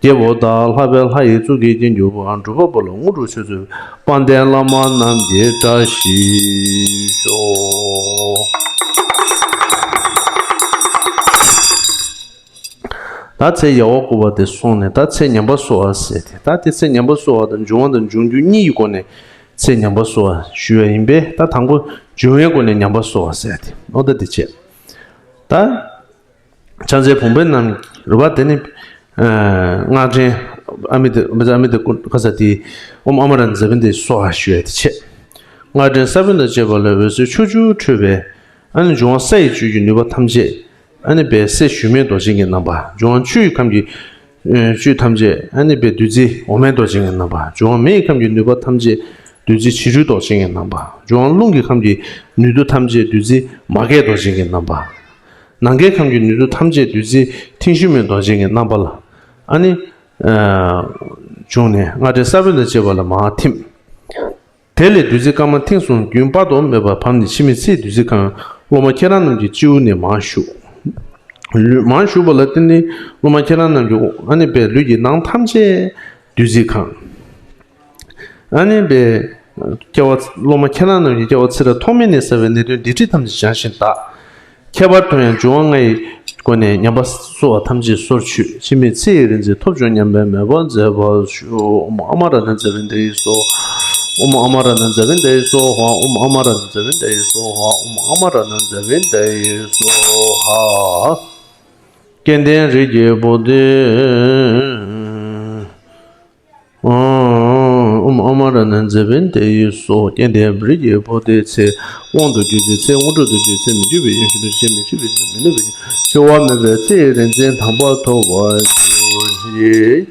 རྒྱལ་པོ་དང་ལྷག་པའི་ལྷ་ཡི་གཙུག་གི་རྒྱན་གྱུར་པ་འགྲོ་བ་པོ་ལ་དངོས་གྲུབ་ཆོས་སྩོལ་བའི་དཔལ་ལྡན་བླ་མ་རྣམས་ཀྱི་བཀྲ་ཤིས་ཤོག་ད་ཚེ་ཡལ་བར་བསྐུར་བ་དེ་སོང་ནས་ད་ཚེ་ཉམས་པ་གསོ་བ་ཟེར་ཏེ། ད་དེ་ཚེ་ཉམས་པ་གསོ་བ་དང་འབྱུང་བ་དང་འབྱུང་འགྱུར་གཉིས་ཀྱི་སྒོ་ནས་ཚེ་ཉམས་པ་གསོ་བ་ཞུ་བ་ཡིན་པས། ད་དང་པོ་འབྱུང་བའི་སྒོ་ནས་ཉམས་པ་གསོ་བ་ཟེར་ཏེ་ཨོ་ད་དེ་བྱས། ད་ཕྱག་འཚལ་བུམ་པ་རྣམས་རེད་པ། དེ་ནི་ཨ་སྔགས་ཕྲེང་ཨ་མི་དེ་ཨ་མི་དེ་ཀུན་ག་ས་དེ་ཨོཾ་ཨ་མ་ར་ཎི་ཛ་བན་དེ་གསོ་བ་ཞུ་བ་དེ་བྱས། སྔགས་ཕྲེང་ས་བོན་དང་བཅས་པ་ལས་འོད་ཟེར་ཕྱོགས་བཅུར་འཕྲོས་པས། ཨ་ནི་འབྱུང་བ་ས་ཡི་བཅུད་ཀྱི་ནུས་པ་ཐམས་ཅད། ཨ་ནི་པའི་སྲས་ཞུན་མའི་རྡོ་རྗེ་གི་རྣམ་པ། འབྱུང་བ་ཆུ་ཡི་ཁམས་ཀྱི་ཨ་བཅུད་ཐམས་ཅད། ཨ་ནི་པའི་བདུད་རྩི་འོ་མའི་རྡོ་རྗེ་གི་རྣམ་པ། འབྱུང་བ་མེ་ཡི་ཁམས་ཀྱི་ནུས་པ་ཐམས་ཅད་བདུད་རྩི་བྱི་རུའི་རྡོ་རྗེ་གི་རྣམ་པ། འབྱུང་བ་རླུང་གི་ཁམས་ཀྱི་ནུས་མཐུ་ཐམས་ཅད་བདུད་རྩི་མ་རྒད་རྡོ་རྗེ་གི་རྣམ་པ། ནམ་མཁའི་ཁམས་ཀྱི་ནུས་མཐུ་ཐམས་ཅད་བདུད་རྩི་མཐིང་ཤུན་མའི་རྡོ་རྗེ་གི་རྣམ་པ་ལ་ཨ་ནི་ཨ་བྱུང་ནས་སྔགས་ཕྲེང་ས་བོན་དང་བཅས་པ་ལ་མར་ཐིམ། དེ་ལས་བདུད་རྩི་དཀར་དམར་མཐིང་གསུམ་རྒྱུན་དཔག་ཏུ་མེད་པར་བབས་ནས་འཆི་མེད་ཚེའི་བདུད་རྩི་ཁང་སློབ་མ་ཁྱེད་རང་རྣམས་ཀྱི་སྤྱི་བོ་ནས་མར་ཞུགས། ལུས་མར་ཞུགས་པ་ལ་བརྟེན་ནས་སློབ་མ་ཁྱེད་རང་རྣམས་ཀྱི་ཨ་ནི་པའི་ལུས་ཀྱི་ནང་ཐམས་ཅད་བདུད་རྩི་ཁང་། ཨ་ནི་པའི་སྐྱེ་བ་སློབ་མ་ཁྱེད་རང་རྣམས་ཀྱི་སྐྱེ་བ་ཚེ་རབས་ཐོག་མེད་ནས་བསགས་པའི་ནད་གདོན་སྡིག་སྒྲིབ་ཐམས་ཅད་བྱང་ཞིང་དག་ཁྱད་པར་དུ་ཡང་འབྱུང་བ་ལྔ་ཡི་སྒོ་ནས་ཉམས་པ་གསོ་བ་ཐམས་ཅད་སོར་ཆུད། འཆི་མེད་ཚེ་ཡི་རིག་འཛིན་ཐོབ་བྱུང་སྙམ་པའི་མོས་པ་མཛད་པར་ཞུ། ཨོཾ་ཨ་མ་ར་ཎི་ཛ་བན་དེ་ཡེ་སྭཱ་ཧཱ། ཨོཾ་ཨ་མ་ར་ཎི་ཛ་བན་དེ་ཡེ་སྭཱ་ཧཱ། ཨོཾ་ཨ་མ་ར་ཎི་ཛ་བན་དེ་ཡེ་སྭཱ་ཧཱ། ཨོཾ་ཨ་མ་ར་ཎི་ཛ་བན་དེ་ཡེ་སྭཱ་ཧཱ། སྐལ་ལྡན་རིགས་ཀྱི་བུ་དེ། ཨོཾ་ཨ་མ་ར་ཎི་ཛ་བན་དེ་ཡེ་སྭཱ་ཧཱ། སྐལ་ལྡན་རིགས་ཀྱི་བུ་དེའི་ཚེ་དབང་དུ་གྱུར་ཅིང་ཚེ་དངོས་གྲུབ་ཏུ་གྱུར། ཚེ་མི་འགྱུར་བའི་ཡོན་ཏན་ཚེ་མི་ཤི་བའི་ཚེ་མི་ནུབ་པའི་འཆི་བ་མེད་པའི་ཚེ་ཡི་རིག་འཛིན་དམ་པ་ཐོབ་པར་གྱུར་ཅིག་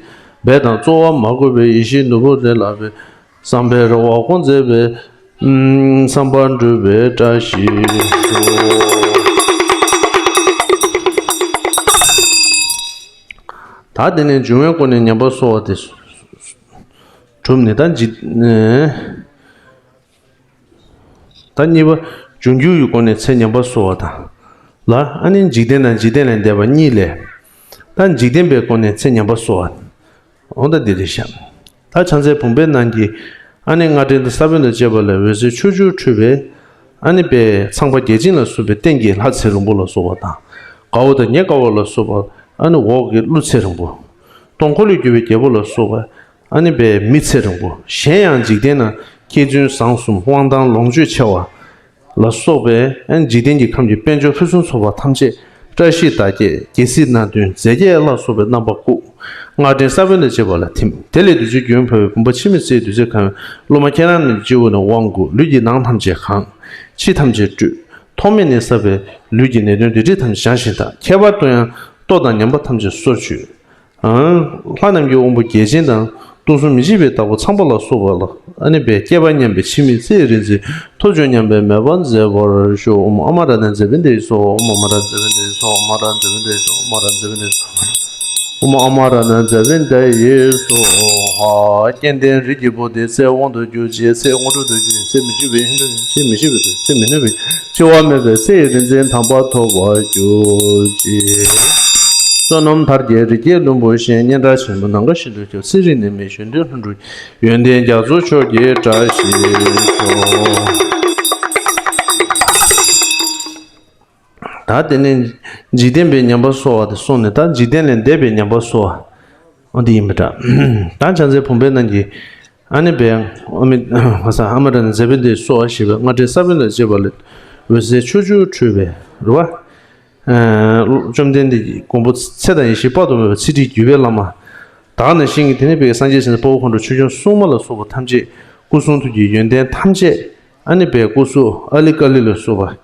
འབད་དང་རྩོལ་བ་མ་གོས་པའི་ཡེ་ཤེས་ནོར་བུ་རེ་ལགས་པས་བསམ་པའི་རེ་བ་སྐོང་མཛད་པའི་བསམ་པ་འགྲུབ་པའི་བཀྲ་ཤིས་ཤོག་ད་དེ་ནས་འབྱུང་བའི་སྒོ་ནས་ཉམས་པ་གསོ་བ་དེ། གྲུབ་ནས་ད་འཇིག་ད་གཉིས་པ་འབྱུང་འགྱུར་གྱི་སྒོ་ནས་ཚེ་ཉམས་པ་གསོ་བ་དང་། ལ་ཨ་ནི་འཇིག་རྟེན་དང་འཇིག་རྟེན་ལས་འདས་པ་གཉིས་ལས། ད་འཇིག་རྟེན་པའི་སྒོ་ནས་ཚེ་ཉམས་པ་གསོ་བ། འོ་ད་འདི་རེད་ཤག་ད་ཕྱག་འཚལ་བུམ་པའི་ནང་གི་ཨ་ནི་སྔགས་ཕྲེང་དང་ས་བོན་དང་བཅས་པ་ལས་འོད་ཟེར་ཕྱོགས་བཅུར་འཕྲོས་པས། ཨ་ནི་པའི་ཚངས་པ་བརྒྱ་བྱིན་ལ་སོགས་པའི་སྟེང་གི་ལྷ་ཚེ་རིང་པོ་ལ་སོགས་པ་དང་། དགའ་བོ་དང་ཉེ་དགའ་བོ་ལ་སོགས་པ་ཨ་ནི་འོག་གི་ཀླུ་ཚེ་རིང་པོ། སྟོང་འཁོར་ལོས་སྒྱུར་བའི་རྒྱལ་པོ་ལ་སོགས་པ། ཨ་ནི་པའི་མི་ཚེ་རིང་པོ། གཞན་ཡང་འཇིག་རྟེན་ན་མཁས་བཙུན་བཟང་གསུམ་དབང་ཐང་ལོངས་སྤྱོད་ཆེ་བ་ལ་སོགས་པའི་ཨ་ནི་འཇིག་རྟེན་གྱི་ཁམས་ཀྱི་དཔལ་འབྱོར་ཕུན་སུམ་ཚོགས་པ་ཐམས་ཅད་བཀྲ་ཤིས་བདག་བསྐྱེད་རྒྱལ་སྲིད་སྣ་བདུན་རྫས་བརྒྱད་ལ་སོགས་པའི་རྣམ་པ་བཀུག་སྔགས་ཕྲེང་ས་བོན་དང་བཅས་པ་ལ་ཐིམ། དེ་ལས་བདུད་རྩིའི་རྒྱུན་བབས་པའི་བུམ་པ་འཆི་མེད་ཚེའི་བདུད་རྩི་ཁང་སློབ་མ་ཁྱེད་རང་རྣམས་ཀྱི་སྤྱི་བོ་ནས་དབང་བསྐུར། ལུས་ཀྱི་ནང་ཐམས་ཅད་གང་། འཆི་ཐམས་ཅད་བཀྲུས། ཐོག་མེད་ནས་བསགས་པའི་ལུས་ཀྱི་ནད་གདོན་སྡིག་སྒྲིབ་ཐམས་ཅད་བྱང་ཞིང་དག་ཁྱད་པར་དུ་ཡང་ལྟོ་དང་ཉམས་པ་ཐམས་ཅད་སོར་ཆུད། ལྷ་རྣམས་ཀྱི་དབང་པོ་བརྒྱ་བྱིན་དང་སྟོང་གསུམ་མི་མཇེད་པའི་བདག་པོ་ཚངས་པ་ལ་སོགས་པ་ལ་ཨ་ནི་པའི་སྐལ་པ་མཉམ་པའི་འཆི་མེད་ཚེ་ཡི་རིག་འཛིན་ཐོབ་བྱུང་སྙམ་པའི་མོས་པ་མཛད་པར་ཞུ། ཨོཾ་ཨ་མ་ར་ཎི་ཛེ་བན་དེ་ཡེ་སྭཱ་ཧཱ། ཨོཾ་ཨ་མ་ར་ཎི་ཛེ་བན་དེ་ཡེ་སྭཱ་ཧཱ། ཨོཾ་ཨ་མ་ར་ཎི་ཛེ་བན་དེ་ཡེ་སྭཱ་ཧཱ། ཨོཾ་ཨ་མ་ར་ཎི་ཛེ་བན་དེ་ཡེ་སྭཱ་ཧཱ། ཨོཾ་ཨ་མ་ར་ཎི་ཛེ་བན་དེ་ཡེ་སྭཱ་ཧཱ། སྐལ་ལྡན་རིགས་ཀྱི་བུ་དེའི་ཚེ་དབང་དུ་གྱུར་ཅིང་ཚེ་དངོས་གྲུབ་ཏུ་གྱུར་ཅིང་ཚེ་མི་འགྱུར་བའི་ཡོན་ཏན་ཚེ་མི་ཤི་བའི་ཚེ་མི་ནུབ་པའི་འཆི་བ་མེད་པའི་ཚེ་ཡི་རིག་འཛིན་དམ་པ་ཐོབ་པར་གྱུར་ཅིག་བསོད་ནམས་དར་རྒྱས་རི་སྐྱེས་ལྷུན་པོ་བཞིན། སྙན་གྲགས་ཆེན་པོ་ནམ་མཁའ་བཞིན་དུ་ཁྱབ། ཚེ་རིང་ནད་མེད་གཞོན་དུས་ལྷུན་གྲུབ། ཡོན་ཏན་རྒྱ་མཚོ་མཆོག་གི་བཀྲ་ཤིས་ཤོག་ད་དེ་ནས་འཇིག་རྟེན་པའི་ཉམས་པ་གསོ་བ་དེ་སོང་ནས་ད་འཇིག་རྟེན་ལས་འདས་པའི་ཉམས་པ་གསོ་བ། འོ་འདི་ཡིན་པ་འདྲ། ད་བྱང་རྩེ་བུམ་པའི་ནང་གི་ཨ་ནི་པའི་ཨ་མི་ཨ་ས་ཨ་མ་ར་ནི་ཟེ་བན་དེ་གསོ་བ་ཞེས་པའི་སྔགས་ཕྲེང་ས་བོན་དང་བཅས་པ་ལས་འོད་ཟེར་ཕྱོགས་བཅུར་འཕྲོས་པའི་རེད་བ། བཅོམ་ལྡན་འདས་ཀྱི་མགོན་པོ་ཚེ་དང་ཡེ་ཤེས་དཔག་ཏུ་མེད་པའི་ཚེ་ཁྲིད་བརྒྱུད་པའི་བླ་མ། ད་ག་ནང་བཞིན་གྱི་དེ་ནས་བོད་ཀྱི་སངས་རྒྱས་ཞིང་དང་དཔའ་བོ་མཁའ་འགྲོ་ཆོས་སྐྱོང་སྲུང་མ་ལ་སོགས་པ་ཐམས་ཅད་སྐུ་གསུང་ཐུགས་ཀྱི་ཡོན་ཏན་ཐམས་ཅད་ཨ་ནི་པའི་སྐུ་གཟུགས་ཨ་ལི་ཀ་ལི་ལ་སོགས་པ།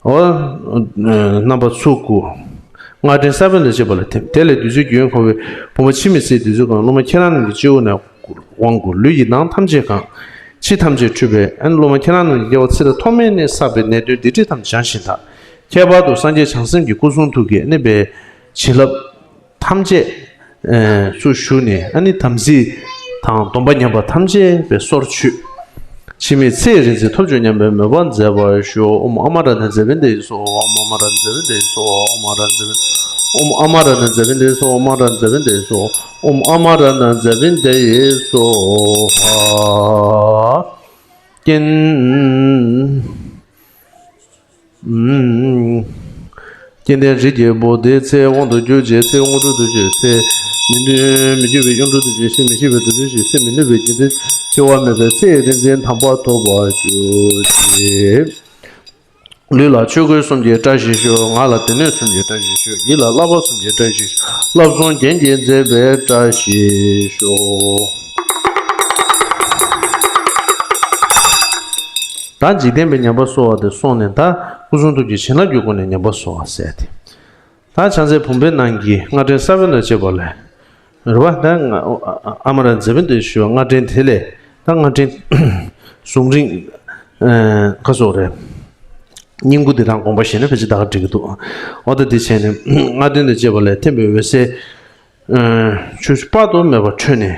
འོ། རྣམ་པ་ཚོགས་དགུ། སྔགས་ཕྲེང་ས་བོན་དང་བཅས་པ་ལ་ཐིམ། དེ་ལས་བདུད་རྩིའི་རྒྱུན་གང་བའི་བུམ་པ་འཆི་མེད་ཚེའི་བདུད་རྩི་གང་། སློབ་མ་ཁྱེད་རང་རྣམས་ཀྱི་སྤྱི་བོ་ནས་དབང་བསྐུར། ལུས་ཀྱི་ནང་ཐམས་ཅད་གང་། ཕྱི་ཐམས་ཅད་འཁྲུད་པས། ཨ་ནི་སློབ་མ་ཁྱེད་རང་རྣམས་ཀྱི་སྐྱེ་བ་ཚེ་རབས་ཐོག་མེད་ནས་བསགས་པའི་ནད་གདོན་སྡིག་སྒྲིབ་ཐམས་ཅད་བྱང་ཞིང་དག། ཁྱད་པར་དུ་སངས་རྒྱས་བྱང་སེམས་ཀྱི་སྐུ་གསུང་ཐུགས་ཀྱི་ཨ་ནི་པའི་བྱིན་རླབས་ཐམས་ཅད་ཚུར་ཞུགས་ནས། ཨ་ནི་དམ་ཚིག་དང་སྡོམ་པ་ཉམས་པ་ཐམས་ཅད་པའི་སོར་ཆུད། འཆི་མེད་ཚེ་ཡི་རིག་འཛིན་ཐོབ་བྱུང་སྙམ་པའི་མོས་པ་མཛད་པར་ཞུ། ཨོཾ་ཨ་མ་ར་ཎ་ཛེ་བིན་དེ་ཡི་སྭཱ་ཧཱ། ཨོཾ་ཨ་མ་ར་ཎ་ཛེ་བིན་དེ་ཡི་སྭཱ་ཧཱ། ཨོཾ་ཨ་མ་ར་ཎ་ཛེ་བིན་དེ་ཡི་སྭཱ་ཧཱ། ཨོཾ་ཨ་མ་ར་ཎ་ཛེ་བིན་དེ་ཡི་སྭཱ་ཧཱ། ཨོཾ་ཨ་མ་ར་ཎ་ཛེ་བིན་དེ་ཡི་སྭཱ་ཧཱ། ཨོཾ་ཨ་མ་ར་ཎ་ཛེ་བིན་དེ་ཡི་སྭཱ་ཧཱ། ཀྱེན། ཀྱེ་རྡེ་རིགས་ཀྱི་བུ། དེའི་ཚེ་དབང་དུ་གྱུར་ཅིང་། ཚེ་དངོས་གྲུབ་ཏུ་གྱུར་ཅིང་། ཚེ་མི་མཐུན་མི་འགྱུར་བའི་གཡུང་དྲུང་དུ་གྱུར་ཅིང་། ཚེ་མི་ཤིགས་པའི་བདུད་རྩི་ཆུ་ཤིང་། ཚེ་མི་ནུབ་པའི་དགེ་འདུན། འཆི་བ་མེད་པའི་ཚེ་ཡི་རིག་འཛིན་དམ་པ་ཐོབ་པར་གྱུར་ཅིག། ལུས་ལ་ཆོས་གོས་གསུམ་གྱི་བཀྲ་ཤིས་ཤོག། ངག་ལ་སྡེ་སྣོད་གསུམ་གྱི་བཀྲ་ཤིས་ཤོག། ཡིད་ལ་བསླབ་པ་གསུམ་གྱི་བཀྲ་ཤིས་ཤོག། བསླབ་གསུམ་རྒྱན་གྱིས་མཛེས་པའི་བཀྲ་ཤིས་ཤོག། ད་འཇིག་རྟེན་པའི་ཉམས་པ་གསོ་བ་དེ་སོང་ནས། ད་སྐུ་གསུང་ཐུགས་ཀྱི་བྱིན་རླབས་ཀྱི་སྒོ་ནས་ཉམས་པ་གསོ་བ་ཟེར་ཏེ། ད་ཕྱག་འཚལ་བུམ་པའི་ནང་གི་སྔགས་ཕྲེང་ས་བོན་དང་བཅས་པ་ལས། རེད་བ། ད་ང་ཨ་མ་ར་ཛེ་བིན་དེ་ཞུ་བ་སྔགས་ཕྲེང་དེ་ལས། ད་སྔགས་ཕྲེང་གཟུངས་རིང་ཁ་སོགས་རེད། སྙིང་པོ་འདི་རང་དགོངས་པ་བཞེས་ན་ཕལ་ཆེར་ད་ག་འགྲིག་གི་འདུག། འོ་ད་འདི་བྱས་ནས་སྔགས་ཕྲེང་དང་བཅས་པ་ལས་ཐིམ་པའི་འོད་ཟེར། ཆུ་ཆུ་དཔག་ཏུ་མེད་པ་འཕྲོས་ནས།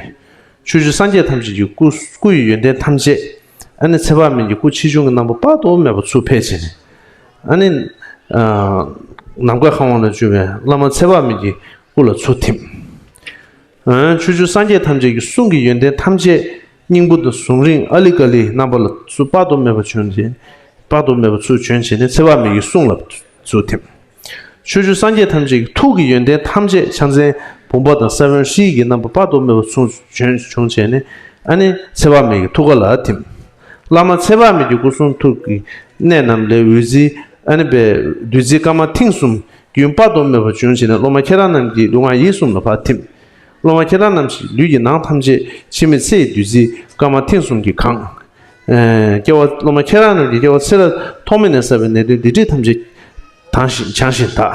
ཆུ་ཆུ་སངས་རྒྱས་ཐམས་ཅད་ཀྱི་སྐུ། སྐུ་ཡི་ཡོན་ཏན་ཐམས་ཅད། ཨ་ནི་ཚེ་དཔག་མེད་ཀྱི་སྐུ་ཆེ་ཆུང་གི་རྣམ་པ་དཔག་ཏུ་མེད་པ་ཚུར་འཕེལ་བྱས་ནས། ཨ་ནི་ནམ་མཁའ་གང་བ་ལ་བྱོན་པའི་བླ་མ་ཚེ་དཔག་མེད་ཀྱི་སྐུ་ལ་ཚུར་ཐིམ། ཆུ་ཆུ་སངས་རྒྱས་ཐམས་ཅད་ཀྱི་གསུང་གི་ཡོན་ཏན་ཐམས་ཅད་སྙིང་པོ་དང་གཟུངས་རིང་ཨ་ལི་ཀ་ལིའི་རྣམ་པ་ལ་ཚུར་དཔག་ཏུ་མེད་པ་བྱོན་བྱས། དཔག་ཏུ་མེད་པ་ཚུར་བྱོན་བྱས་ནས་ཚེ་དཔག་མེད་ཀྱི་གསུང་ལ་ཚུར་ཐིམ། ཆོས་སྐྱོང་སངས་རྒྱས་ཐམས་ཅད་ཀྱི་ཐུགས་ཀྱི་ཡོན་ཏན་ཐམས་ཅད་ཕྱག་མཚན་བུམ་པ་དང་ས་བོན་ཧྲཱིཿ་ཡི་རྣམ་པ་དཔག་ཏུ་མེད་པ་ཚུར་བྱོན་བྱུང་བྱས་ནས། ཨ་ནི་ཚེ་དཔག་མེད་ཀྱི་ཐུགས་ཀ་ལ་ཐིམ། བླ་མ་ཚེ་དཔག་མེད་ཀྱི་སྐུ་གསུང་ཐུགས་ཀྱི་གནད་རྣམས་ལས་འོད་ཟེར། ཨ་ནི་པའི་བདུད་རྩི་སྐར་མ་ཐེངས་གསུམ་རྒྱུན་དཔག་ཏུ་མེད་པ་བྱུང་བྱས་ནས། སློབ་མ་ཁྱེད་རང་རྣམས་ཀྱི་ལུས་ངག་ཡིད་གསུམ་ལ་ཕར་ཐིམ། སློབ་མ་ཁྱེད་རང་རྣམས་ཀྱི་ལུས་ཀྱི་ནང་ཐམས་ཅད་འཆི་མེད་ཚེ་ཡི་བདུད་རྩིས་སྐར་མ་ཐེངས་གསུམ་གྱིས་གང་། ཨེ། སྐྱེ་བ། སློབ་མ་ཁྱེད་རང་རྣམས་ཀྱི་སྐྱེ་བ་ཚེ་རབས་ཐོག་མེད་ནས་བསགས་པའི་ནད་གདོན་སྡིག་སྒྲིབ་ཐམས་ཅད་དྭངས་ཤིང་བྱང་ཞིང་དག།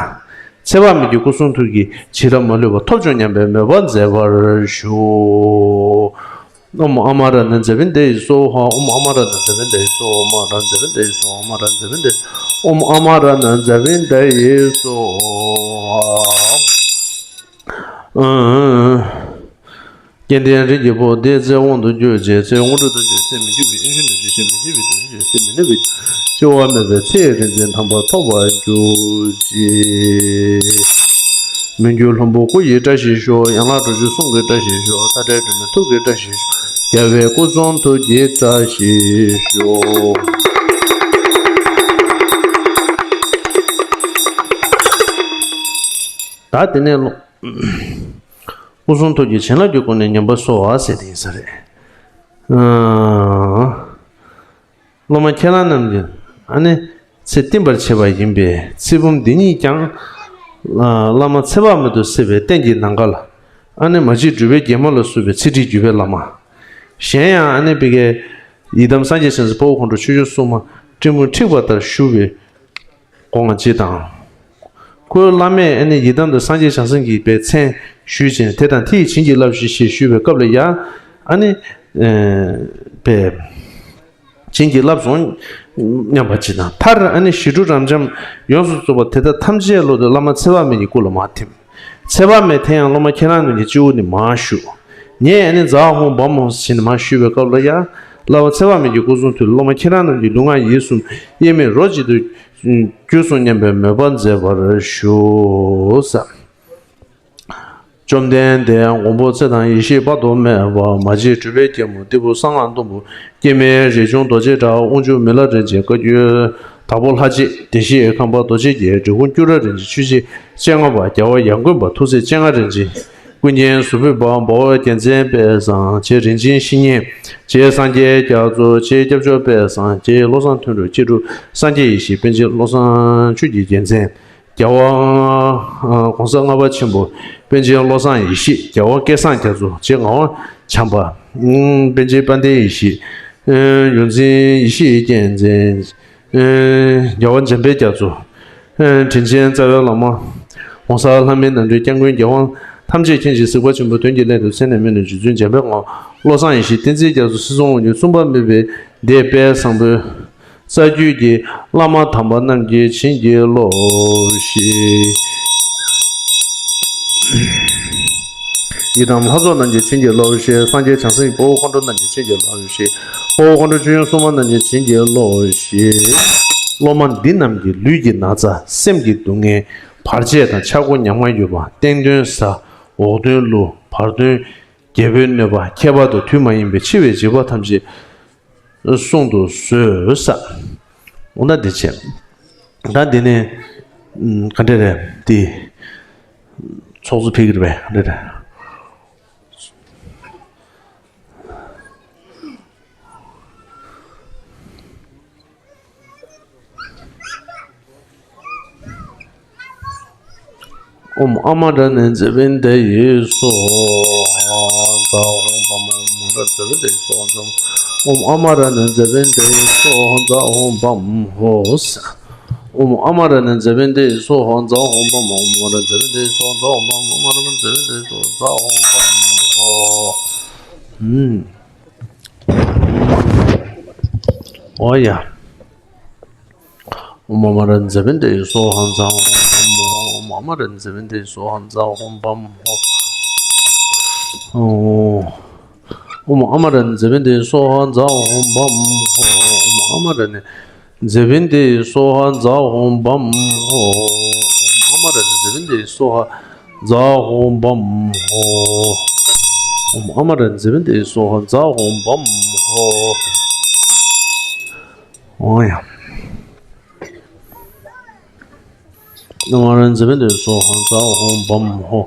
ཚེ་དཔག་མེད་ཀྱི་སྐུ་གསུང་ཐུགས་ཀྱི་བྱིན་རླབས་མ་ལུས་པ་ཐོབ་བྱུང་སྙམ་པའི་མོས་པ་མཛད་པར་ཞུ། ཨོཾ་ཨ་མ་རཏྣ་ཛེ་བིན་དྷེ་ཡེ་སྭཱ་ཧཱ། ཨོཾ་ཨ་མ་རཏྣ་ཛེ་བིན་དྷེ་ཡེ་སྭཱ་ཧཱ། ཨོཾ་ཨ་མ་རཏྣ་ཛེ་བིན་དྷེ་ཡེ་སྭཱ་ཧཱ། ཨོཾ་ཨ་མ་རཏྣ་ཛེ་བིན་དྷེ་ཡེ་སྭཱ་ཧཱ། ཨོཾ་ཨ་མ་རཏྣ་ཛེ་བིན་དྷེ་ཡེ་སྭཱ་ཧཱ། ཨོཾ། ཀྱེ་རྡེ་རིགས་ཀྱི་བུ། དེའི་ཚེ་དབང་དུ་གྱུར་ཅིང་། ཚེ་དངོས་གྲུབ་ཏུ་གྱུར། ཚེ་མི་འགྱུར་བའི་གཡུང་དྲུང་དུ་གྱུར་ཅིང་། མི་ཤིགས་པའི་བདུད་རྩི་ཆུ་ཤིང་། མི་ཤིགས་པའི་འཆི་བ་མེད་པའི་ཚེ་ཡི་རིག་འཛིན་དམ་པ་ཐོབ་པར་གྱུར་ཅིག། མི་འགྱུར་ལྷུན་པོ་སྐུ་ཡི་བཀྲ་ཤིས་ཤོག། ཡན་ལག་དྲུག་ཅུ་གསུང་གི་བཀྲ་ཤིས་ཤོག། མཐའ་བྲལ་སྒྲོན་མེ་ཐུགས་ཀྱི་བཀྲ་ཤིས་ཤོག། རྒྱལ་བའི་སྐུ་གསུང་ཐུགས་ཀྱི་བཀྲ་ཤིས་ཤོག། ད་དེ་ནས་ལོ། སྐུ་གསུང་ཐུགས་ཀྱི་བྱིན་རླབས་ཀྱི་སྒོ་ནས་ཉམས་པ་གསོ་བ་ཟེར་དེ་ཡིན་ས་རེད། ཨ། སློབ་མ་ཁྱེད་རང་རྣམས་ཀྱིས་ཨ་ནི་ཚེ་བརྟན་པར་བྱེད་པ་ཡིན་པས། ཚེ་བུམ་འདི་ཉིད་ཀྱང་བླ་མ་ཚེ་དཔག་མེད་དུ་གསལ་བའི་རྟེན་གྱི་ནམ་མཁའ་ལ། ཨ་ནི་མ་གཅིག་སྒྲུབ་པའི་རྒྱལ་མོ་ལ་བསུ་བའི་ཚེ་ཁྲིད་བརྒྱུད་པའི་བླ་མ། གཞན་ཡང་ཨ་ནི་བི་ཀའི་ཡི་དམ་སངས་རྒྱས་བྱང་སེམས་དཔའ་བོ་ཁོང་ཁྲོ་ཆོས་སྐྱོང་སྲུང་མ་སྤྲིན་ཕུང་འཁྲིགས་པ་ལྟར་བཞུགས་པའི་སྒོ་ང་སྤྱི་དང་། ཁོའི་བླ་མས་ཨ་ནི་ཡི་དམ་དང་སངས་རྒྱས་བྱང་སེམས་ཀྱི་པའི་མཚན་ཞུས་ཅིང་། དེ་དང་དེ་ཡིས་བྱིན་གྱིས་བརླབས་ཤིག་ཞེས་ཞུས་པའི་སྐབས་ལ་ཡང་ཨ་ནི་པའི་བྱིན་གྱིས་བརླབས་སོང་སྙམ་པ་ཅིག་དང་། མཐར་ཨ་ནི་ཞི་ཁྲོ་རབ་འབྱམས་ཡོངས་སུ་རྫོགས་པ་དེ་དག་ཐམས་ཅད་བློ་དེ་བླ་མ་ཚེ་དཔག་མེད་ཀྱི་སྐུ་ལ་མར་ཐིམ། ཚེ་དཔག་མེད་དེ་ཡང་སློབ་མ་ཁྱེད་རང་རྣམས་ཀྱི་སྤྱི་བོ་ནས་མར་ཞུགས། ངས་ཨ་ནི་ཛཿཧཱུྃ་བཾ་ཧཱུྃ་ཟེར་ནས་མར་ཞུས་པའི་སྐབས་ལ་ཡང་། བླ་མ་ཚེ་དཔག་མེད་ཀྱི་སྐུ་གསུང་ཐུགས་སློབ་མ་ཁྱེད་རང་རྣམས་ཀྱི་ལུས་ངག་ཡིད་གསུམ་དབྱེར་མེད་རོ་གཅིག་ཏུ་གྱུར་སོང་སྙམ་པའི་མོས་པ་མཛད་པར་ཞུ། ས། བཅོམ་ལྡན་འདས་མགོན་པོ་ཚེ་དང་ཡེ་ཤེས་དཔག་ཏུ་མེད་པ། མ་གཅིག་སྒྲུབ་པའི་རྒྱལ་མོ། སྟེགས་བུ་གསང་སྔགས་སྡོང་པོ། སྐྱེ་མེད་རས་ཆུང་རྡོ་རྗེ་འདྲ། དབང་ཕྱུག་མི་ལ་རིན་ཆེན་བཀའ་བརྒྱུད། དྭགས་པོ་ལྷ་གཅིག་བདེ་གཤེགས་ཁམས་པ་རྡོ་རྗེ་རྒྱལ། འབྲི་གུང་སྐྱུ་ར་རིན་ཆེན་ཆོས་རྗེ་སྤྱན་སྔ་པ། རྒྱལ་བ་ཡང་དགོན་པ་ཐུགས་སྲས་སྤྱན་སྔ་རིན་ཆེན། ཀུན་མཁྱེན་ཟུར་ཕུད་པ། འབའ་བ་རྒྱལ་མཚན་དཔལ་བཟང་། རྗེ་རིན་ཆེན་བཤེས་གཉེན། རྗེ་སངས་རྒྱས་རྒྱ་མཚོ། རྗེ་སྐྱབས་མཆོག་དཔལ་བཟང་། རྗེ་བློ་བཟང་དོན་གྲུབ། གཅེས་ཕྲུག་སངས་རྒྱས་ཡེ་ཤེས། པཎ་ཆེན་བློ་བཟང་ཆོས་ཀྱི་རྒྱལ་མཚན། རྒྱལ་བ་༸གོང་ས་ལྔ་པ་ཆེན་པོ་པཎ་ཆེན་བློ་བཟང་ཡེ་ཤེས། རྒྱལ་བ་སྐལ་བཟང་རྒྱ་མཚོ། རྗེ་ངག་དབང་བྱམས་པ། པཎ་ཆེན་དཔལ་ལྡན་ཡེ་ཤེས། ཡོངས་འཛིན་ཡེ་ཤེས་རྒྱལ་མཚན། རྒྱལ་བ་འཇམ་དཔལ་རྒྱ་མཚོ། དྲིན་ཅན་རྩ་བའི་བླ་མ། ༸གོང་ས་ལྷ་མིའི་རྣམ་འདྲེན་སྐྱབས་མགོན་རྒྱལ་དབང་ཐམས་ཅད་མཁྱེན་ཅིང་གཟིགས་པ་ཆེན་པོའི་དོན་གྱི་སླད་དུ་ཚེ་ནས་མེ་ནས་རྗེ་བཙུན་འཇམ་དཔལ་དབང་བློ་བཟང་ཡེ་ཤེས་བསྟན་འཛིན་རྒྱ་མཚོ་སྲིད་གསུམ་དབང་སྒྱུར་གསུམ་པ་སྨིན་པའི་སྡེ་དཔལ་བཟང་པོའི་རྩ་རྒྱུད་ཀྱི་བླ་མ་དམ་པ་རྣམས་ཀྱི་བྱིན་གྱིས་རློབས་ཤིག་ཡི་དམ་ལྷ་ཚོགས་རྣམས་ཀྱི་བྱིན་གྱིས་རློབས་ཤིག་སངས་རྒྱས་བྱང་སེམས་ཀྱི་དཔའ་བོ་མཁའ་འགྲོ་རྣམས་ཀྱི་བྱིན་གྱིས་རློབས་ཤིག་དཔའ་བོ་མཁའ་འགྲོ་ཆོས་སྐྱོང་སྲུང་མ་རྣམས་ཀྱི་བྱིན་གྱིས་རློབས་ཤིག་སློབ་མ་འདི་རྣམས་ཀྱི་ལུས་ཀྱི་ན་ཚ་སེམས་ཀྱི་སྡུག་བསྔལ་བར་ཆད་དང་ཆག་སྒོ་ཉམ་ང་ཡོད་པ་སྟེང་གདོན་གཟའ་འོག་གདོན་ཀླུ་བར་གདོན་རྒྱལ་པོའི་གནོད་པ་ཁྱད་པར་དུ་དུས་མ་ཡིན་པའི་འཆི་བའི་འཇིགས་པ་ཐམས་ཅད་གསུང་དུ་གསོལ་ས། འོ་ན་འདི་བྱས། ད་འདི་ནས་ག་འདྲ་རེད་འདི། ཚོགས་གཙོ་ཕེབས་ཀྱི་རེད་པས་ག་འདྲ་རེད། ཨོཾ་ཨ་མ་ར་ཎི་ཛེ་བན་དེ་ཡེ་སྭཱ་ཧཱ་ཛཿཧཱུྃ་བཾ། ཨོཾ་ཨ་མ་ར་ཎི་ཛེ་བན་དེ་ཡེ་སྭཱ་ཧཱ་ཛཿཧཱུྃ་བཾ། ཨོཾ་ཨ་མ་ར་ཎི་ཛེ་བན་དེ་ཡེ་སྭཱ་ཧཱ་ཛཿཧཱུྃ་བཾ་ཧོ། ཨོཾ་ཨ་མ་ར་ཎི་ཛེ་བན་དེ་ཡེ་སྭཱ་ཧཱ་ཛཿཧཱུྃ་བཾ། ཨོཾ་ཨ་མ་ར་ཎི་ཛེ་བན་དེ་ཡེ་སྭཱ་ཧཱ་ཛཿཧཱུྃ་བཾ། ཨོཾ་ཨ་མ་ར་ཎི་ཛེ་བན་དེ་ཡེ་སྭཱ་ཧཱ་ཛཿཧཱུྃ་བཾ་ཧོ། ཨུམ། ཨོ་ཡ། ཨོཾ་ཨ་མ་ར་ཎི་ཛེ་བན་དེ་ཡེ་སྭཱ་ཧཱ་ཛཿཧཱུྃ་བཾ་ཧོ། ཨོཾ་ཨ་མ་ར་ཎི་ཛེ་བན་དེ་ཡེ་སྭཱ་ཧཱ་ཛཿཧཱུྃ་བཾ་ཧོ། ཨོཾ་ཨ་མ་ར་ཎི་ཛེ་བན་དེ་ཡེ་སྭཱ་ཧཱ་ཛཿཧཱུྃ་བཾ་ཧོ། ཨོཾ་ཨ་མ་ར་ཎི་ཛེ་བན་དེ་ཡེ་སྭཱ་ཧཱ་ཛཿཧཱུྃ་བཾ་ཧོ། ཨོཾ་ཨ་མ་ར་ཎི་ཛེ་བན་དེ་ཡེ་སྭཱ་ཧཱ་ཛཿཧཱུྃ་བཾ་ཧོ། ཨོཾ་ཨ་མ་ར་ཎི་ཛེ་བན་དེ་ཡེ་སྭཱ་ཧཱ་ཛཿཧཱུྃ་བཾ་ཧོ། ཨོ་ཡ། ཨོཾ་ཨ་མ་ར་ཎི་ཛེ་བན་དེ་ཡེ་སྭཱ་ཧཱ་ཛཿཧཱུྃ་བཾ་ཧོ།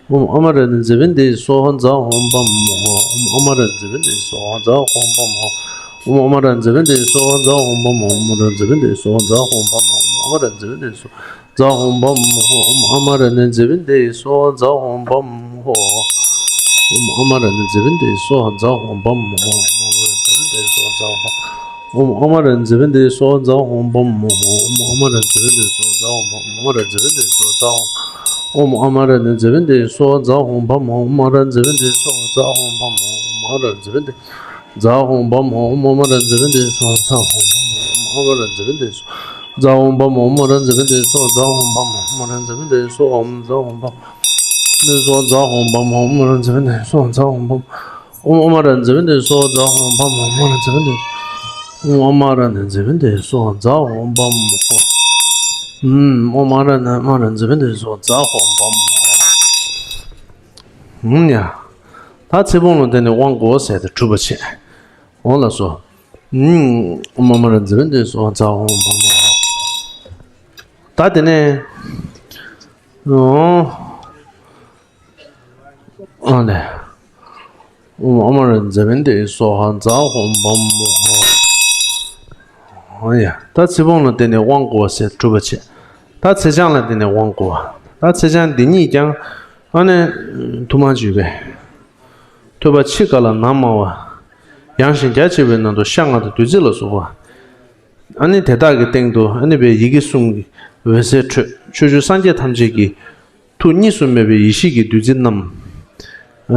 ཨོཾ་ཨ་མ་ར་ཎི་ཛེ་བན་དེ་ཡེ་སྭཱ་ཧཱ་ཛཿཧཱུྃ་བཾ་ཧོ། ཨོཾ་ཨ་མ་ར་ཎི་ཛེ་བན་དེ་ཡེ་སྭཱ་ཧཱ་ཛཿཧཱུྃ་བཾ་ཧོ། ཨོཾ་ཨ་མ་ར་ཎི་ཛེ་བན་དེ་ཡེ་སྭཱ་ཧཱ་ཛཿཧཱུྃ་བཾ་ཧོ། ཨོཾ་ཨ་མ་ར་ཎི་ཛེ་བན་དེ་ཡེ་སྭཱ་ཧཱ་ཛཿཧཱུྃ་བཾ་ཧོ། ཨོཾ་ཨ་མ་ར་ཎི་ཛེ་བན་དེ་ཡེ་སྭཱ་ཧཱ་ཛཿཧཱུྃ་བཾ་ཧོ། ཨོཾ་ཨ་མ་ར་ཎི་ཛེ་བན་དེ་ཡེ་སྭཱ་ཧཱ་ཛཿཧཱུྃ་བཾ་ཧོ། ཨོཾ་ཨ་མ་ར་ཎི་ཛེ་བན་དེ་ཡེ་སྭཱ་ཧཱ་ཛཿཧཱུྃ་བཾ་ཧོ། ཨོཾ་ཨ་མ་ར་ཎི་ཛེ་བན་དེ་ཡེ་སྭཱ་ཧཱ་ཛཿཧཱུྃ་བཾ་ཧོ། ཨོཾ་ཨ་མ་ར་ཎི་ཛེ་བན་དེ་ཡེ་སྭཱ་ཧཱ་ཛཿཧཱུྃ་བཾ་ཧོ། ཨོཾ་ཨ་མ་ར་ཎི་ཛེ་བན་དེ་ཡེ་སྭཱ་ཧཱ་ཛཿཧཱུྃ་བཾ་ཧོ། ཨོཾ་ཨ་མ་ར་ཎི་ཛེ་བན་དེ་ཡེ་སྭཱ་ཧཱ་ཛཿཧཱུྃ་བཾ་ཧོ། ཨོཾ་ཨ་མ་ར་ཎི་ཛེ་བན་དེ་ཡེ་སྭཱ་ཧཱ་ཛཿཧཱུྃ་བཾ་ཧོ། ཨོཾ་ཨ་མ་ར་ཎི་ཛེ་བན་དེ་ཛཿཧཱུྃ་བཾ་ཧོ། ཨོཾ་ཨ་མ་ར་ཎི་ཛེ་བན་དེ་ཡེ་སྭཱ་ཧཱ་ཛཿཧཱུྃ་བཾ་ཧོ། ཨོཾ་ཨ་མ་ར་ཎི་ཛེ་བན་དེ་ཡེ་སྭཱ་ཛཿཧཱུྃ་བཾ་ཧོ། ཨོཾ་ཨ་མ་ར་ཎི་ཛེ་བན་དེ་ཡེ་སྭཱ་ཧཱ་ཛཿཧཱུྃ་བཾ་ཧོ། ཨོཾ་ཨ་མ་ར་ཎི་ཛེ་བན་དེ་ཡེ་སྭཱ་ཧཱ་ཛཿཧཱུྃ་བཾ་ཧོ། ཨོཾ་ཨ་མ་ར་ཎི་ཛེ་བན་དེ་ཡེ་སྭཱ་ཧཱ་ཛཿཧཱུྃ་བཾ་ཧོ། ཨོཾ་ཨ་མ་ར་ཎི་ཛེ་བན་དེ་ཡེ་སྭཱ་ཧཱ་ཛཿཧཱུྃ་བཾ་ཧོ། ཨོཾ་ཨ་མ་ར་ཎི་ཛེ་བན་དེ་ཡེ་སྭཱ་ཧཱ་ཛཿཧཱུྃ་བཾ་ཧོ། ཨོཾ་ཨ་མ་ར་ཎི་ཛེ་བན་དེ་ཡེ་སྭཱ་ཧཱ་ཛཿཧཱུྃ་བཾ་ཧོ། ཨུམ་ཡ། ད་ཚེ་སྤོང་ལ་བརྟེན་ནས་དབང་བསྐུར་བ་ཟེར་ཏེ་གྲུབ་པ་བྱས། འོ་ལགས་སོ། ཨོཾ་ཨ་མ་ར་ཎི་ཛེ་བན་དེ་ཡེ་སྭཱ་ཧཱ་ཛཿཧཱུྃ་བཾ་ཧོ། ད་དེ་ནས། ཨོ། ཨ་ལས། ཨོཾ་ཨ་མ་ར་ཎི་ཛེ་བན་དེ་ཡེ་སྭཱ་ཧཱ་ཛཿཧཱུྃ་བཾ་ཧོ། ཨོ་ཡ། ད་ཚེ་སྤོང་ལ་བརྟེན་ནས་དབང་བསྐུར་བ་ཟེར་གྲུབ་པ་བྱས། ད་ཚེ་ཆང་ལ་བརྟེན་ནས་དབང་བསྐུར་བ། ད་ཚེ་ཆང་འདི་ཉིད་ཀྱང་ཨ་ནི་ཐུན་མོང་བརྗོད་པས། ཐོད་པ་ཕྱི་ཁ་ལ་ནམ་དམར་བ། ཡངས་ཤིང་རྒྱ་ཆེ་བའི་ནང་དུ་ཤ་ལྔ་དང་བདུད་རྩི་ལ་སོགས་པ། ཨ་ནི་དེ་དག་གི་སྟེང་དུ་ཨ་ནི་བའི་ཡི་གེ་གསུམ་གྱི་འོད་ཟེར་འཕྲོས། ཕྱོགས་བཅུའི་སངས་རྒྱས་ཐམས་ཅད་ཀྱི་ཐུགས་གཉིས་སུ་མེད་པའི་ཡེ་ཤེས་ཀྱི་བདུད་རྩི་རྣམས། ཨ་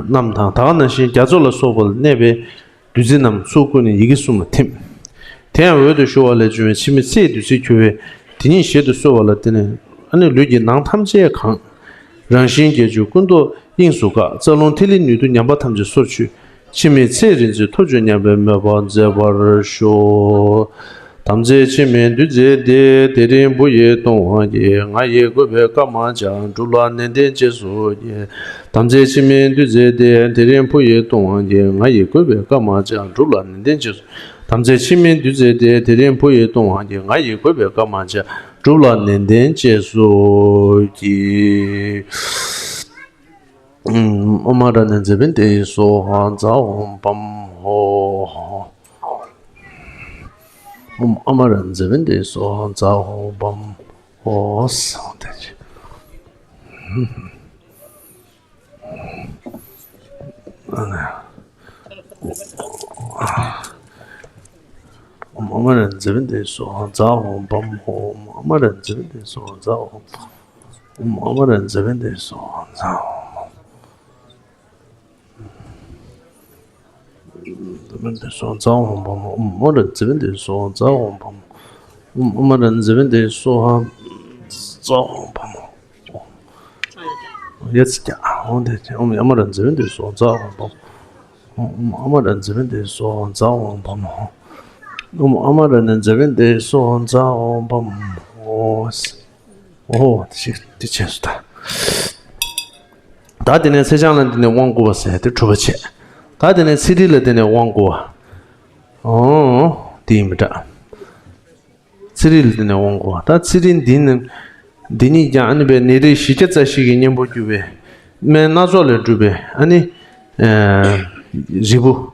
རྣམས་དང་དེ་ནང་བཞིན་རྒྱ་མཚོ་ལ་སོགས་པ་ལ་གནས་པའི་བདུད་རྩི་རྣམས་ཚུར་བཀུག་ནས་ཡི་གེ་གསུམ་ལ་ཐིམ། དེ་ཡང་འོད་དུ་ཤར་བ་ལས་བྱུང་བའི་འཆི་མེད་ཚེའི་བདུད་རྩིས་གྱུར་པའི་དེ་ཉིད་ཞལ་དུ་གསོལ་བ་ལ་བརྟེན་ནས་ཨ་ནི་ལུས་ཀྱི་ནང་ཐམས་ཅད་གང་། རང་བཞིན་གྱི་རྒྱུ་ཀུན་རྟོག་དབྱིངས་སུ་འགག་རྩ་རླུང་ཐིག་ལེ་ནུས་མཐུ་ཉམས་པ་ཐམས་ཅད་སོར་ཆུད། འཆི་མེད་ཚེ་རིང་ཚེ་ཐོབ་བྱུང་སྙམ་པའི་མོས་པ་མཛད་པར་ཤོག་དམ་རྫས་འཆི་མེད་བདུད་རྩི་འདི། དེ་རིང་བུ་ཡིས་བཏུང་བ་ཡིན། ང་ཡིས་བགོས་པའི་བཀའ་མ་བཅག་སྒྲུབ་ལ་ནན་ཏན་གཅེས་སུ་གྱིས། དམ་རྫས་འཆི་མེད་བདུད་རྩི་འདི། དེ་རིང་བུ་ཡིས་བཏུང་བ་ཡིན། ང་ཡིས་བགོས་པའི་བཀའ་མ་བཅག་སྒྲུབ་ལ་ནན་ཏན་གཅེས་སུ། དམ་རྫས་འཆི་མེད་བདུད་རྩི་འདི། དེ་རིང་བུ་ཡིས་བཏུང་བ་ཡིན། ང་ཡིས་བགོས་པའི་བཀའ་མ་བཅག་སྒྲུབ་ལ་ནན་ཏན་གཅེས་སུ་གྱིས། ཨོཾ་ཨ་མ་ར་ཎི་ཛེ་བན་དེ་ཡེ་སྭཱ་ཧཱ་ཛཿཧཱུྃ་བཾ་ཧོ། ཨོཾ་ཨ་མ་ར་ཎི་ཛེ་བན་དེ་ཡེ་སྭཱ་ཧཱ་ཛཿཧཱུྃ་བཾ་ཧོ། ཨོཾ་ཨ་མ་ར་ཎི་ཛེ་བན་དེ་ཡེ་སྭཱ་ཧཱ་ཛཿཧཱུྃ་བཾ་ཧོ། ཨོཾ་ཨ་མ་ར་ཎི་ཛེ་བན་དེ་ཡེ་སྭཱ་ཧཱ་ཛཿཧཱུྃ་བཾ། ཨོཾ་ཨ་མ་ར་ཛ་བན་དེ་སྭཱ་ཧཱ་ཛ་ཨོཾ། ཛ་བན་དེ་སྭཱ་ཧཱ་ཛ་ཨོཾ་བཾ། ཨོཾ་ཨ་མ་ར་ཛ་བན་དེ་སྭཱ་ཧཱ་ཛ་ཨོཾ་བཾ། ཨོཾ་ཨ་མ་ར་ཛ་བན་དེ་སྭཱ་ཧཱ་ཛ་ཨོཾ་བཾ། ཡ་ཙི་ཀྱ་ཨོཾ་དེ་ཨོཾ་ཨ་མ་ར་ཛ་བན་དེ་སྭཱ་ཧཱ་ཛ་ཨོཾ་བཾ། ཨོཾ་ཨ་མ་ར་ཛ་བན་དེ་སྭཱ་ཧཱ་ཛ་ཨོཾ་བཾ། ཨོཾ་ཨ་མ་ར་ཛ་བན་དེ་སྭཱ་ཧཱ་ཛ་ཨོཾ་བཾ། ཨོ། ཨོ་དེ་ཞིག་དེ་བྱས་སོ་ད། ད་དེ་ནས་ཚེས་བྱང་ལ་དེ་ནས་དབང་བསྐུར་བ་ཟེར་དེ་དྲུག་པ་བྱས། ད་དེ་ནས་ཚེས་རིལ་ལ་དེ་ནས་དབང་བསྐུར་བ། ཨོ། དེ་ཡིན་མི་འདྲ། ཚེས་རིལ་ལ་དེ་ནས་དབང་བསྐུར་བ། ད་ཚེས་རིལ་འདི་ནི། འདི་ཉིད་ཀྱང་ཨ་ནི་པའི་ནད་རིགས་བཞི་བརྒྱ་རྩ་བཞི་གི་གཉེན་པོར་གྱུར་པའི། སྨན་སྣ་ཚོགས་ལས་གྲུབ་པའི་ཨ་ནི། རིལ་བུ།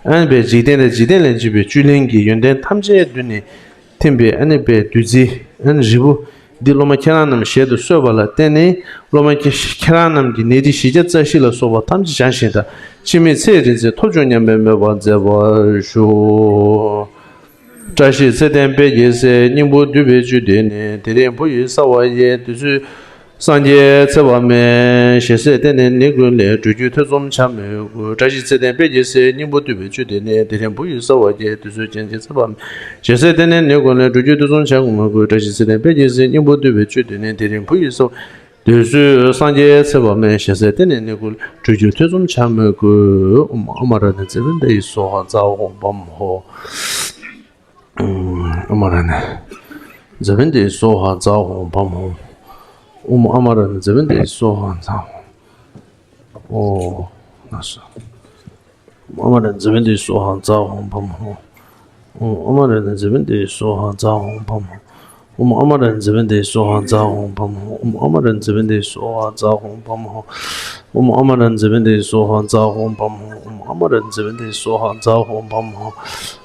ཨ་ནི་པའི་འཇིག་རྟེན་དང་འཇིག་རྟེན་ལས་བརྒྱུད་པའི་བཅུད་ལེན་གྱི་ཡོན་ཏན་ཐམས་ཅད་བསྡུས་ནས་ཐིམ་པའི་ཨ་ནི་པའི་བདུད་རྩི་ཨ་ནི་རིལ་བུ་འདི་སློབ་མ་ཁྱེད་རང་རྣམས་ཞལ་དུ་གསོལ་བ་ལ་བརྟེན་ནས་སློབ་མ་ཁྱེད་རང་རྣམས་ཀྱི་ནད་རིགས་བཞི་བརྒྱ་རྩ་བཞི་ལ་སོགས་པ་ཐམས་ཅད་བྱང་ཞིང་དང་འཆི་མེད་ཚེ་རིང་ཚེ་ཐོབ་བྱུང་སྙམ་པའི་མོས་པ་མཛད་པར་ཞུ། བཀྲ་ཤིས་ཚེ་བརྟན་དཔལ་གྱི་སྲས། སྙིང་པོ་འདུས་པའི་བཅུད་དེ་ནི། དེ་རིང་བུ་ཡིས་གསོལ་བ་ཡི། དུས་ཚོད་སངས་རྒྱས་ཚེ་དཔག་མེད། ཞལ་ཟས་བསྟན་ནས་ནི་ཀུན་ལེགས། སྒྲུབ་བརྒྱུད་ཐེ་ཚོམ་བྱ་མི་དགོས། བཀྲ་ཤིས་ཚེ་བརྟན་དཔལ་གྱི་སྲས། སྙིང་པོ་འདུས་པའི་བཅུད་དེ་ནི། དེ་རིང་བུ་ཡིས་གསོལ་བ་ཡི། དུས་ཚོད་སངས་རྒྱས་ཚེ་དཔག་མེད། ཞལ་ཟས་བསྟན་ནས་ནི་ཀུན་ལེགས། སྒྲུབ་བརྒྱུད་ཐེ་ཚོམ་བྱ་མི་དགོས། བཀྲ་ཤིས་ཚེ་བརྟན་དཔལ་གྱི་སྲས། སྙིང་པོ་འདུས་པའི་བཅུད་དེ་ནི། དེ་རིང་བུ་ཡིས་གསོལ། དུས་ཚོད་སངས་རྒྱས་ཚེ་དཔག་མེད། ཞལ་ཟས་བསྟན་ནས་ནི་ཀུན་ལེགས། སྒྲུབ་བརྒྱུད་ཐེ་ཚོམ་བྱ་མི་དགོས། ཨོཾ་ཨ་མ་ར་ཎི་ཛ་བན་དྷ་ཡེ་སྭཱ་ཧཱ་ཛ་ཨོཾ་བཾ་ཧོ། ཨོཾ་ཨ་མ་ར་ཎི་ཛ་བན་དྷ་ཡེ་སྭཱ་ཧཱ་ཛ་ཨོཾ་བཾ་ཧོ། ཨོཾ་ཨ་མ་ར་ཎི་ཛ་བན་དྷ་ཡེ་སྭཱ་ཧཱ་ཛ་ཨོཾ། ཨོ། ན་སོ། ཨོཾ་ཨ་མ་ར་ཎི་ཛ་བན་དྷ་ཡེ་སྭཱ་ཧཱ་ཛ་ཨོཾ་བཾ་ཧོ། ཨོཾ་ཨ་མ་ར་ཎི་ཛ་བན་དྷ་ཡེ་སྭཱ་ཧཱ་ཛ་ཨོཾ་བཾ་ཧོ། ཨོཾ་ཨ་མ་ར་ཎི་ཛ་བན་དྷ་ཡེ་སྭཱ་ཧཱ་ཛ་ཨོཾ་བཾ་ཧོ། ཨོཾ་ཨ་མ་ར་ཎི་ཛ་བན་དྷ་ཡེ་སྭཱ་ཧཱ་ཛ་ཨོཾ་བཾ་ཧོ། ཨོཾ་ཨ་མ་ར་ཎི་ཛ་བན་དྷ་ཡེ་སྭཱ་ཧཱ་ཛ་ཨོཾ་བཾ་ཧོ། ཨོཾ་ཨ་མ་ར་ཎི་ཛ་བན་དྷ་ཡེ་སྭཱ་ཧཱ་ཛ་ཨོཾ་བཾ་ཧོ།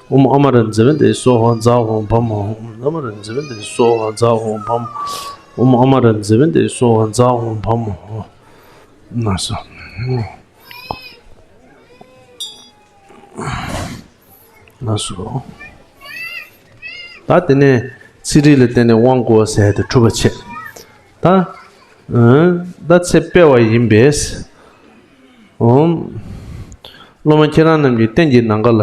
ཨོཾ་ཨ་མ་ར་ཎི་ཛ་བན་དྷ་ཡེ་སྭཱ་ཧཱ་ཛ་ཨོཾ་བཾ་ཧོ། ཨོཾ་ཨ་མ་ར་ཎི་ཛ་བན་དྷ་ཡེ་སྭཱ་ཧཱ་ཛ་ཨོཾ་བཾ་ཧོ། ཨོཾ་ཨ་མ་ར་ཎི་ཛ་བན་དྷ་ཡེ་སྭཱ་ཧཱ་ཛ་ཨོཾ་བཾ་ཧོ། ན་སོ། ལགས་སོ། ད་དེ་ནས་ཚེས་རིལ་ལ་བརྟེན་ནས་དབང་བསྐུར་བ་ཟེར་དེ་གྲུབ་པ་བྱས། ད། ཨང་། ད་ཚེ་སྤེལ་བ་ཡིན་པས། ཨོམ། སློབ་མ་ཁྱེད་རང་རྣམས་ཀྱི་རྟེན་གྱི་ནམ་མཁའ་ལ།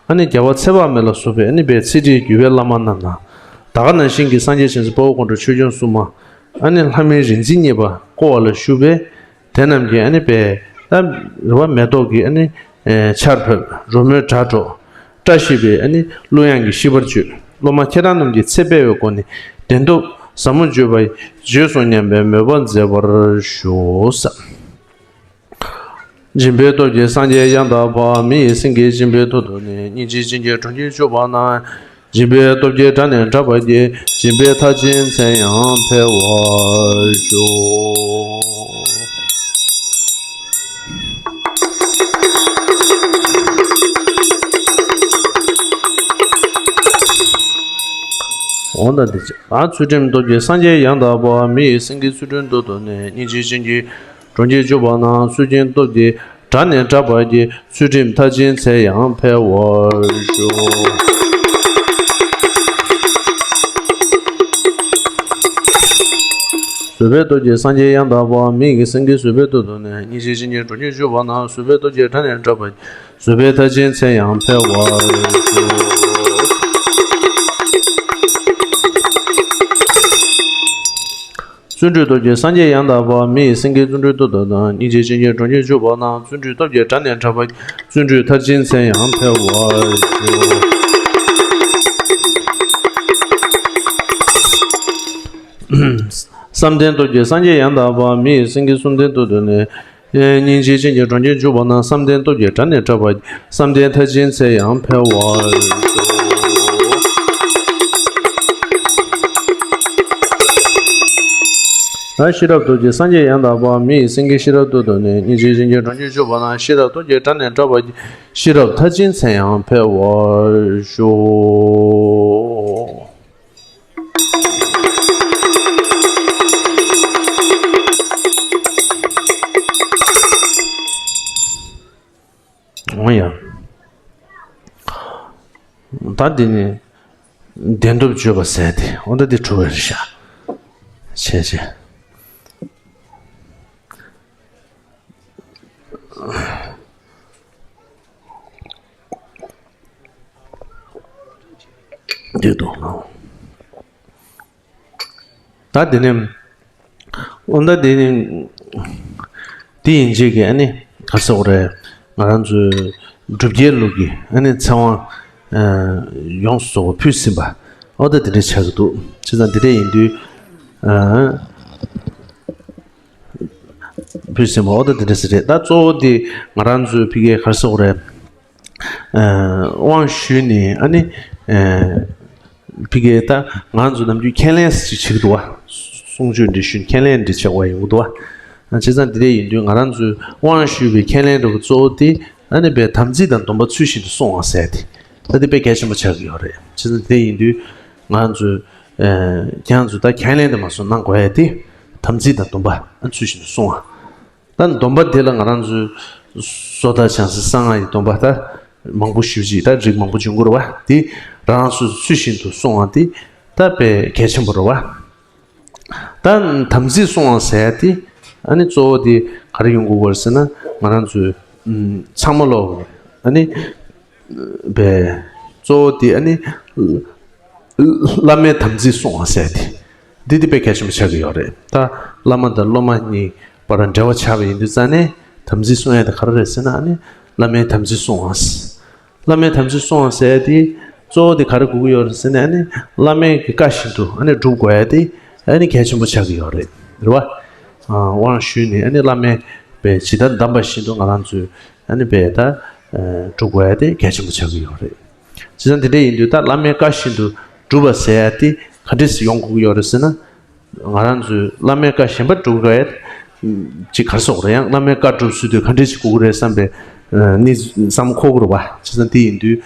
ཨ་ནི་རྒྱལ་བ་ཚེ་དཔག་མེད་ལ་སོགས་པའི་ཨ་ནི་པའི་ཚེ་རིལ་བརྒྱུད་པའི་བླ་མ་རྣམས་དང་། ད་ག་ནང་བཞིན་གྱི་སངས་རྒྱས་བྱང་སེམས་དཔའ་བོ་དཀོན་མཆོག་ཆོས་སྐྱོང་སྲུང་མ། ཨ་ནི་ལྷ་མིའི་རིག་འཛིན་གཉིས་པ་བསྐོར་བ་ལ་བཞུགས་པས། དེ་རྣམས་ཀྱིས་ཨ་ནི་པའི་ད་རེ་བ་མེ་ཏོག་གི་ཨ་ནི་ཆར་ཕབ། རོལ་མོའི་སྒྲ་སྒྲོག། བཀྲ་ཤིས་པའི་ཨ་ནི་གླུ་དབྱངས་ཀྱིས་ཤིས་པར་བརྗོད། སློབ་མ་ཁྱེད་རང་རྣམས་ཀྱི་ཚེ་སྤེལ་བའི་སྒོ་ནས་བདེན་སྟོབས་ཟབ་མོ་བརྗོད་པ་བརྗོད་སོང་སྙམ་པའི་མོས་པ་མཛད་པར་ཞུ་ས། སྦྱིན་པའི་སྟོབས་ཀྱིས་སངས་རྒྱས་ཡང་དག་པ། མི་ཡི་སེང་གེ་སྦྱིན་པའི་མཐུ་སྟོབས་ནི། སྙིང་རྗེ་ཅན་གྱིས་གྲོང་ཁྱེར་བཅུ་པ་ན། སྦྱིན་པའི་སྟོབས་ཀྱིས་དགྲ་ནི་བྲབ་པར་བགྱི། སྦྱིན་པའི་མཐར་ཕྱིན་མཚན་ཡང་འཕེལ་བར་ཤོག། འོ་ན་འདི་ཕྱིར། ཨ་ཚུལ་ཁྲིམས་སྟོབས་ཀྱིས་སངས་རྒྱས་ཡང་དག་པ། མི་ཡི་སེང་གེ་ཚུལ་ཁྲིམས་མཐུ་སྟོབས་ནི། སྙིང་རྗེ་ཅན་གྱིས་གྲོང་ཁྱེར་བཅུ་པ་ན། ཚུལ་ཁྲིམས་སྟོབས་ཀྱིས་དགྲ་ནི་བྲབ་པར་བགྱི། ཚུལ་ཁྲིམས་མཐར་ཕྱིན་མཚན་ཡང་འཕེལ་བར་ཤོག། བཟོད་པའི་སྟོབས་ཀྱིས་སངས་རྒྱས་ཡང་དག་པ། མི་ཡི་སེང་གེ་བཟོད་པའི་མཐུ་སྟོབས་ནི། སྙིང་རྗེ་ཅན་གྱིས་གྲོང་ཁྱེར་བཅུ་པ་ན། བཟོད་པའི་སྟོབས་ཀྱིས་དགྲ་ནི་བྲབ་པར་བགྱི། བཟོད་པའི་མཐར་ཕྱིན་མཚན་ཡང་འཕེལ་བར་ཤོག། བརྩོན་འགྲུས་སྟོབས་ཀྱིས་སངས་རྒྱས་ཡང་དག་པ། མི་ཡི་སེང་གེ་བརྩོན་འགྲུས་མཐུ་སྟོབས་དང་། སྙིང་རྗེ་ཅན་གྱིས་གྲོང་ཁྱེར་བཅུ་པ་ན། བརྩོན་འགྲུས་སྟོབས་ཀྱིས་དགྲ་ནི་བྲབ་པར། བརྩོན་འགྲུས་མཐར་ཕྱིན་མཚན་ཡང་འཕེལ་བར་ཤོག། བསམ་གཏན་སྟོབས་ཀྱིས་སངས་རྒྱས་ཡང་དག་པ། མི་ཡི་སེང་གེ་བསམ་གཏན་མཐུ་སྟོབས་ནི། སྙིང་རྗེ་ཅན་གྱིས་གྲོང་ཁྱེར་བཅུ་པ་ན། བསམ་གཏན་སྟོབས་ཀྱིས་དགྲ་ནི་བྲབ་པ། བསམ་གཏན་མཐར་ཕྱིན་མཚན་ཡང་འཕེལ་བར་ཤོག། ད་ཤེས་རབ་སྟོབས་ཀྱིས་སངས་རྒྱས་ཡང་དག་པ། མི་ཡི་སེང་གེ་ཤེས་རབ་མཐུ་སྟོབས་ནི། སྙིང་རྗེ་ཅན་གྱིས་གྲོང་ཁྱེར་བཅུ་པ་ན། ཤེས་རབ་སྟོབས་ཀྱིས་དགྲ་ནི་བྲབ་པ། ཤེས་རབ་མཐར་ཕྱིན་མཚན་ཡང་འཕེལ་བར་ཤོག། འོ་ཡ། ད་འདི་ནི་བདེན་སྟོབས་བརྗོད་པ་ཟེར་ཏེ། འོ་ད་འདི་གྲུབ་པ་རེད་ཤག། བྱས་བྱས། འདི་དང་། ད་དེ་ནས་འོ་ད་དེ་ནས་དེ་ཡིན་རྗེས་ཀྱི་ཨ་ནི་ག་རེ་ཟེར་དགོས་རེད། ང་རང་ཚོའི་སྒྲུབ་བརྒྱུད་ལུགས་ཀྱི་ཨ་ནི་ཚེ་དབང་ཡོངས་སུ་རྫོགས་པ་ཕུལ་ཟིན་པ་འོ་ད་དེ་འདྲ་ཆགས་ཀྱི་འདུག་བྱས་ཙང་དེ་འདྲ་ཡིན་དུས། ཕུལ་ཟིན་པ་འོ་ད་དེ་འདྲ་ཞིག་རེད། ད་གཙོ་བོ་དེ་ང་རང་ཚོའི་ཕ་གིའི་ག་རེ་ཟེར་དགོས་རེད། དབང་ཞུས་ནས་ཨ་ནི་ཕ་གིའི་ད་ང་ཚོ་ནམ་རྒྱུན་ཁས་ལེན་ཞིག་བྱེད་ཀྱི་འདུག་བ། གསུང་ཆོས་འདི་ཞུས་ཁས་ལེན་འདི་བྱེད་དགོས་ཡོང་གི་འདུག་བ། བྱས་ཙང་དེ་འདྲ་ཡིན་དུས་ང་རང་ཚོའི་དབང་ཞུས་པའི་ཁས་ལེན་འདྲ་བོ་གཙོ་བོ་དེ་ཨ་ནི་པའི་དམ་ཚིག་དང་སྡོམ་པ་ཚུལ་བཞིན་དུ་སྲུང་བ་ཟེར་ཏེ། ད་དེ་དཔེ་གལ་ཆེན་པོ་ཆགས་ཀྱི་ཡོད་རེད། བྱས་ཙང་དེ་འདྲ་ཡིན་དུས་ང་ཚོས་ཁྱེད་རང་ཚོས་ད་ཁས་ལེན་དེ་མ་སོང་གནང་དགོས་ཡ་དེ་དམ་ཚིག་དང་སྡོམ་པ་ཚུལ་བཞིན་དུ་སྲུང་བ། ད་སྡོམ་པ་དེ་ལ་ང་རང་ཚོའི་བསོད་བདག་བྱང་སེམས་གསང་སྔགས་ཀྱི་སྡོམ་པ་ད་མང་པོ་ཞེ་པོ་ཅིག་ད་རིགས་མང་པོ་འབྱུང་གི་རེད་བ། དེ་རང་སོ་སོ་ཚུལ་བཞིན་དུ་སྲུང་བ་དེ་ད་དཔེ་གལ་ཆེན་པོ་རེད་བ། ད་དམ་ཚིག་སྲུང་བ་ཟེར་ཡ་དེ་ཨ་ནི་གཙོ་བོ་དེ་ག་རེ་ཡོང་དགོས་པ་རེད་ཟེར་ན། ང་རང་ཚོའི་ཚང་མ་ལོག་ཨ་ནི་པའི་གཙོ་བོ་དེ་ཨ་ནི་བླ་མའི་དམ་ཚིག་སྲུང་བ་ཟེར་ཏེ། འདི་དེ་དཔེ་གལ་ཆེན་པོ་ཆགས་ཀྱི་ཡོད་རེད། ད་བླ་མ་དང་སློབ་མ་གཉིས་བར་འབྲེལ་བ་ཆགས་པ་ཡིན་དུས་ཙང་ནས་དམ་ཚིག་སྲུང་ཡ་དེ་ག་རེ་རེད་ཟེར་ན། ཨ་ནི་བླ་མའི་དམ་ཚིག་སྲུང་བ། བླ་མའི་དམ་ཚིག་སྲུང་བ་ཟེར་ཡ་དེ་གཙོ་བོ་དེ་ག་རེ་དགོས་ཀྱི་ཡོད་རེད་ཟེར་ན། ཨ་ནི་བླ་མའི་གི་བཀའ་བཞིན་དུ་ཨ་ནི་སྒྲུབ་དགོས་ཡ་དེ་ཨ་ནི་གལ་ཆེན་པོ་ཆགས་ཀྱི་ཡོད་རེད། རེད་བ། དབང་ཞུས་ནས་ཨ་ནི་བླ་མའི་པའི་ཇི་ལྟར་གདམས་པ་བཞིན་དུ་ང་རང་ཚོས་ཨ་ནི་པའི་ད་སྒྲུབ་དགོས་ཡ་དེ་གལ་ཆེན་པོ་ཆགས་ཀྱི་ཡོད་རེད། བྱས་ཙང་དེ་འདྲ་ཡིན་དུས་ད་བླ་མའི་བཀའ་བཞིན་དུ་སྒྲུབ་པ་ཟེར་ཡ་དེ་ག་འདྲས་སེ་ཡོང་དགོས་ཀྱི་ཡོད་རེད་ཟེར་ན། ང་རང་ཚོས་བླ་མའི་བཀའ་གཞན་པ་སྒྲུབ་དགོས་ཡ་ཅིག་ག་རེ་ཟེར་དགོས་རེད། ཡང་བླ་མའི་བཀའ་སྒྲུབ་ཚུལ་དེ་ག་འདྲས་ཅིག་དགོས་ཀྱི་རེད་བསམ་པའི་གནས་བསམ་འཁོར་དགོས་རེད་བ། བྱས་ཙང་དེ་ཡིན་དུས་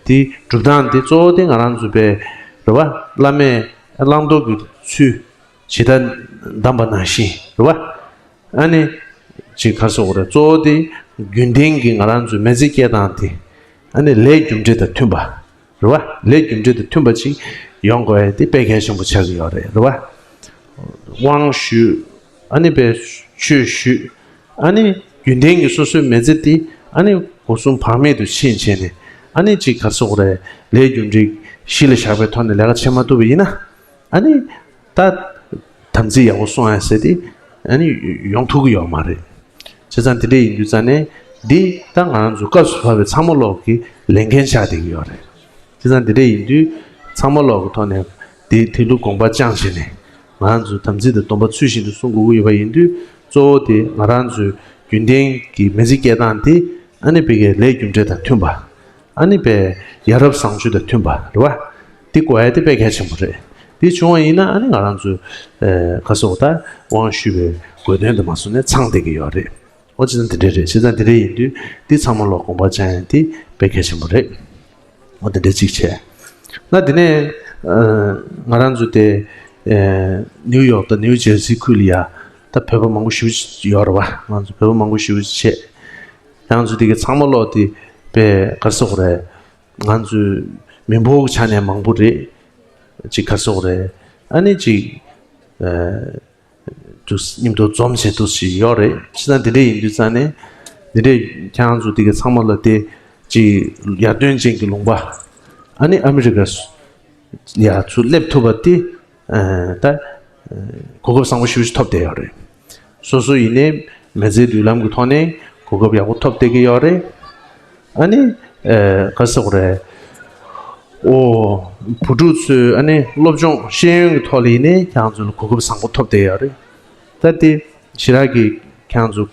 དེ་སྒྲུབ་སྟངས་དེ་གཙོ་བོ་དེ་ང་རང་ཚོ་པའི་རེད་བ། བླ་མས་བླང་དོར་གྱི་ཚུལ་ཇི་ལྟར་གདམས་པ་ནང་བཞིན་རེད་བ། ཨ་ནི་ཅིག་ག་རེ་ཟེར་དགོས་རེད། གཙོ་བོ་དེ་རྒྱུན་ལྡན་གྱི་ང་རང་ཚོའི་མི་ཚེ་སྐྱེལ་སྟངས་དེ་ཨ་ནི་ལས་རྒྱུ་འབྲས་དང་མཐུན་པ་རེད་བ། ལས་རྒྱུ་འབྲས་དང་མཐུན་པ་ཅིག་ཡོང་དགོས་ཡ་དེ་དཔེ་གལ་ཆེན་པོ་ཆགས་ཀྱི་ཡོད་རེད། རེད་བ། དབང་ཞུས། ཨ་ནི་པའི་ཆོས་ཞུས། ཨ་ནི་རྒྱུན་ལྡན་གྱི་སོ་སོའི་མི་ཚེ་དེ་ཨ་ནི་སྒོ་གསུམ་བག་མེད་དུ་ཕྱིན་བྱས་ནས་ཨ་ནི་ཅིག་ག་རེ་ཟེར་དགོས་རེད། ལས་རྒྱུ་འབྲས་གཞི་ལ་བཞག་པའི་ཐོག་ནས་ལས་ཀ་བྱེད་མ་ཐུབ་པ་ཡིན་ན། ཨ་ནི་ད་དམ་ཚིག་ཡག་པོ་སྲུང་ཡ་ཟེར་དེ་ཨ་ནི་ཡོང་ཐུབ་ཀྱི་ཡོད་མ་རེད། བྱས་ཙང་དེ་འདྲ་ཡིན་དུས་ཙང་ནས་འདི་ད་ང་རང་ཚོ་སྐབས་སུ་བབས་པའི་ཚང་མ་ལོག་གི་ལས་འགན་ཆགས་བསྡད་ཀྱི་ཡོད་རེད། བྱས་ཙང་དེ་འདྲ་ཡིན་དུས་ཚང་མ་ལོག་གི་ཐོག་ནས་འདི་དེ་ལུགས་དགོངས་པ་བཅངས་བྱས་ནས་ང་རང་ཚོ་དམ་ཚིག་དང་སྡོམ་པ་ཚུལ་བཞིན་དུ་སྲུང་དགོས་ཀྱི་ཡོད་པ་ཡིན་དུས། གཙོ་བོ་དེ་ང་རང་ཚོའི་རྒྱུན་ལྡན་གྱི་མི་ཚེ་སྐྱེལ་སྟངས་དེ་ཨ་ནི་ཕ་གིའི་ལས་རྒྱུ་འབྲས་དང་མཐུན་པ། ཨ་ནི་པའི་ཡ་རབས་བཟང་སྤྱོད་དང་མཐུན་པ་རེད་བ། འདི་དགོས་ཡ་དེ་དཔེ་གལ་ཆེན་པོ་རེད། འདི་བྱུང་བ་ཡིན་ན་ཨ་ནི་ང་རང་ཚོའི་ཨེ་ག་རེ་ཟེར་དགོས་རེད། ད་དབང་ཞུས་པའི་དགོས་དོན་དེ་མ་སོང་ནས་ཚང་བསྡད་ཀྱི་ཡོད་རེད། འོ་བྱས་ཙང་དེ་འདྲ་རེད། བྱས་ཙང་དེ་འདྲ་ཡིན་དུས་འདི་ཚང་མ་ལོག་དགོངས་པ་བཅངས་ཡ་དེ་དཔེ་གལ་ཆེན་པོ་རེད། འོ་དེ་འདྲ་གཅིག་བྱས། ན་དེ་ནས་ཨ་ང་རང་ཚོ་དེ་ཨེ་ནིའུ་ཡོག་དང་ནིའུ་ཇར་སི་ཁུལ་ལ་ཡ་ད་བོད་པ་མང་པོ་ཞེ་པོ་ཅིག་ཡོད་རེད་བ། ང་ཚོ་བོད་པ་མང་པོ་ཞེ་པོ་ཅིག་བྱས། ཡང་ཚོ་དེ་གི་ཚང་མ་ལོག་དེ་པའི་ག་རེ་ཟེར་དགོས་རེད། ང་ཚོའི་མི་འབོར་གྱི་ཆ་ནས་མང་པོ་རེད། ཅིག་ག་རེ་ཟེར་དགོས་རེད། ཨ་ནི་ཅིག་ཨེ་དུ་མཉམ་དུ་འཛོམས་བྱས་འདུག་ཞིག་ཡོད་རེད། བྱས་ཙང་དེ་འདྲ་ཡིན་དུས་ཙང་ནས་དེ་འདྲ་ཁྱེད་རང་ཚོ་དེ་གི་ཚང་མ་ལ་དེ་ཅིག་ཡར་ཐོན་ཅན་གྱི་ལུང་པ་ཨ་ནི་ཨ་མི་རི་ཀ་ཡ་ཚུར་སླེབས་ཐུབ་པ་དེ་ཨ་ད་གོ་སྐབས་བཟང་པོ་ཞེ་པོ་ཞིག་ཐོབ་བསྡད་ཡོད་རེད། སོ་སོ་ཡིན་ནའི་མི་ཚེའི་མདུན་ལམ་གྱི་ཐོག་ནས་གོ་སྐབས་ཡག་པོ་ཐོབ་བསྡད་ཀྱི་ཡོད་རེད། ཨ་ནི་ཨེ་ག་རེ་ཟེར་དགོས་རེད། ཨོ་བུ་ཕྲུག་ཚོས་ཨ་ནི་སློབ་སྦྱོང་ཤེས་ཡོན་གྱི་ཐོག་ལ་ཡིན་ནའི་ཁྱེད་རང་ཚོ་ལ་གོ་སྐབས་བཟང་པོ་ཐོབ་བསྡད་ཡོད་རེད། ད་དེ་ཞེ་དྲག་གི་ཁྱེད་རང་ཚོ་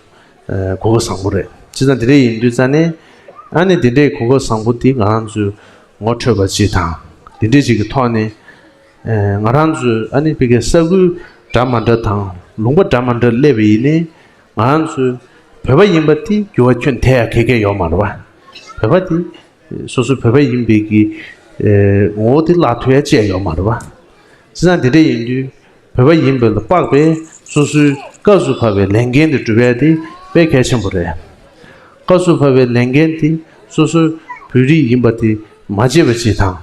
ཨེ་གོ་སྐབས་བཟང་པོ་རེད། བྱས་ཙང་དེ་འདྲ་ཡིན་དུས་ཙང་ནས་ཨ་ནི་དེ་འདྲའི་གོ་སྐབས་བཟང་པོ་དེ་ང་རང་ཚོས་ངོ་འཕྲོད་པ་ཅིག་དང་དེ་འདྲའི་ཅིག་གི་ཐོག་ནས། ཨེ་ང་རང་ཚོས་ཨ་ནི་ཕ་གིའི་ས་ཁུལ་འདྲ་མ་འདྲ་དང་ལུང་པ་འདྲ་མ་འདྲ་སླེབས་པ་ཡིན་ནའི་ང་རང་ཚོས་བོད་པ་ཡིན་པ་དེ་འགྱུར་བ་ཁྱོན་ཐེབས་ཡ་ག་གེ་ཡོད་མ་རེད་བ། བོད་པ་དེ་སོ་སོ་བོད་པ་ཡིན་པའི་གི་ཨེ་ངོ་བོ་དེ་བརླག་ཐུབ་ཡ་ཅིག་ཡོད་མ་རེད་བ། བྱས་ཙང་དེ་འདྲ་ཡིན་དུས་བོད་པ་ཡིན་པ་ལ་དཔག་པའི་སོ་སོའི་སྐབས་སུ་བབས་པའི་ལས་འགན་དེ་སྒྲུབ་ཡ་དེ་དཔེ་གལ་ཆེན་པོ་རེད། སྐབས་སུ་བབས་པའི་ལས་འགན་དེ་སོ་སོའི་བོད་རིགས་ཡིན་པ་དེ་མ་བརྗེད་པ་ཅིག་དང་།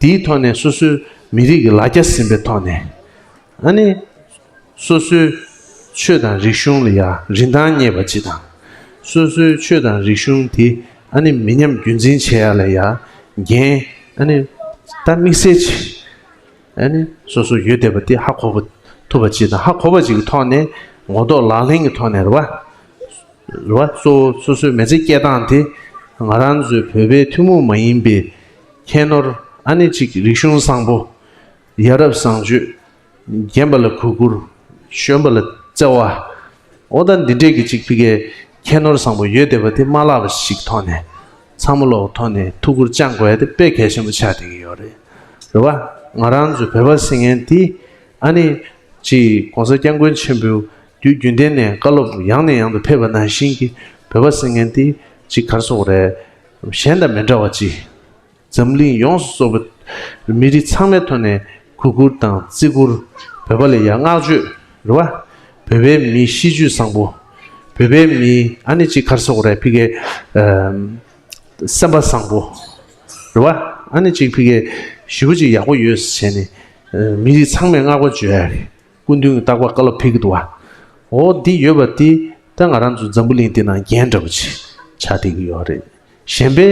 དེའི་ཐོག་ནས་སོ་སོའི་མི་རིགས་ཀྱི་ལ་རྒྱ་ཟིན་པའི་ཐོག་ནས། ཨ་ནི། སོ་སོའི་ཆོས་དང་རིག་གཞུང་ལ་ཡང་རིན་ཐང་རྙེད་པ་ཅིག་དང་ སོ་སོའི་ཆོས་དང་རིག་གཞུང་དེ་ཨ་ནི་མི་ཉམས་རྒྱུན་འཛིན་བྱེད་ཡ་ལ་ཡ་འགན་ཨ་ནི་ད་དམིགས་བསལ་ཅིག་ཨ་ནི་སོ་སོ་ཡོད་བསྡད་པ་དེ་ཧ་གོ་བ་ཐུབ་པ་ཅིག་དང་། ཧ་གོ་བ་ཅིག་གི་ཐོག་ནས་ངོ་ཐོག་ལག་ལེན་གྱི་ཐོག་ནས་རེད་བ། རེད་བ། སོ་སོ་སོའི་མི་ཚེ་སྐྱེལ་སྟངས་དེ་ང་རང་ཚོའི་བོད་པའི་ཐུན་མོང་མ་ཡིན་པའི་ཁྱད་ནོར། ཨ་ནི་ཅིག་རིག་གཞུང་བཟང་པོ། ཡ་རབས་བཟང་སྤྱོད། རྒན་པ་ལ་གུས་བཀུར། གཞོན་པ་ལ་བརྩེ་བ། འོ་ད་འདི་འདྲས་ཀྱི་ཅིག་ཕི་གའི་ཁྱད་ནོར་བཟང་པོ་ཡོད་བསྡད་པ་དེ་མ་བརླག་པ་ཞིག་ཐོག་ནས་ཚང་མ་ལོག་ཐོག་ནས་ཐུགས་ཁུར་བཅངས་དགོས་ཡ་དེ་དཔེ་གལ་ཆེན་པོ་ཆགས་བསྡད་ཀྱི་ཡོད་རེད། རེད་བ། ང་རང་ཚོའི་བོད་པ་ཟེར་མཁན་དེ་ཨ་ནི་ཅིག་༸གོང་ས་༸སྐྱབས་མགོན་ཆེན་པོས་དུས་རྒྱུན་ལྡན་ནས་བཀའ་སློབ་ཡང་ནས་ཡང་དུ་ཕེབས་པ་ནང་བཞིན་གྱི་བོད་པ་ཟེར་མཁན་དེ་ཅིག་ག་རེ་ཟེར་དགོས་རེད། གཞན་དང་མི་འདྲ་བ་ཅིག་འཛམ་གླིང་ཡོངས་སུ་རྫོགས་པའི་མི་རིགས་ཚང་མའི་ཐོག་ནས་གུས་བཀུར་དང་བརྩི་བཀུར། བོད་པ་ལ་ཡ་བསྔགས་བརྗོད་རེད་བ། བོད་པའི་མིའི་གཤིས་རྒྱུད་བཟང་པོ། བོད་པའི་མིའི་ཨ་ནི་ཅིག་ག་རེ་ཟེར་དགོས་རེད། ཕི་གའི་ཨམ། སེམས་པ་བཟང་པོ་རེད་བ། ཨ་ནི་ཅིག་ཕི་གའི་ཞེ་པོ་ཅིག་ཡག་པོ་ཡོད་ཟེར་བྱས་ནས་མི་རིགས་ཚང་མས་བསྔགས་པ་བརྗོད་ཡ་རེད། སྐུ་མདུན་གྱི་རྟག་པར་བཀའ་སློབ་ཕེབས་ཀྱི་འདུག་བ། འོ་འདི་ཡོད་པ་འདི་ད་ང་རང་ཚོ་འཛམ་བུ་གླིང་འདི་ནང་རྒྱན་འདྲ་པོ་ཅིག་ཆགས་བསྡད་ཀྱི་ཡོད་རེད། གཞན་པའི་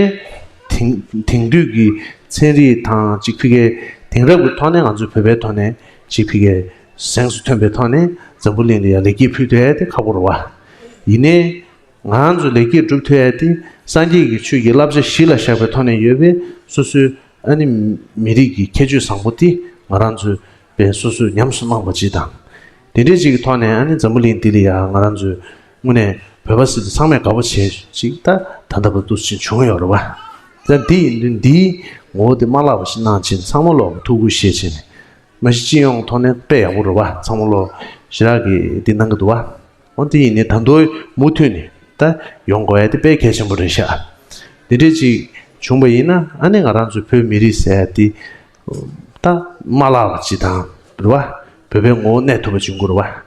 དེང་དེང་དུས་ཀྱི་ཚན་རིག་དང་ཅིག་ཕི་གའི་དེང་རབས་ཀྱི་ཐོག་ནས་ང་ཚོའི་བོད་པའི་ཐོག་ནས་ཅིག་ཕི་གའི་གཟེངས་སུ་ཐོན་པའི་ཐོག་ནས་འཛམ་བུ་གླིང་ལ་ཡང་ལེགས་སྐྱེས་ཕུལ་ཐུབ་ཡ་དེ་ཁག་པོ་རེད་བ། ཡིན་ནའི་ང་རང་ཚོས་ལེགས་སྐྱེས་སྒྲུབ་ཐུབ་ཡ་དེ་སངས་རྒྱས་ཀྱི་ཆོས་ཀྱི་བསླབ་བྱ་གཞི་ལ་བཞག་པའི་ཐོག་ནས་ཡོད་པའི་སོ་སོའི་ཨ་ནི་མི་རིགས་ཀྱི་ཁྱད་ཆོས་བཟང་པོ་དེ་ང་རང་ཚོས་པའི་སོ་སོས་ཉམས་སུ་བླངས་པ་ཅིག་དང་། དེ་འདྲའི་ཅིག་གི་ཐོག་ནས་ཨ་ནི་འཛམ་བུ་གླིང་འདི་ལ་ཡང་ང་རང་ཚོས་དངོས་གནས་བོད་པ་ཟེར་དུས་ཚང་མས་དགའ་པོ་བྱེད་ཅིག་ད་ད་ལྟ་བར་དུ་ཅིག་བྱུང་ཡོད་རེད་བ། ད་འདི་ཡིན་དུས་འདིའི་ངོ་བོ་དེ་མ་བརླག་པ་ཞིག་གནང་བྱས་ནས་ཚང་མ་ལོག་ཐུགས་ཁུར་བཞེས་བྱས་ནས་མ་གཞི་སྤྱི་ཡོངས་ཐོག་ནས་དཔེ་ཡག་པོ་རེད་བ། ཚང་མ་ལོག་ཞེ་དྲག་གི་འདི་གནང་གི་འདུག་བ། འོ་དེ་ཡིན་ནའི་ད་དུང་མུ་མཐུད་ནས་ད་ཡོང་དགོས་ཡ་དེ་དཔེ་གལ་ཆེན་པོ་རེད་ཤག་འདི་འདྲས་ཅིག་བྱུང་པ་ཡིན་ན་ཨ་ནི་ང་རང་ཚོའི་བོད་མི་རིགས་ཟེར་ཡ་དེ་ད་མ་བརླག་པ་ཅིག་དང་རེད་བ། བོད་པའི་ངོ་བོ་གནས་ཐུབ་པ་བྱུང་དགོས་རེད་བ།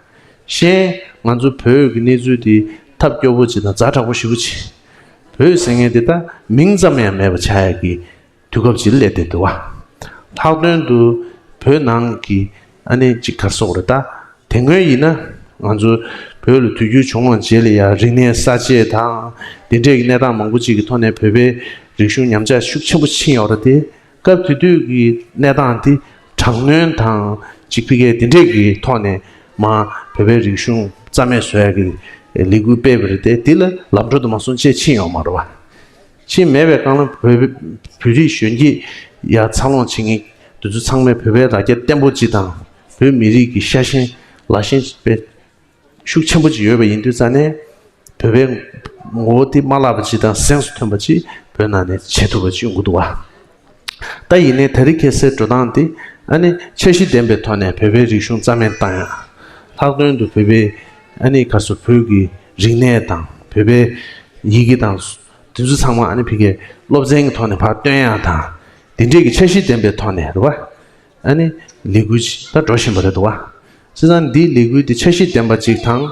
གཞན་ང་ཚོ་བོད་ཀྱི་གནས་ཚུལ་དེ་ཐབས་སྐྱོ་པོ་ཅིག་དང་ཛ་དྲག་པོ་ཞེ་པོ་ཅིག་བོད་ཟེར་མཁན་དེ་ད་མིང་ཙམ་ཡང་མེད་པ་ཆགས་ཡ་གི་དུས་སྐབས་ཅིག་སླེབས་བསྡད་འདུག་བ། ལྷག་དོན་དུ་བོད་ནང་གི་ཨ་ནི་ཅིག་ག་རེ་ཟེར་དགོས་རེད། ད་དེ་སྔོན་ཡིན་ན་ང་ཚོ་བོད་ལ་དུས་འགྱུར་བྱུང་བའི་རྗེས་ལ་ཡང་རིག་གནས་གསར་བརྗེ་དང་དེ་འདྲས་ཀྱི་གནས་སྟངས་མང་པོ་ཅིག་གི་ཐོག་ནས་བོད་པའི་རིག་གཞུང་ཉམས་ཆག་ཤུགས་ཆེན་པོ་ཕྱིན་ཡོད་རེད་དེ། སྐབས་དེ་དུས་ཀྱི་གནས་སྟངས་དེ་དྲག་གནོན་དང་ཅིག་ཕི་གའི་དེ་འདྲས་ཀྱི་ཐོག་ནས་མ་བོད་པའི་རིག་གཞུང་རྩ་མེད་བཟོ་ཡ་གི་ལས་འགུལ་སྤེལ་བ་རེད་དེ། དེ་ལ་ལམ་འགྲོ་དུ་མ་སོང་བཅས་ཕྱིན་ཡོད་མ་རེད་བ། ཕྱིན་མེད་པའི་སྒང་ལ་བོད་བོད་རིགས་གཞོན་སྐྱེས་ཡར་འཚར་ལོངས་བྱེད་མཁན་དེ་ཚོ་ཚང་མས་བོད་པའི་ལ་རྒྱ་བརྟན་པོ་ཅིག་དང་བོད་མི་རིགས་ཀྱི་ཤ་ཞེན་ལག་ཞེན་དཔེ་ཤུགས་ཆེན་པོ་ཅིག་ཡོད་པ་ཡིན་དུས་ཙང་ནས་བོད་པའི་ངོ་བོ་དེ་མ་བརླག་པ་ཅིག་དང་གཟེངས་སུ་ཐོན་པ་ཅིག་བོད་ནང་ནས་བྱེད་ཐུབ་པ་ཅིག་ཡོང་གི་འདུག་བ། ད་ཡིན་ནའི་ད་རེས་ཁ་སང་འགྲོ་སྟངས་དེ་ཨ་ནི་འཆར་གཞི་ལྡན་པའི་ཐོག་ནས་བོད་པའི་རིག་གཞུང་རྩ་མེད་བཏང་ཡ། ལྷག་དོན་དུ་བོད་པའི་ཨ་ནི་ག་རེ་ཟེར་བོད་ཀྱི་རིག་གནས་དང་བོད་པའི་ཡི་གེ་དང་དེ་ཚོ་ཚང་མ་ཨ་ནི་ཕ་གིའི་སློབ་ཚན་གྱི་ཐོག་ནས་ཕར་བཏོན་ཡ་དང་དེ་འདྲས་ཀྱི་འཆར་གཞི་ལྡན་པའི་ཐོག་ནས་རེད་བ། ཨ་ནི་ལས་འགུལ་ཅིག་ད་འགྲོ་བཞིན་པ་རེད་འདུག་བ། བྱས་ཙང་འདིའི་ལས་འགུལ་འདི་འཆར་གཞི་ལྡན་པ་ཅིག་དང་།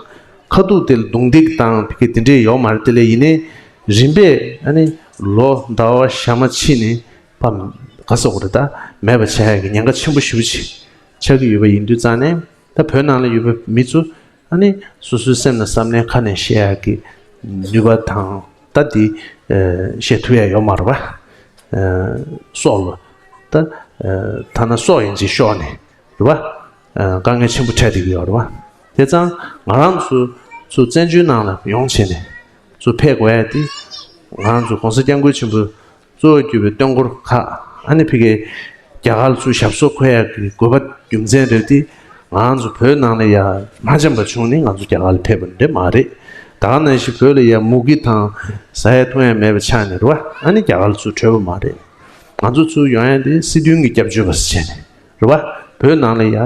ཁ་ཐུག་དེ་ལ་རྡུང་རྡེག་དང་ཕ་གི་དེ་འདྲས་ཡོད་མ་རེད། དེ་ལས་ཡིན་ནའི་རིམ་པས་ཨ་ནི་ལོ་ཟླ་བ་ཞག་མ་ཕྱིན་ནས་ཕ་ག་ཟེར་དགོས་རེད། ད་མེད་པ་བྱ་ཡ་གི་ཉེན་ཁ་ཆེན་པོ་ཞེ་པོ་ཅིག་ཆགས་ཀྱི་ཡོད་པ་ཡིན་དུས་ཙང་ནས། ད་བོད་ནང་ལ་ཡོད་པའི་མི་ཚོ་ཨ་ནི་སོ་སོའི་སེམས་ནང་བསམ་ནས་ཁ་ནས་བཤད་ཡ་གི་ནུས་པ་དང་ད་འདི་ཨ་བཤད་ཐུབ་ཡ་ཡོད་མ་རེད་པ། ཨ་སྲོག་ལ་ད་ཨ་ཐ་ན་སྲོག་ཡིན་གཅིག་ཤོར་ནས་རེད་པ། ཨ་དཀའ་ངལ་ཆེན་པོ་འཕྲད་བསྡད་ཀྱི་ཡོད་རེད་པ། དེ་ཙང་ང་རང་ཚོ་ཚོ་བཙན་བྱོལ་ནང་ལ་ཡོང་བྱས་ནས་ཚོ་ཕེབས་དགོས་ཡ་དེ་ང་རང་ཚོ་༸གོང་ས་༸སྐྱབས་མགོན་ཆེན་པོ་གཙོ་བོ་གྱུར་པའི་སྟོན་འཁོར་ཁག་ཨ་ནི་ཕ་གིའི་རྒྱ་གར་ལ་ཚུར་ཞབས་སོར་འཁོད་ཡག་གི་དགོས་པ་རྒྱུ་མཚན་རེད་དེ། ང་རང་ཚོ་བོད་ནང་ལ་ཡ་མ་འཆམ་པ་བྱུང་ནས་ང་ཚོ་རྒྱ་གར་ལ་ཕེབས་པ་འདྲ་མ་རེད། ད་ག་ནང་བཞིན་བོད་ལ་ཡ་མུ་གེ་དང་ཟ་ཡ་འཐུང་ཡ་མེད་པ་ཆགས་ནས་རེད་པ། ཨ་ནི་རྒྱ་གར་ལ་ཚུར་བྲོས་པ་མ་རེད། ང་ཚོ་ཚུར་ཡོང་ཡ་དེ་སྲིད་དོན་གྱི་སྐྱབས་བཅོལ་བ་ཟེར་བྱས་ནས་རེད་པ། བོད་ནང་ལ་ཡ་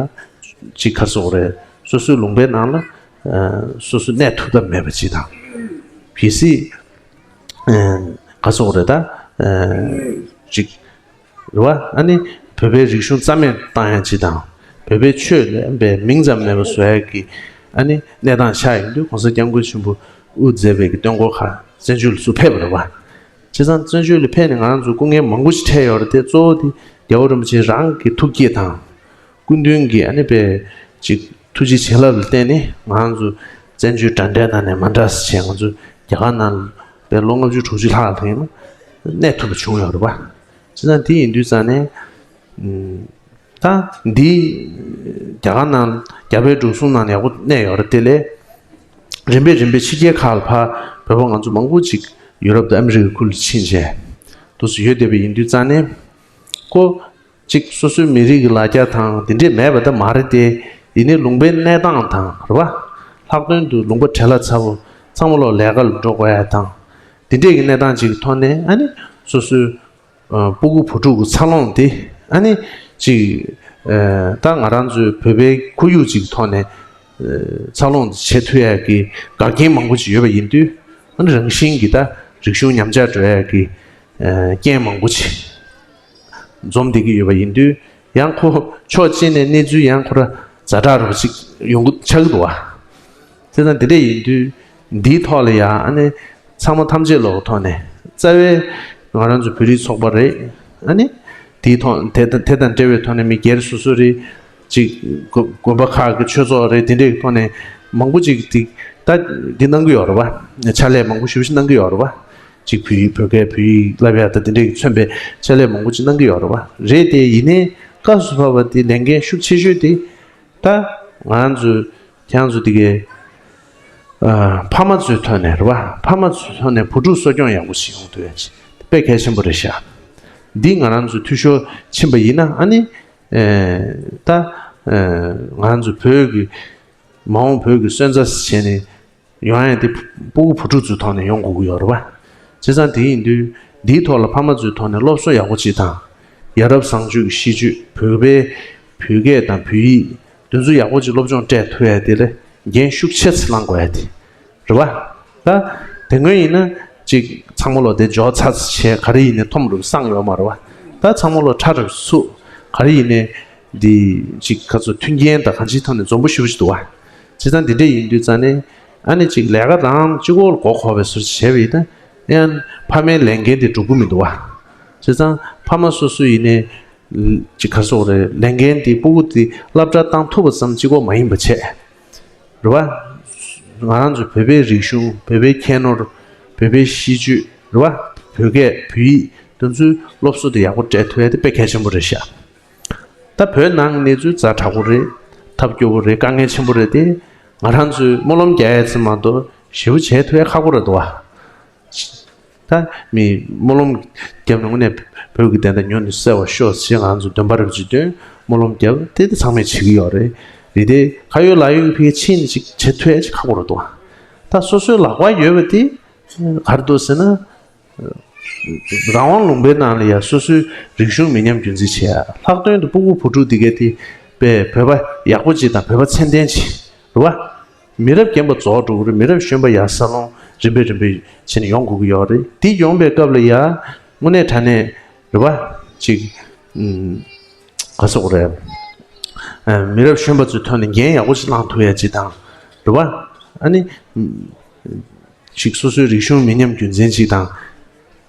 ཅིག་ག་རེ་ཟེར་དགོས་རེད། སོ་སོའི་ལུང་པའི་ནང་ལ་ཨ་སོ་སོ་གནས་ཐུབ་ཐབས་མེད་པ་ཅིག་དང་། གལ་སྲིད་ཨ་ག་རེ་ཟེར་དགོས་རེད། ད་ཨ་ཅིག་རེད་པ། ཨ་ནི་བོད་པའི་རིག་གཞུང་རྩ་མེད་བཏང་ཡ་ཅིག་དང་། བོད་པའི་ཆོས་ལ་པའི་མིང་ཙམ་མེད་པ་བཟོ་ཡ་གི་ཨ་ནི་གནས་སྟངས་ཆགས་ཡོང་དུས་༸གོང་ས་༸སྐྱབས་མགོན་ཆེན་པོ་དབུ་མཛད་པའི་གི་སྟོན་འཁོར་ཁག་བཙན་བྱོལ་ལ་ཚུར་ཕེབས་པ་རེད་པ། བྱས་ཙང་བཙན་བྱོལ་ལ་ཕེབས་ནས་ང་རང་ཚོ་སྐུ་ངལ་མང་པོ་ཞིག་འཕྲད་ཡོད་རེད་དེ། གཙོ་བོ་དེ་རྒྱལ་བ་རིན་པོ་ཆེ་རང་གི་ཐུགས་བསྐྱེད་དང་། སྐུ་མདུན་གྱི་ཨ་ནི་པའི་ཅིག་ཐུགས་རྗེ་བྱིན་རླབས་ལ་བརྟེན་ནས་ང་རང་ཚོ་བཙན་བྱོལ་འདྲ་འདྲའི་ནང་ནས་མ་འདྲ་ཟེར་བྱས་ང་ཚོ་ རྒྱ་གར་ནང་ལ་ལོ་ལྔ་བཅུ་དྲུག་ཅུ་ལྷག་ལ་ཐེངས་ལ་གནས་ཐུབ་པ་བྱུང་ཡོད་རེད་པ། བྱས་ཙང་དེ་ཡིན་དུས་ཙང་ནས་ད་འདི་རྒྱ་གར་ནང་རྒྱ་བལ་འབྲུག་གསུམ་ནང་ཡག་པོ་གནས་ཡོད་རེད། དེ་ལས་རིམ་པས་རིམ་པས་ཕྱི་རྒྱལ་ཁག་ལ་ཕར་བོད་པ་ང་ཚོ་མང་པོ་ཅིག་ཡུ་རོབ་དང་ཨ་མི་རི་ཀའི་ཁུལ་ལ་ཕྱིན་བྱས་འདུག་སེ་ཡོད་བསྡད་པ་ཡིན་དུས་ཙང་ནས་ཁོ། གཅིག་སོ་སོའི་མི་རིགས་ཀྱི་ལ་རྒྱ་དང་དེ་འདྲས་མེད་པ་ད་མ་རེད་དེ། ཡིན་ནའི་ལུང་པའི་གནས་སྟངས་དང་རེད་པ། ལྷག་དོན་དུ་ལུང་པ་བྲེལ་བ་ཚ་པོ་ཚང་མ་ལོག་ལས་ཀ་ལ་འགྲོ་དགོས་ཡ་དང་། དེ་འདྲས་ཀྱི་གནས་སྟངས་ཅིག་གི་ཐོག་ནས་ཨ་ནི་སོ་སོའི་ཨ་སྤུ་གུ་བུ་ཕྲུག་གི་འཚར་ལོངས་དེ་ཨ་ནི་ཅིག་ཨ་ད་ང་རང་ཚོའི་བོད་པའི་ཁོར་ཡུག་ཅིག་གི་ཐོག་ནས་ཨ་འཚར་ལོངས་བྱེད་ཐུབ་ཡ་གི་འགལ་རྐྱེན་མང་པོ་ཅིག་ཡོད་པ་ཡིན་དུས་ཨ་ནི་རང་བཞིན་གྱིས་ད་རིག་གཞུང་ཉམས་ཆག་འགྲོ་ཡ་གི་ཨ་རྐྱེན་མང་པོ་ཅིག་འཛོམས་བསྡད་ཀྱི་ཡོད་པ་ཡིན་དུས་ཡང་ཁོ་ཕྱོགས་གཅིག་ནས་གནས་ཚུལ་ཡང་ཁོ་ར་ཛ་དྲག་རོགས་ཅིག་ཡོང་གི་ཆགས་ཀྱི་འདུག་བ། དེ་དང་དེ་འདྲ་ཡིན་དུས་འདིའི་ཐོག་ལ་ཡང་ཨ་ནི་ཚང་མ་ཐམས་ཅད་ལོག་ཐོག་ནས་རྩ་བའི་ང་རང་ཚོ་བོད་རིགས་ཚོགས་པ་རེད། ཨ་ནི་དེའི་ཐོག་དེ་དང་དེ་དང་འབྲེལ་བའི་ཐོག་ནས་མི་སྒེར་སོ་སོ་རེད། ཅིག་དགོན་དགོན་པ་ཁག་གི་ཆོས་ཚོགས་རེད། དེ་འདྲའི་ཐོག་ནས་མང་པོ་ཅིག་དེ་ད་འདི་གནང་གི་ཡོད་རེད་བ། ཕྱག་ལས་མང་པོ་ཞེ་པོ་ཞིག་གནང་གི་ཡོད་རེད་བ། ཅིག་བོད་ཡིག་བོད་སྐད་བོད་ཡིག་བསླབ་ཡ་དང་དེ་འདྲའི་མཚོན་པའི་ཕྱག་ལས་མང་པོ་ཅིག་གནང་གི་ཡོད་རེད་བ། རེད་དེ་ཡིན་ནའི་སྐབས་སུ་བབས་པ་དེ་ལས་འགན་ཤུགས་ཆེ་ཤོས་དེ་ད་ང་རང་ཚོ་ཁྱེད་རང་ཚོ་དེ་གའི་ཨ་ཕ་མ་ཚོའི་ཐོག་ནས་རེད་བ། ཕ་མ་ཚོའི་ཐོག་ནས་བུ་ཕྲུག་གསོ་སྐྱོང་ཡག་པོ་ཞིག་ཡོང་ཐུབ་ཡ་ཅིག་དཔེ་གལ་ཆེན་པོ་རེད་ཤག་འདི་ང་རང་ཚོ་འཐུས་ཤོར་ཕྱིན་པ་ཡིན་ན་ཨ་ནི་ཨེ་ད་ཨེ་ང་རང་ཚོ་བོད་ཀྱི་མ་འོངས་བོད་ཀྱི་སོན་རྩ་བྱས་ནས་ཡོང་ཡ་དེ་སྤུ་གུ་བུ་ཕྲུག་ཚོའི་ཐོག་ནས་ཡོང་དགོས་ཀྱི་ཡོད་རེད་བ། བྱས་ཙང་དེ་ཡིན་དུས་འདིའི་ཐོག་ལ་ཕ་མ་ཚོའི་ཐོག་ནས་སློབ་གསོ་ཡག་པོ་ཅིག་དང་། ཡ་རབས་བཟང་སྤྱོད་ཀྱི་གཤིས་སྤྱོད་བོད་པའི་བོད་སྐད་དང་བོད་ཡིག་དེ་ཚོ་ཡག་པོ་ཅིག་སློབ་སྦྱོང་སྤྲད་ཐུབ་ཡ་དེ་ལ་འགན་ཤུགས་ཆེ་ཙམ་བླང་དགོས་ཡ་དེ་རེད་བ། ད་དེ་སྔོན་ཡིན་ན་ཅིག་ཚང་མ་ལོ་དེ་འཇོག་ཚ་ཚ་བྱས་ག་རེ་ཡིན་ནའི་འཐོམ་རུབ་སངས་ཡོད་མ་རེད་བ། ད་ཚང་མ་ལོ་ཁྲ་རུབ་ཚུགས་ག་རེ་ཡིན་ནའི་འདི་ཅིག་ག་ཚོད་མཐུན་རྐྱེན་དང་གང་ཅིའི་ཐོག་ནས་འཛོམས་པོ་ཞེ་པོ་ཅིག་འདུག་བ། བྱས་ཙང་འདི་འདྲ་ཡིན་དུས་ཙང་ནས་ཨ་ནི་ཅིག་ལས་ཀ་རང་གཅིག་པོ་ལ་མགོ་འཁོར་བའི་བཟོ་ཅིག་བྱས་པ་ཡིན་ན་ཡང་ཕ་མའི་ལས་འགན་དེ་འགྲུབ་ཀྱི་མི་འདུག་བ། བྱས་ཙང་ཕ་མ་སོ་སོ་ཡིན་ནའི་ཅིག་ག་རེ་ཟེར་དགོས་རེད། ལས་འགན་དེ་སྤུ་གུ་དེ་སློབ་གྲྭ་བཏང་ཐུབ་པ་ཙམ་གཅིག་པོ་མ་ཡིན་པ་བྱས། རེད་བ། ང་རང་ཚོ་བོད་པའི་རིག་གཞུང་བོད་པའི་ཁྱད་ནོར་བོད་པའི་གཤིས་སྤྱོད་རེད་བ། བོད་སྐད་བོད་ཡིག་དེ་ཚོའི་སློབ་གསོ་དེ་ཡག་པོ་སྤྲད་ཐུབ་ཡ་དེ་དཔེ་གལ་ཆེན་པོ་རེད་ཤག་ད་བོད་ནང་གནས་ཚུལ་ཛ་དྲག་པོ་རེད། ཐབས་སྐྱོ་པོ་རེད། དཀའ་ངལ་ཆེན་པོ་རེད་དེ། ང་རང་ཚོས་སྨོན་ལམ་རྒྱག་ཡ་ཙམ་མ་གཏོགས་ཞེ་པོ་བྱེད་ཐུབ་ཡ་ཁག་པོ་རེད་འདུག་བ། ད་མི་སྨོན་ལམ་རྒྱབ་ནས་དངོས་གནས་བོད་ཀྱི་བདེན་མཐའ་མྱུར་ནས་གསལ་བར་ཤོག་ཅེས་ང་ཚོ་འདོན་པ་རེ་བ་ཅིག་འདོན། སྨོན་ལམ་རྒྱབ་དེ་དེ་ཚང་མས་བྱེད་ཀྱི་ཡོད་རེད། རེད་དེ་ཁ་ཡོད་ལག་ཡོད་ཀྱི་ཕ་གིར་ཕྱིན་ནས་ཅིག་བྱེད་ཐུབ་ཡ་ཅིག་ཁག་པོ་རེད་འདུག་བ། ད་སོ་སོའི་ལག་པར་ཡོད་པ་དེ་ག་རེ་འདུག་ཟེར་ན། རང་དབང་ལུང་པའི་ནང་ལ་ཡ་སོ་སོའི་རིག་གཞུང་མི་ཉམས་རྒྱུན་འཛིན་བྱེད་ཡ། ལྷག་དོན་དུ་སྤུ་གུ་བུ་ཕྲུག་འདི་གས་དེ་དཔེ་བོད་པ་ཡག་པོ་ཅིག་དང་བོད་པ་ཚད་ལྡན་ཅིག་རེད་བ། མི་རབས་རྒན་པ་རྫོགས་འགྲོ་གི་རེད། མི་རབས་གཞོན་པ་ཡར་འཚར་ལོངས་རིམ་པས་རིམ་པས་བྱས་ནས་ཡོང་དགོས་ཀྱི་ཡོད་རེད། འདི་ཡོང་པའི་སྐབས་ལ་ཡ་དངོས་གནས་དྲང་གནས་རེད་བ། ཅིག་ཨུམ། ག་ཟེར་དགོས་རེད། ཨ། མི་རབས་གཞོན་པ་ཚོའི་ཐོག་ནས་འགན་ཡག་པོ་ཞིག་བླངས་ཐུབ་ཡ་ཅིག་དང་རེད་བ། ཨ་ནི་ཨུམ། ཅིག་སོ་སོའི་རིག་གཞུང་མི་ཉམས་རྒྱུན་འཛིན་ཅིག་དང་།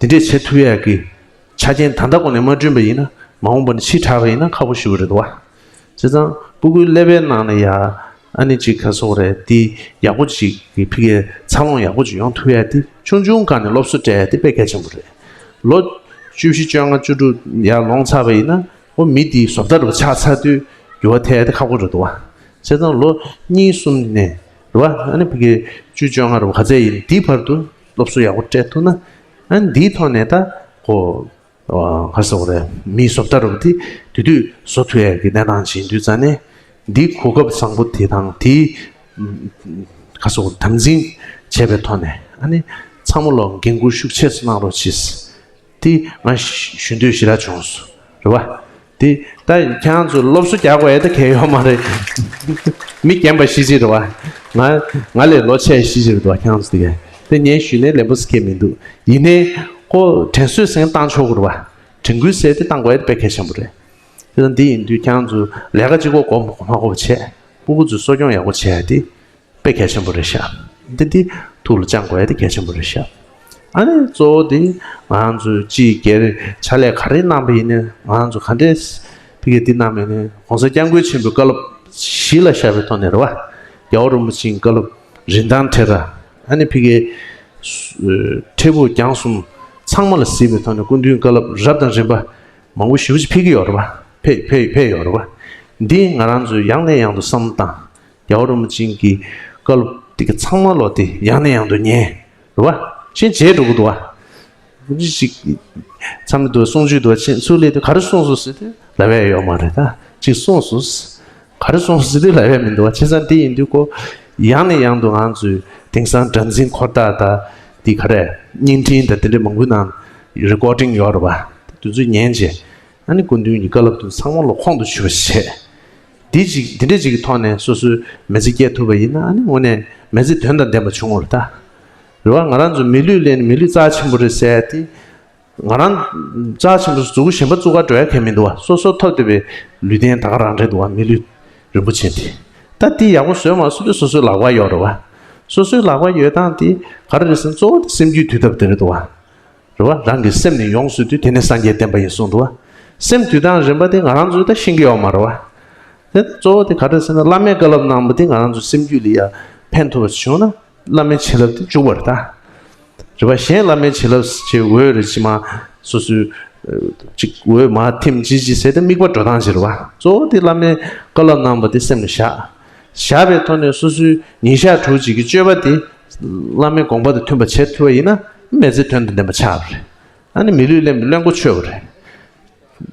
དེ་འདྲས་བྱེད་ཐུབ་ཡ་གི་ཆ་རྐྱེན་ད་ལྟ་གོང་ནས་མ་བསྐྲུན་པ་ཡིན་ན་མ་འོངས་པ་ནས་ཕྱི་དྲགས་པ་ཡིན་ན་ཁག་པོ་ཞེ་པོ་རེད་འདུག་བ། བྱས་ཙང་སྤུ་གུའི་ཀླད་པའི་ནང་ལ་ཡ་ཨ་ནི་ཅིག་ག་ཟེར་དགོས་རེད། དེ་ཡག་པོ་ཅིག་གི་ཕ་གིར་འཚར་ལོངས་ཡག་པོ་ཅིག་ཡོང་ཐུབ་ཡ་དེ་ཆུང་ཆུང་སྒང་ནས་སློབ་གསོ་སྤྲད་ཡ་དེ་དཔེ་གལ་ཆེན་པོ་རེད། ལོ་བཅུ་བཞི་བཅོ་ལྔ་བཅུ་དྲུག་ཡར་ལོངས་ཚར་བ་ཡིན་ན་ཨོ་མི་དེ་བཟོ་ལྟ་རུ་ཆགས་ཚར་དུས་འགྱུར་བ་ཐེབས་ཡ་དེ་ཁག་པོ་རེད་འདུག་བ། བྱས་ཙང་ལོ་གཉིས་གསུམ་ནས་རེད་བ། ཨ་ནི་ཕ་གི་བཅུ་བཅོ་ལྔ་རེད་བ། ག་ཚད་ཡིན་དེའི་བར་དུ་སློབ་གསོ་ཡག་པོ་སྤྲད་ཐུབ་ན། ཨ་ནི་འདིའི་ཐོག་ནས་ད་ཁོ་ག་ཟེར་དགོས་རེད། མིའི་བཟོ་ལྟ་རེད་བ། དེ་དེ་དུས་བཟོ་ཐུབ་ཡག་གི་གནས་སྟངས་ཅིག་ཡིན་དུས་ཙང་ནས་འདིའི་གོ་སྐབས་བཟང་པོ་དེ་དང་དེའི་ག་ཟེར་དགོས་དམ་འཛིན་བྱས་པའི་ཐོག་ནས་ཨ་ནི་ཚང་མ་ལོ་འགན་འཁུར་ཤུགས་ཆེ་ཙམ་གནང་རོགས་གྱིས། དེ་ང་ཞུ་འདོད་ཞེ་དྲག་བྱུང་སོང་རེད་བ། དེ་ད་ཁྱེད་རང་ཚོ་སློབ་གསོ་རྒྱག་དགོས་ཡ་ད་གལ་ཡོད་མ་རེད། མི་རྒན་པ་ཤི་ཅིག་རེད་བ། ང་ང་ལས་ལོ་ཆེ་ཤི་ཅིག་རེད་བ། ཁྱེད་རང་ཚོ་དེ་གས་དེ་ངས་ཞུས་ནས་ལན་པོ་སྐྱེ་མི་འདུག་ཡིན་ནའི་ཁོ་དྲན་གསོས་ཟིན་བཏང་ཆོག་གི་རེད་བ། དྲན་སྐུལ་ཟེར་དེ་བཏང་དགོས་ཡ་དེ་དཔེ་གལ་ཆེན་པོ་རེད། དེ་ད་འདི་ཡིན་དུས་ཁྱེད་རང་ཚོ་ལས་ཀ་གཅིག་པོ་མགོ་མ་འཁོར་བ་བྱས། སྤུ་གུ་ཚོའི་གསོ་སྐྱོང་ཡག་པོ་བྱས་ཏེ་དཔེ་གལ་ཆེན་པོ་རེད་ཤག་འདི་འདི་ཐུགས་ལ་བཅངས་དགོས་ཡ་དེ་གལ་ཆེན་པོ་རེད་ཤག་ཨ་ནི་གཙོ་བོ་དེ་ང་རང་ཚོའི་སྤྱི་སྒེར་ཕྱག་ལས་ག་རེ་གནང་པ་ཡིན་ནའི་ང་རང་ཚོ་ག་འདྲས་ཕ་གི་འདི་གནང་མིན་ནའི་གོང་ས་སྐྱབས་མགོན་ཆེན་པོའི་བཀའ་སློབ་གཞི་ལ་བཞག་པའི་ཐོག་ནས་རེད་བ། རྒྱལ་བ་རིན་པོ་ཆེའི་བཀའ་སློབ་རིན་ཐང་བྲལ་ར། ཨ་ནི་ཕ་གི་ འཕྲལ་ཕུགས་རྒྱང་གསུམ་ཚང་མ་ལ་གཟིགས་པའི་ཐོག་ནས་སྐུ་མདུན་བཀའ་སློབ་རབ་དང་རིམ་པ་མང་པོ་ཞེ་པོ་ཅིག་ཕེབས་ཀྱི་ཡོད་རེད་བ། ཕེབས་ཕེབས་ཕེབས་ཡོད་རེད་བ། འདི་ང་རང་ཚོས་ཡང་ནས་ཡང་དུ་བསམ་བློ་བཏང་། རྒྱལ་བ་རིན་པོ་ཆེ་གི་བཀའ་སློབ་དེ་ག་ཚང་མ་ལོ་དེ་ཡང་ནས་ཡང་དུ་ཉན། རེད་བ། ཤེས་བྱས་འགྲོ་གི་འདུག་བ། ཅིག་མཚམས་རེ་འདུག་གསུང་ཆོས་འདུག་ཅིག་ཚུར་སླེབས་དུས་ག་རེ་གསུངས་སོང་ཟེར་དུས་ལབ་ཡ་ཡོད་མ་རེད་ད། ཅིག་གསུངས་སོང་། ག་རེ་གསུངས་སོང་ཟེར་དུས་ལབ་ཡ་མི་འདུག་བ། བྱས་ཙང་དེ་ཡིན་དུས་ཁོ་ཡང་ནས་ཡང་དུ་ང་ཚོས་དེང་སང་སྒྲ་འཛིན་འཁོར་ཐག་དང་དེ་ག་རེ་བརྙན་འཕྲིན་དང་དེ་འདྲའི་མང་པོའི་ནང་རི་ཀོར་ཌིང་ཡོད་རེད་བ། དེ་ཚོ་ཉན་བྱས། ཨ་ནི་སྐུ་མདུན་གྱི་བཀའ་སློབ་དེ་ཚང་མ་ལོ་ཁོང་དུ་ཆུད་པ་བྱས། འདི་ཅིག་འདི་འདྲ་ཅིག་གི་ཐོག་ནས་སོ་སོའི་མི་ཚེ་སྐྱེལ་ཐུབ་པ་ཡིན་ན་ཨ་ནི་དངོས་གནས་མི་ཚེ་དོན་དང་ལྡན་པ་བྱུང་བ་རེད་ད། རེད་བ། ང་རང་ཚོ་མི་ལུས་ལེན་ནས་མི་ལུས་རྩ་ཆེན་པོ་རེད་ཟེར་ཏེ། ང་རང་རྩ་ཆེན་པོ་གཟུགས་པོ་གཞན་པ་བཙུགས་ག་འགྲོ་ཡ་གལ་མི་འདུག་བ། སོ་སོ་ཐོབ་བསྡད་པའི་ལུས་རྟེན་ད་ག་རང་རེད་འདུག་བ། མི་ལུས་རིན་པོ་ཆེ་འདི། ད་འདི་ཡག་པོ་བཟོས་མ་བཟོས་དེ་སོ་སོའི་ལག་པ་ཡོད་རེད་བ། སོ་སོའི་ལག་པ་ཡོད་སྟངས་དེ་ག་རེ་རེད་ཟེར་ན་གཙོ་བོ་དེ་སེམས་རྒྱུད་དུལ་ཐབས་དེ་རེད་འདུག་བ། རེད་བ། རང་གི་སེམས་ནི་ཡོངས་སུ་དུལ། དེ་ནི་སངས་རྒྱས་བསྟན་པ་ཡིན་གསུངས་འདུག་བ། སེམས་དུལ་སྟངས་རིམ་པ་དེ་ང་རང་ཚོས་ད་ཤེས་ཀྱི་ཡོད་མ་རེད་བ། དེ་གཙོ་བོ་དེ་ག་རེ་ཟེར་ན་བླ་མས་བཀའ་སློབ་གནང་བ་དེ་ང་རང་ཚོ་སེམས་རྒྱུད་ལ་ཡ་ཕན་ཐོགས་པ་བྱུང་ན་བླ་མའི་བྱིན་རླབས་དེ་འཇུག་པ་རེད་ད། རེད་བ། གཞན་བླ་མའི་བྱིན་རླབས་ཅེས་འོས་རེ་ཅི་མ་སོ་སོའི་ཅིག་འོས་མ་ཐིམ་ཅི་ཅི་ཟེར་ཏེ་དམིགས་པ་འགྲོ་སྟངས་ཅིག་རེད་བ། གཙོ་བོ་དེ་བླ་མས་བཀའ་སློབ་གནང་བ་དེ་སེམས་ལ་བཞག་བཞག་པའི་ཐོག་ནས་སོ་སོའི་ཉིན་ཞག་དྲུག་ཅིག་གི་སྤྱོད་པ་དེ་བླ་མའི་དགོངས་པ་དང་མཐུན་པ་བྱེད་ཐུབ་པ་ཡིན་ན་མི་ཚེ་དོན་དང་ལྡན་པ་ཆགས་པ་རེད། ཨ་ནི་མི་ལུས་ལེན་པའི་བློན་པོ་ཆོད་པ་རེད།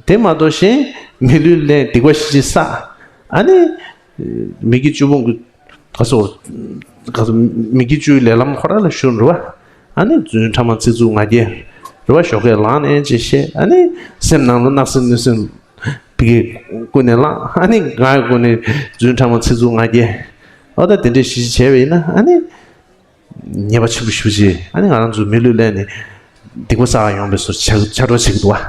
དེ་མ་གཏོགས་གཞན་མི་ལུས་ལེན་སྡིག་པ་ཞི་ཅིག་བསགས། ཨ་ནི་མི་དགེ་བཅུ་སྤོང་གི་ག་སོ་ག་སོ་མི་དགེ་བཅུའི་ལས་ལམ་ཁོ་རང་ལ་ཞུགས་རེད་བ། ཨ་ནི་རྫུན་ཕྲ་མ་ཚིག་རྩུབ་ང་རྒྱལ་རེད་བ། ཞོགས་ཀས་ལངས་ནས་ཅི་བཤད། ཨ་ནི་སེམས་ནང་ལ་བརྣབ་སེམས་གནོད་སེམས་ཕ་གིར་ཀུན་ནས་བསླངས། ཨ་ནི་ངའི་སྒོ་ནས་རྫུན་ཕྲ་མ་ཚིག་རྩུབ་ང་རྒྱལ། ཨོ་ད་དེ་འདྲས་ཞི་ཞི་བྱས་པ་ཡིན་ན་ཨ་ནི་ཉེས་པ་ཆེན་པོ་ཞེ་པོ་ཅིག་ཨ་ནི་ང་རང་ཚོ་མི་ལུས་ལེན་ནས་སྡིག་པ་བསགས་ཡོང་བའི་བཟོ་ཆགས་ཆགས་འགྲོ་བྱེད་ཀྱི་འདུག་བ།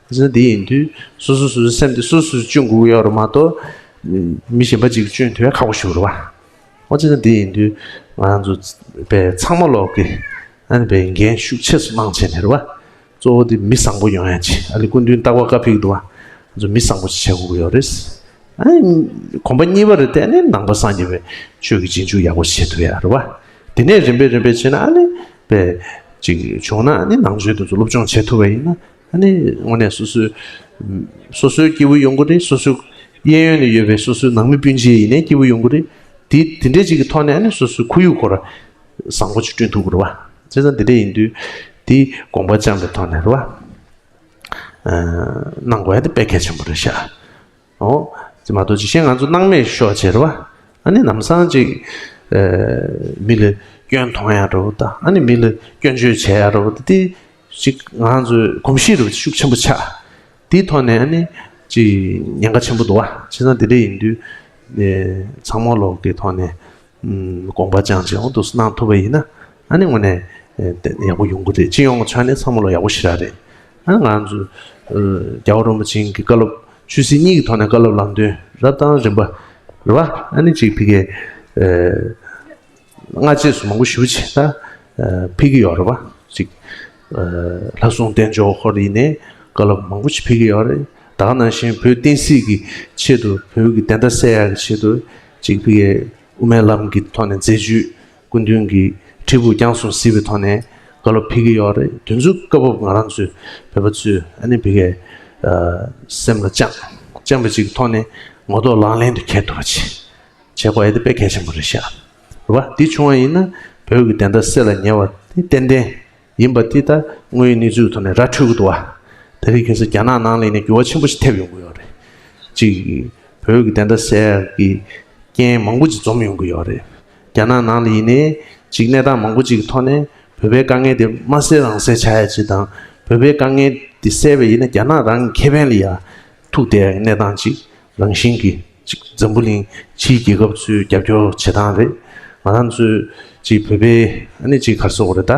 བྱས་ན་དེ་ཡིན་དུས་སོ་སོ་སོ་སོའི་སེམས་དེ་སོ་སོས་སྐྱོང་དགོས་ཀྱི་ཡོད་རེད་མ་གཏོགས། མི་གཞན་པ་ཅིག་སྐྱོན་ཐོན་ཡ་ཁག་པོ་ཞིག་རེད་བ། འོ་བྱས་ན་དེ་ཡིན་དུས་ང་རང་ཚོ་པའི་ཚང་མ་ལོག་གི་ཨ་ནི་པའི་འགན་ཤུགས་ཆེ་སུ་གནང་བྱས་ནས་རེད་བ། གཙོ་བོ་དེ་མི་བཟང་པོ་ཡོང་ཡ་ཆེད་ཨ་ལི་སྐུ་མདུན་རྟག་པར་བཀའ་ཕེབས་ཀྱི་འདུག་བ། ང་ཚོ་མི་བཟང་པོ་ཞིག་བྱེད་དགོས་ཀྱི་ཡོད་རེད། ཨ་ནི་གོམ་པ་གཉིས་པ་རེད་དེ། ཨ་ནི་ནང་པ་སངས་རྒྱས་པའི་ཆོས་ཀྱི་རྗེས་འཇུག་ཡག་པོ་བྱེད་ཐུབ་ཡ་རེད་བ། དེ་ནས་རིམ་པས་རིམ་པས་བྱས་ན་ཨ་ནི་པའི་ཅིག་བྱུང་ན་ཨ་ནི་ནང་ཆོས་དེ་ཚོ་སློབ་སྦྱོང་བྱེད་ཐུབ་པ་ཡིན་ན། ཨ་ནི་དངོས་གནས་སོ་སོའི་སོ་སོའི་སྐྱིད་པོ་ཡོང་གི་རེད། སོ་སོའི་གཡས་གཡོན་ནས་ཡོད་པའི་སོ་སོའི་ནང་མི་སྤུན་མཆེད་ཡིན་ནའི་སྐྱིད་པོ་ཡོང་གི་རེད། དེ་དེ་འདྲའི་ཅིག་གི་ཐོག་ནས་ཨ་ནི་སོ་སོའི་ཁོར་ཡུག་སྐོར་བཟང་པོ་ཅིག་བསྐྲུན་ཐུབ་ཀྱི་རེད་བ། བྱས་ཙང་དེ་འདྲ་ཡིན་དུས་དེ་དགོངས་པ་བཅངས་པའི་ཐོག་ནས་རེད་བ། གནང་དགོས་ཡ་དེ་དཔེ་གལ་ཆེན་པོ་རེད་ཤག་འོ། དེ་མ་གཏོགས་ཅིག་གཞན་ང་ཚོ་སྣང་མེད་ཤོག་བྱས་རེད་བ། ཨ་ནི་ལམ་སང་ཅིག་མི་ལ་སྐྱོན་མཐོང་ཡ་འདྲ་བོ་དང་། ཨ་ནི་མི་ལ་སྐྱོན་བརྗོད་བྱས་ཡ་འདྲ་བོ་དེ་ཅིག་ང་ཚོའི་གོམས་གཤིས་རུ་ཤུགས་ཆེན་པོ་ཆགས། དེའི་ཐོག་ནས་ཨ་ནི་ཅིག་ཉེན་ཁ་ཆེན་པོ་འདུག་བ། བྱས་ཙང་དེ་འདྲ་ཡིན་དུས་ཚང་མ་ལོག་གི་ཐོག་ནས་དགོངས་པ་བཅངས་བྱས་འོ་འདུག་སེ་གནང་ཐུབ་པ་ཡིན་ན་ཨ་ནི་དངོས་གནས་ཡག་པོ་ཡོང་གི་རེད། སྤྱི་ཡོངས་ཆ་ནས་ཚང་མ་ལོག་ཡག་པོ་ཞེ་དྲག་རེད། ཨ་ང་ཚོ་རྒྱལ་བ་རིན་པོ་ཆེ་གི་བཀའ་སློབ་ཆོས་སྲིད་གཉིས་ཀྱི་ཐོག་ནས་བཀའ་སློབ་ལམ་སྟོན་རབ་དང་རིམ་པ་རེད་བ། ཨ་ནི་ཅིག་ཕ་གིའི་སྔ་རྗེས་སུ་མང་པོ་ཞེ་པོ་ཅིག་ད་ཕེབས་ཀྱི་ཡོད་རེད་བ། ཅིག་ལྷ་སྲུང་བསྟེན་ཆོག་ཧོར་ཡིན་ནའི་བཀའ་སློབ་མང་པོ་ཅིག་ཕེབས་ཀྱི་ཡོད་རེད། ད་ག་ནང་བཞིན་བོད་བསྟན་སྲིད་ཀྱི་ཆེད་དུ་བོད་ཀྱི་བདེན་མཐའ་གསལ་ཡག་གི་ཆེད་དུ་ཅིག་ཕ་གིའི་དབུ་མའི་ལམ་གྱི་ཐོག་ནས་མཛད་བརྒྱུད་སྐུ་མདུན་གྱི་འཕྲལ་ཕུགས་རྒྱང་གསུམ་གཟིགས་པའི་ཐོག་ནས་བཀའ་སློབ་ཕེབས་ཀྱི་ཡོད་རེད། དེ་ཚོ་སྐབས་བབ་ང་རང་ཚོའི་བོད་པ་ཚོས་ཨ་ནི་ཕ་གིའི་སེམས་ལ་བཅངས་བཅངས་པ་ཅིག་གི་ཐོག་ནས་ངོ་ཐོག་ལག་ལེན་དུ་འཁྱེར་ཐུབ་པ་ཅིག་བྱེད་དགོས་ཡ་དེ་དཔེ་གལ་ཆེན་པོ་རེད་ཤག་རེད་བ། དེ་བྱུང་བ་ཡིན་ན་བོད་ཀྱི་བདེན་མཐའ་གསལ་ལ་ཉེ་བ་དེ་ཏན་ཏན་ཡིན་པ་དེ་ད་དངོས་ཡོད་གནས་ཚུལ་ཐོག་ནས་ར་འཕྲོད་ཀྱི་འདུག་བ། ད་རེས་ཁ་སང་རྒྱ་ནག་ནང་ལ་ཡིན་ན་འགྱུར་བ་ཆེན་པོ་ཞིག་ཐེབས་ཡོང་གི་ཡོད་རེད། གཅིག་བོད་ཀྱི་བདེན་མཐའ་གསལ་ཡག་གི་རྐྱེན་མང་པོ་ཅིག་འཛོམས་ཡོང་གི་ཡོད་རེད། རྒྱ་ནག་ནང་ལ་ཡིན་ནའི་གཅིག་གནས་སྟངས་མང་པོ་ཅིག་གི་ཐོག་ནས་བོད་པའི་དཀའ་ངལ་དེ་མ་སེལ་རང་སེལ་བྱ་ཡ་ཅིག་དང་། བོད་པའི་དཀའ་ངལ་དེ་སེལ་བ་ཡིན་ན་རྒྱ་ནག་རང་གི་ཁེ་ཕན་ལ་ཡ་ཐུག་བསྡད་ཡ་གི་གནས་སྟངས་ཅིག་རང་བཞིན་གྱིས་ཅིག་འཛམ་བུ་གླིང་ཕྱིའི་རྒྱལ་ཁབ་ཚོའི་རྒྱབ་སྐྱོར་བྱེད་སྟངས་རེད། ང་རང་ཚོའི་ཅིག་བོད་པའི་ཨ་ནི་ཅིག་ག་རེ་ཟེར་དགོས་རེད་ད།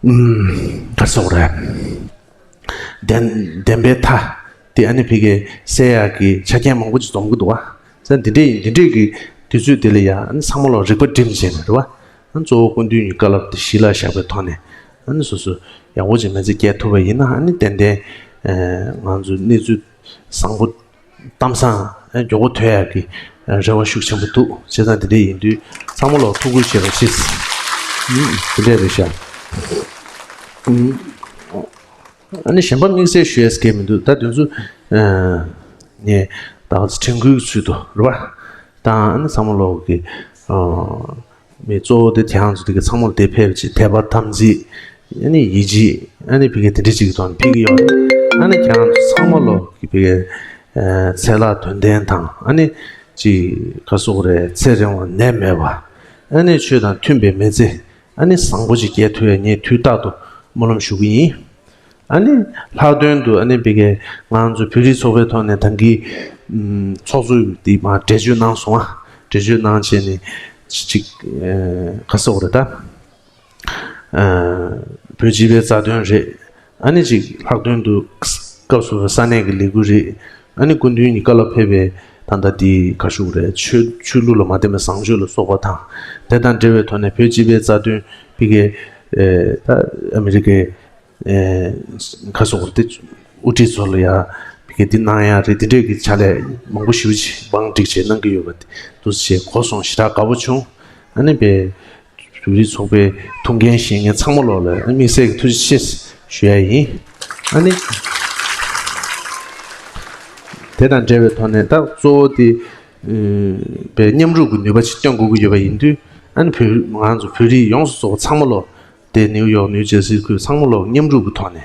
ཨུམ། ག་རེ་ཟེར་དགོས་རེད། བདེན་བདེན་པའི་མཐའ་དེ་ཨ་ནི་ཕ་གིའི་གསལ་ཡག་གི་ཆ་རྐྱེན་མང་པོ་ཅིག་འཛོམས་ཀྱི་འདུག་བ། ས་འདི་འདྲའི་འདི་འདྲའི་གི་དུས་ཚོད་དེ་ལ་ཡང་ཨ་ནི་ཚང་མ་ལ་རིག་པ་སྒྲིམ་བྱས་ནས་རེད་བ། ཨ་ནི་གཙོ་བོ་སྐུ་མདུན་གྱི་བཀའ་སློབ་དེ་གཞི་ལ་བཞག་པའི་ཐོག་ནས་ཨ་ནི་སོ་སོ་ཡག་པོ་ཅིག་མི་ཚེ་སྐྱེལ་ཐུབ་པ་ཡིན་ན་ཨ་ནི་ཏན་ཏན་ང་ཚོའི་གནས་ཚུལ་བཟང་པོ་གཏམ་བཟང་མགྱོགས་པོ་ཐོན་ཡག་གི་རེ་བ་ཤུགས་ཆེན་པོ་འདུག་བྱས་ཙང་དེ་འདྲ་ཡིན་དུས་ཚང་མ་ལ་ཐུགས་ཁུར་བཞེས་པ་ཞིག་དེ་འདྲས་རེད་ཤག་ཨ་ནི་གཞན་པ་དམིགས་བསལ་ཞུ་ཡས་སྐད་མི་འདུག་ད་དེ་ཚོ་ངས་ད་དྲན་སྐུལ་ཚུལ་དུ་རེད་བ། ད་ཨ་ནི་ཚང་མ་ལོག་གི་མི་གཙོ་བོ་དེ་དེ་ཡང་ཚོ་དེ་གི་ཚང་མ་ལ་དེ་ཕེབས་ཀྱི་དད་པ་དམ་ཚིག་ཨ་ནི་ཡིད་ཆེས་ཨ་ནི་ཕ་གི་དེ་འདྲ་ཅིག་གི་ཐོག་ནས་ཕེབས་ཀྱི་ཡོད་རེད། ཨ་ནི་ཁྱེད་རང་ཚོ་ཚང་མ་ལོག་གི་ཕ་གི་ཚེ་ལྷག་དོན་ལྡན་དང་ཨ་ནི་ཅིག་ག་སོག་རེད། ཚེ་རིང་བ་ནད་མེད་པ་ཨ་ནི་ཆོས་དང་མཐུན་པའི་མི་ཚེ་ཨ་ནི་བཟང་པོ་ཅིག་སྐྱེལ་ཐུབ་ཡ་ངས་དུས་རྟག་ཏུ་སྨོན་ལམ་ཞུ་གི་ཡིན། ཨ་ནི་ལྷག་དོན་དུ་ཨ་ནི་ཕ་གི་ང་ཚོ་བོད་རིགས་ཚོགས་པའི་ཐོག་ནས་ད་གིན་ཚོགས་གཙོ་དེ་མར་འགྲེལ་བརྗོད་གནང་སོང་ཨ། འགྲེལ་བརྗོད་གནང་བྱས་ནས་ཅིག་ག་སོག་རེད་ད། བོད་སྤྱི་པའི་རྩ་དོན་རེད། ཨ་ནི་ཅིག་ལྷག་དོན་དུ་སྐབས་སུ་ས་གནས་ཀྱི་ལས་འགུལ་རེད། ཨ་ནི་སྐུ་མདུན་གྱི་བཀའ་སློབ་ཕེབས་པའི་ད་ལྟ་དེ་ག་ཞུ་དགོས་རེད། ཆོས་ཆོས་ལུགས་ལ་མ་བརྟེན་པའི་བཟང་སྤྱོད་ལ་སོགས་པ་དང་དེ་དང་འབྲེལ་བའི་ཐོག་ནས་བོད་སྤྱི་པའི་རྩ་དོན་ཕ་གི་ད་ཨ་མི་རི་ཀའི་ག་སོག་དེ་དབུ་ཁྲིད་ཚོ་ལ་ཡ་ཕ་གི་འདི་གནང་ཡ་རེད། འདི་འདྲས་ཀྱི་ཕྱག་ལས་མང་པོ་ཞེ་པོ་ཅིག་བང་སྒྲིག་བྱས་གནང་གི་ཡོད་པ་དེ་འདུག་སེ་གོ་སོང་། ཞེ་དྲག་དགའ་པོ་བྱུང་། ཨ་ནི་པའི་བོད་རིགས་ཚོགས་པའི་ཐུགས་འགན་བཞེས་མཁན་ཚང་མ་ལོག་ལ་དམིགས་བསལ་གྱི་ཐུགས་རྗེ་ཆེ་ཞུ་ཡ་ཡིན། ཨ་ནི་དེ་དང་འབྲེལ་བའི་ཐོག་ནས་ད་གཙོ་བོ་དེ་པའི་མཉམ་རུབ་ཀྱི་ནུས་པ་ཅིག་སྟོན་དགོས་ཀྱི་ཡོད་པ་ཡིན་དུས། ཨ་ནི་བོད་ང་ཚོ་བོད་རིགས་ཡོངས་སུ་རྫོགས་པ་ཚང་མ་ལོག་དེ་ནིའུ་ཡོག་ནིའུ་ཇར་སི་ཁུལ་ཚང་མ་ལོག་མཉམ་རུབ་ཀྱི་ཐོག་ནས་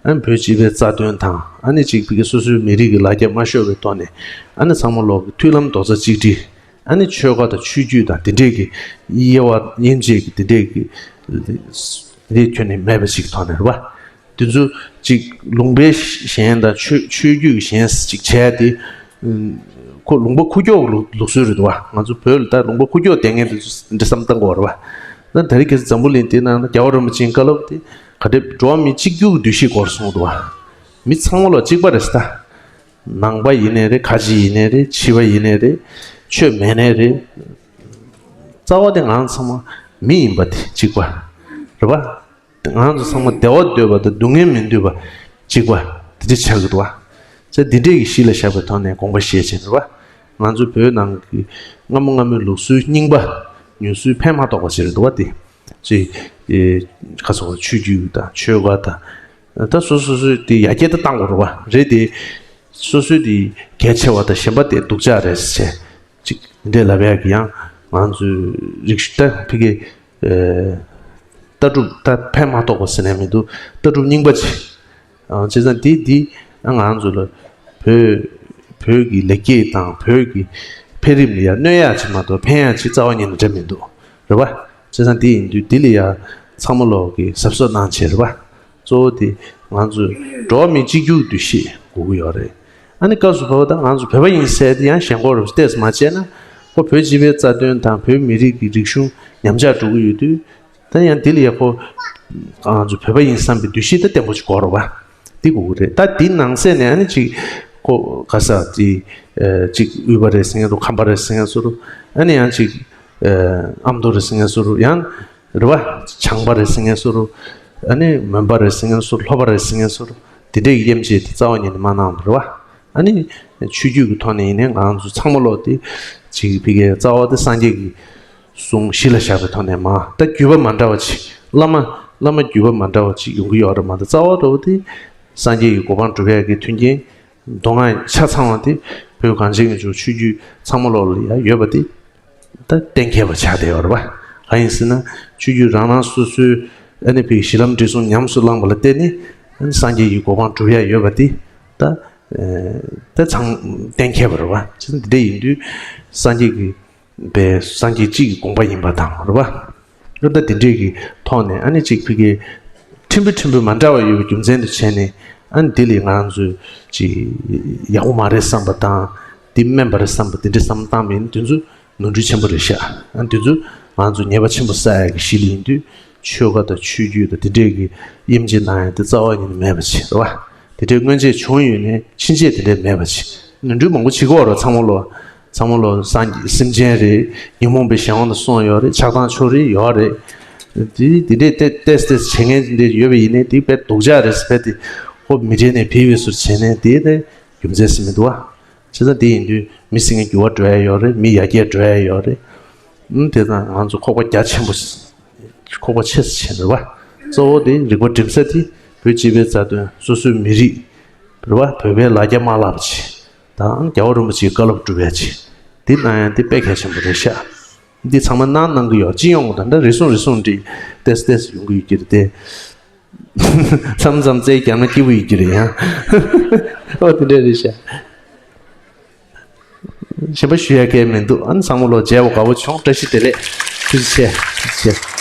ཨ་ནི་བོད་སྤྱི་པའི་རྩ་དོན་དང་ཨ་ནི་གཅིག་པའི་སོ་སོའི་མི་རིགས་ཀྱི་ལ་རྒྱ་མ་ཤོར་བའི་ཐོག་ནས་ཨ་ནི་ཚང་མ་ལོག་གི་མཐུན་ལམ་རྡོག་རྩ་གཅིག་སྒྲིལ། ཨ་ནི་ཆོལ་ཁ་དང་ཆོས་བརྒྱུད་དང་དེ་འདྲས་ཀྱི་དབྱེ་བ་དབྱེ་འབྱེད་ཀྱི་དེ་འདྲས་ཀྱི་རེད། ཁྱོན་ནས་མེད་པ་ཞིག་ཐོག་ནས་རེད་བ། དེ་ཚོ་ཅིག་ལུང་པའི་ཞེན་དང་ཆོས་ཆོས་བརྒྱུད་ཀྱི་ཞེན་ཅིག་བྱས་ཏེ། ཁོ་ལུང་པ་ཁུག་ཀྱོག་ལུགས་ལུགས་སྲོལ་རེད་འདུག་བ། ང་ཚོ་བོད་ལ་ད་ལུང་པ་ཁུག་ཀྱོག་བསྡད་མཁན་དེ་ཚོ་འདི་བསམ་བཏང་དགོས་རེད་བ། ད་དེ་རིང་ཁ་སང་འཛམ་བུ་གླིང་འདི་ནང་ན་རྒྱལ་བ་རིན་པོ་ཆེའི་བཀའ་སློབ་དེ་ག་འདྲས་འགྲོ་བ་མི་གཅིག་གྱུར་གྱི་འདུ་ཤེས་སྐོར་གསུངས་འདུག་བ། མི་ཚང་མ་ལ་གཅིག་པ་རེད་ད། ནང་པ་ཡིན་ནའི་རེད། ཁ་ཆེ་ཡིན་ནའི་རེད། ཕྱི་པ་ཡིན་ནའི་རེད། ཆོས་མེད་ནའི་རེད། རྩ་བ་དེ་ང་ཚང་མ་མི་ཡིན་པ་དེ་གཅིག་པ་རེད་བ། ང་ཚོ་ཚང་མ་བདེ་བ་འདོད་པ་དང་སྡུག་བསྔལ་མི་འདོད་པ་གཅིག་པ་དེ་འདྲ་ཆགས་ཀྱི་འདུག་བ། ཚེ་འདི་འདྲས་ཀྱི་གཞི་ལ་བཞག་པའི་ཐོག་ནས་དགོངས་པ་བཞེས་བྱས་རེད་བ། ང་ཚོ་བོད་ནང་གི་སྔ་མོ་སྔ་མོའི་ལུགས་སྲོལ་རྙིང་པ་ཉུང་སུའི་ཕན་མ་ཐོགས་པ་ཞིག་རེད་འདུག་བ་དེ། ཚེ་ཁ་སོགས་ཆོས་བརྒྱུད་དང་ཆོལ་ཁ་དང་། ད་སོ་སོ་སོའི་དེ་ཡར་རྒྱས་ད་བཏང་དགོས་རེད་བ། རེད་དེ། སོ་སོའི་དེ་གལ་ཆེ་བ་དང་གཞན་པ་དེ་སྡུག་ཅག་རེད་ཟེར། ཅིག་འདི་འདྲས་ལབ་ཡག་གི་ཡང་ང་ཚོའི་རིག་གཞུང་ད་ཕ་གི་ལྟ་གྲུབ་ད་ཕན་མ་ཐོགས་པ་ཟེར་ནས་མི་འདུག་ལྟ་གྲུབ་རྙིང་པ་ཅིག་བྱས་ཙང་དེ་དེ་ང་ཚོ་ལ་བོད་བོད་ཀྱི་ལེགས་སྐྱེས་དང་བོད་ཀྱི་འཕེལ་རིམ་ལ་ཡང་གནོད་ཡག་ཅིག་མ་གཏོགས་ཕན་ཡག་ཅིག་རྩ་བ་ཉིད་ནས་འདྲ་མི་འདུག་རེད་བ། བྱས་ཙང་དེ་ཡིན་དུས་དེ་ལ་ཡང་ཚང་མ་ལོག་གི་གཟབ་གཟབ་གནང་བྱས་རེད་བ། གཙོ་བོ་དེ་ང་ཚོས་འགྲོ་བ་མི་གཅིག་གྱུར་འདུ་ཤེས་དགོས་ཀྱི་ཡོད་རེད། ཨ་ནི་སྐབས་སུ་བབ་པ་དང་ང་ཚོ་བོད་པ་ཡིན་ཟེར་དེ་ཡང་ཞེན་ཁོག་རེད་བལྟས་སུ་མ་བྱས་ན། ཁོ་བོད་སྤྱི་པའི་རྩ་དོན་དང་བོད་མི་རིགས་ཀྱི་རིག་གཞུང་ཉམས་ཆག་འགྲོ་གི་ཡོད་དུས། ད་ཡང་དེ་ལ་ཡག་པོ་ང་ཚོ་བོད་པ་ཡིན་བསམ་པའི་འདུ་ཤེས་ད་བརྟན་པོ་ཅིག་དགོས་རེད་བ། འདི་དགོས་ཀྱི་རེད། ད་འདི་ནང་གསེས་ནས་ཨ་ནི་ཅིག་ཁོ་ག་ས་དེ་ཅིག་དབུས་པ་རེད་ཟེར་མཁན་རུ། ཁམས་པ་རེད་ཟེར་མཁན་སུ་རུ། ཨ་ནི་ཡང་ཅིག་ཨ་མདོ་རེད་ཟེར་མཁན་སུ་རུ། ཡང་རེད་བ། བྱང་པ་རེད་ཟེར་མཁན་སུ་རུ། ཨ་ནི་མོན་པ་རེད་ཟེར་མཁན་སུ། ལྷོ་པ་རེད་ཟེར་མཁན་སུ་རུ། དེ་འདྲའི་དབྱེ་འབྱེད་དེ་རྩ་བ་ཉིད་ནས་མ་གནང་རེད་བ། ཨ་ནི་ཆོས་བརྒྱུད་ཀྱི་ཐོག་ནས་ཡིན་ནའི་ང་ཚོ་ཚང་མ་ལོག་དེ་ཅིག་ཕ་གིའི་རྩ་བ་དེ་སངས་རྒྱས་ཀྱི་གསུང་གཞི་ལ་བཞག་པའི་ཐོག་ནས་མ། ད་བརྒྱུད་པ་མ་འདྲ་བ་ཅིག་བླ་མ་བླ་མ་བརྒྱུད་པ་མ་འདྲ་བ་ཅིག་ཡོང་གི་ཡོད་རེད་མ། ད་རྩ་བ་འདྲ་བོ་དེ་སངས་རྒྱས་ཀྱི་གོ་འཕང་སྒྲུབ་ཡག་གི་མཐུན་རྐྱེན་མདོ་སྔགས་ཆ་ཚང་བ་དེ་བོད་གངས་ཅན་གྱི་ལྗོངས་ཆོས་བརྒྱུད་ཚང་མ་ལོག་ལ་ཡ་ཡོད་པ་དེ། ད་གཏན་འཁེལ་བ་ཆགས་བསྡད་ཡོད་རེད་བ། གང་ཡིན་ཟེར་ན་ཆོས་བརྒྱུད་རང་རང་སོ་སོའི་ཨ་ནི་ཕ་གི་གཞི་ལམ་འབྲས་གསུམ་ཉམས་སུ་བླངས་པ་ལ་བརྟེན་ནས་ཨ་ནི་སངས་རྒྱས་ཀྱི་གོ་འཕང་སྒྲུབ་ཡ་ཡོད་པ་དེ་ད་ཨ་ད་ཚང་གཏན་འཁེལ་བ་རེད་བ། བྱས་ཙང་འདི་འདྲ་ཡིན་དུས་སངས་རྒྱས་ཀྱི་པའི་སངས་རྒྱས་གཅིག་གི་དགོངས་པ་ཡིན་པ་དང་རེད་བ། ད་འདི་འདྲས་ཀྱི་ཐོག་ནས་ཨ་ནི་གཅིག་ཕ་གི་ཕྲན་བུ་ཕྲན་བུ་མ་འདྲ་བ་ཡོད་པའི་རྒྱུ་མཚན་དུ་བྱས་ནས་ཨ་ནི་འདི་ལས་ང་ཚོས་ཅིག་ཡག་པོ་མ་རེད་བསམ་པ་དང་། འདི་དམན་པ་རེད་བསམ་པ་དེ་འདྲ་བསམ་བཏང་མིན་དེ་ཚོ་ནོར་འཁྲུལ་ཆེན་པོ་རེད་ཤག་ཨ་དེ་ཚོ་ང་ཚོ་ཉེས་པ་ཆེན་པོ་བསགས་ཡག་གི་གཞི་ལ་ཡིན་དུས་ཆོལ་ཁ་དང་ཆོས་བརྒྱུད་དང་དེ་འདྲས་ཀྱི་དབྱེ་འབྱེད་གནང་ཡག་དེ་རྩ་བ་ཉིད་ནས་མེད་པ་བྱེད་རེད་བ། དེ་འདྲའི་སྔོན་ཆད་བྱུང་ཡོད་ནའི་ཕྱིན་ཆད་དེ་འདྲས་མེད་པ་བྱེད། ནོར་འཁྲུལ་མང་པོ་བྱེད་ཀྱི་ཡོད་རེད་ཚང་མ་ལོ། ཚང་མ་ལོ་སངས་རྒྱས་སེམས་ཅན་རེད། ཉོན་མོངས་པའི་གཞན་དབང་དུ་སོང་ཡོད་རེད། ཆགས་སྡང་ཕྱོགས་རིས་ཡོད་རེད། དེ་དེ་འདྲས་ཏེ་ཏེས་ཏེས་བྱེད་མཁན་དེ་འདྲས་ཡོད་པ་ཡིན་ནའི་དེ་དཔེ་སྡུག་ཅག་རེད་ཟེར། དཔེ་དེ་ཁོ་མི་དྲན་ནས་བི་བི་སུར་བྱས་ནས་དེ་དེ་རྒྱུ་མཚན་ཟེར་མི་འདུག་བ། བྱས་ཙང་དེ་ཡིན་དུས་མི་སེམས་འགྱུར་བ་འགྲོ་ཡ་ཡོད་རེད། མི་ཡར་རྒྱས་འགྲོ་ཡ་ཡོད་རེད། ཨུམ་དེ་དང་ང་ཚོ་ཁོག་པ་རྒྱ་ཆེན་པོ་ ཁོག་པ་ཆེ་ས་ཆེ་རེད་བ། གཙོ་བོ་དེ་རིག་པ་འགྲིམ་ས་དེ་བོད་སྤྱི་པའི་རྩ་དོན། སོ་སོའི་མི་རིགས་རེད་བ། བོད་པའི་ལ་རྒྱ་མ་བརླག་པ་བྱེད་དང་། རྒྱལ་བ་རིན་པོ་ཆེའི་བཀའ་སློབ་སྒྲུབ་ཡ་བྱེད། འདི་གནང་ཡ་འདི་དཔེ་གལ་ཆེན་པོ་རེད་ཤག་འདི་ཚང་མ་གནང་གནང་གི་ཡོད། སྤྱི་ཡོངས་ད་ལྟ་རེ་ཟུང་རེ་ཟུང་འདི་ཏེས་ཏེས་ཡོང་གི་ཡོད་ཀྱི་རེད་དེ། མཚམས་མཚམས་རྩལ་རྒྱག་ན་སྐྱིད་པོ་ཡོད་ཀྱི་རེད་ཡ། ཨོ་དེ་འདྲ་རེད་ཤག་གཞན་པ་ཞུ་ཡ་གལ་མི་འདུག་ཨ་ནི་ཚང་མ་ལོ་མཇལ་བ་དགའ་པོ་བྱུང་། བཀྲ་ཤིས་བདེ་ལེགས། ཐུགས་རྗེ་ཆེ། ཐུགས་རྗེ་ཆེ།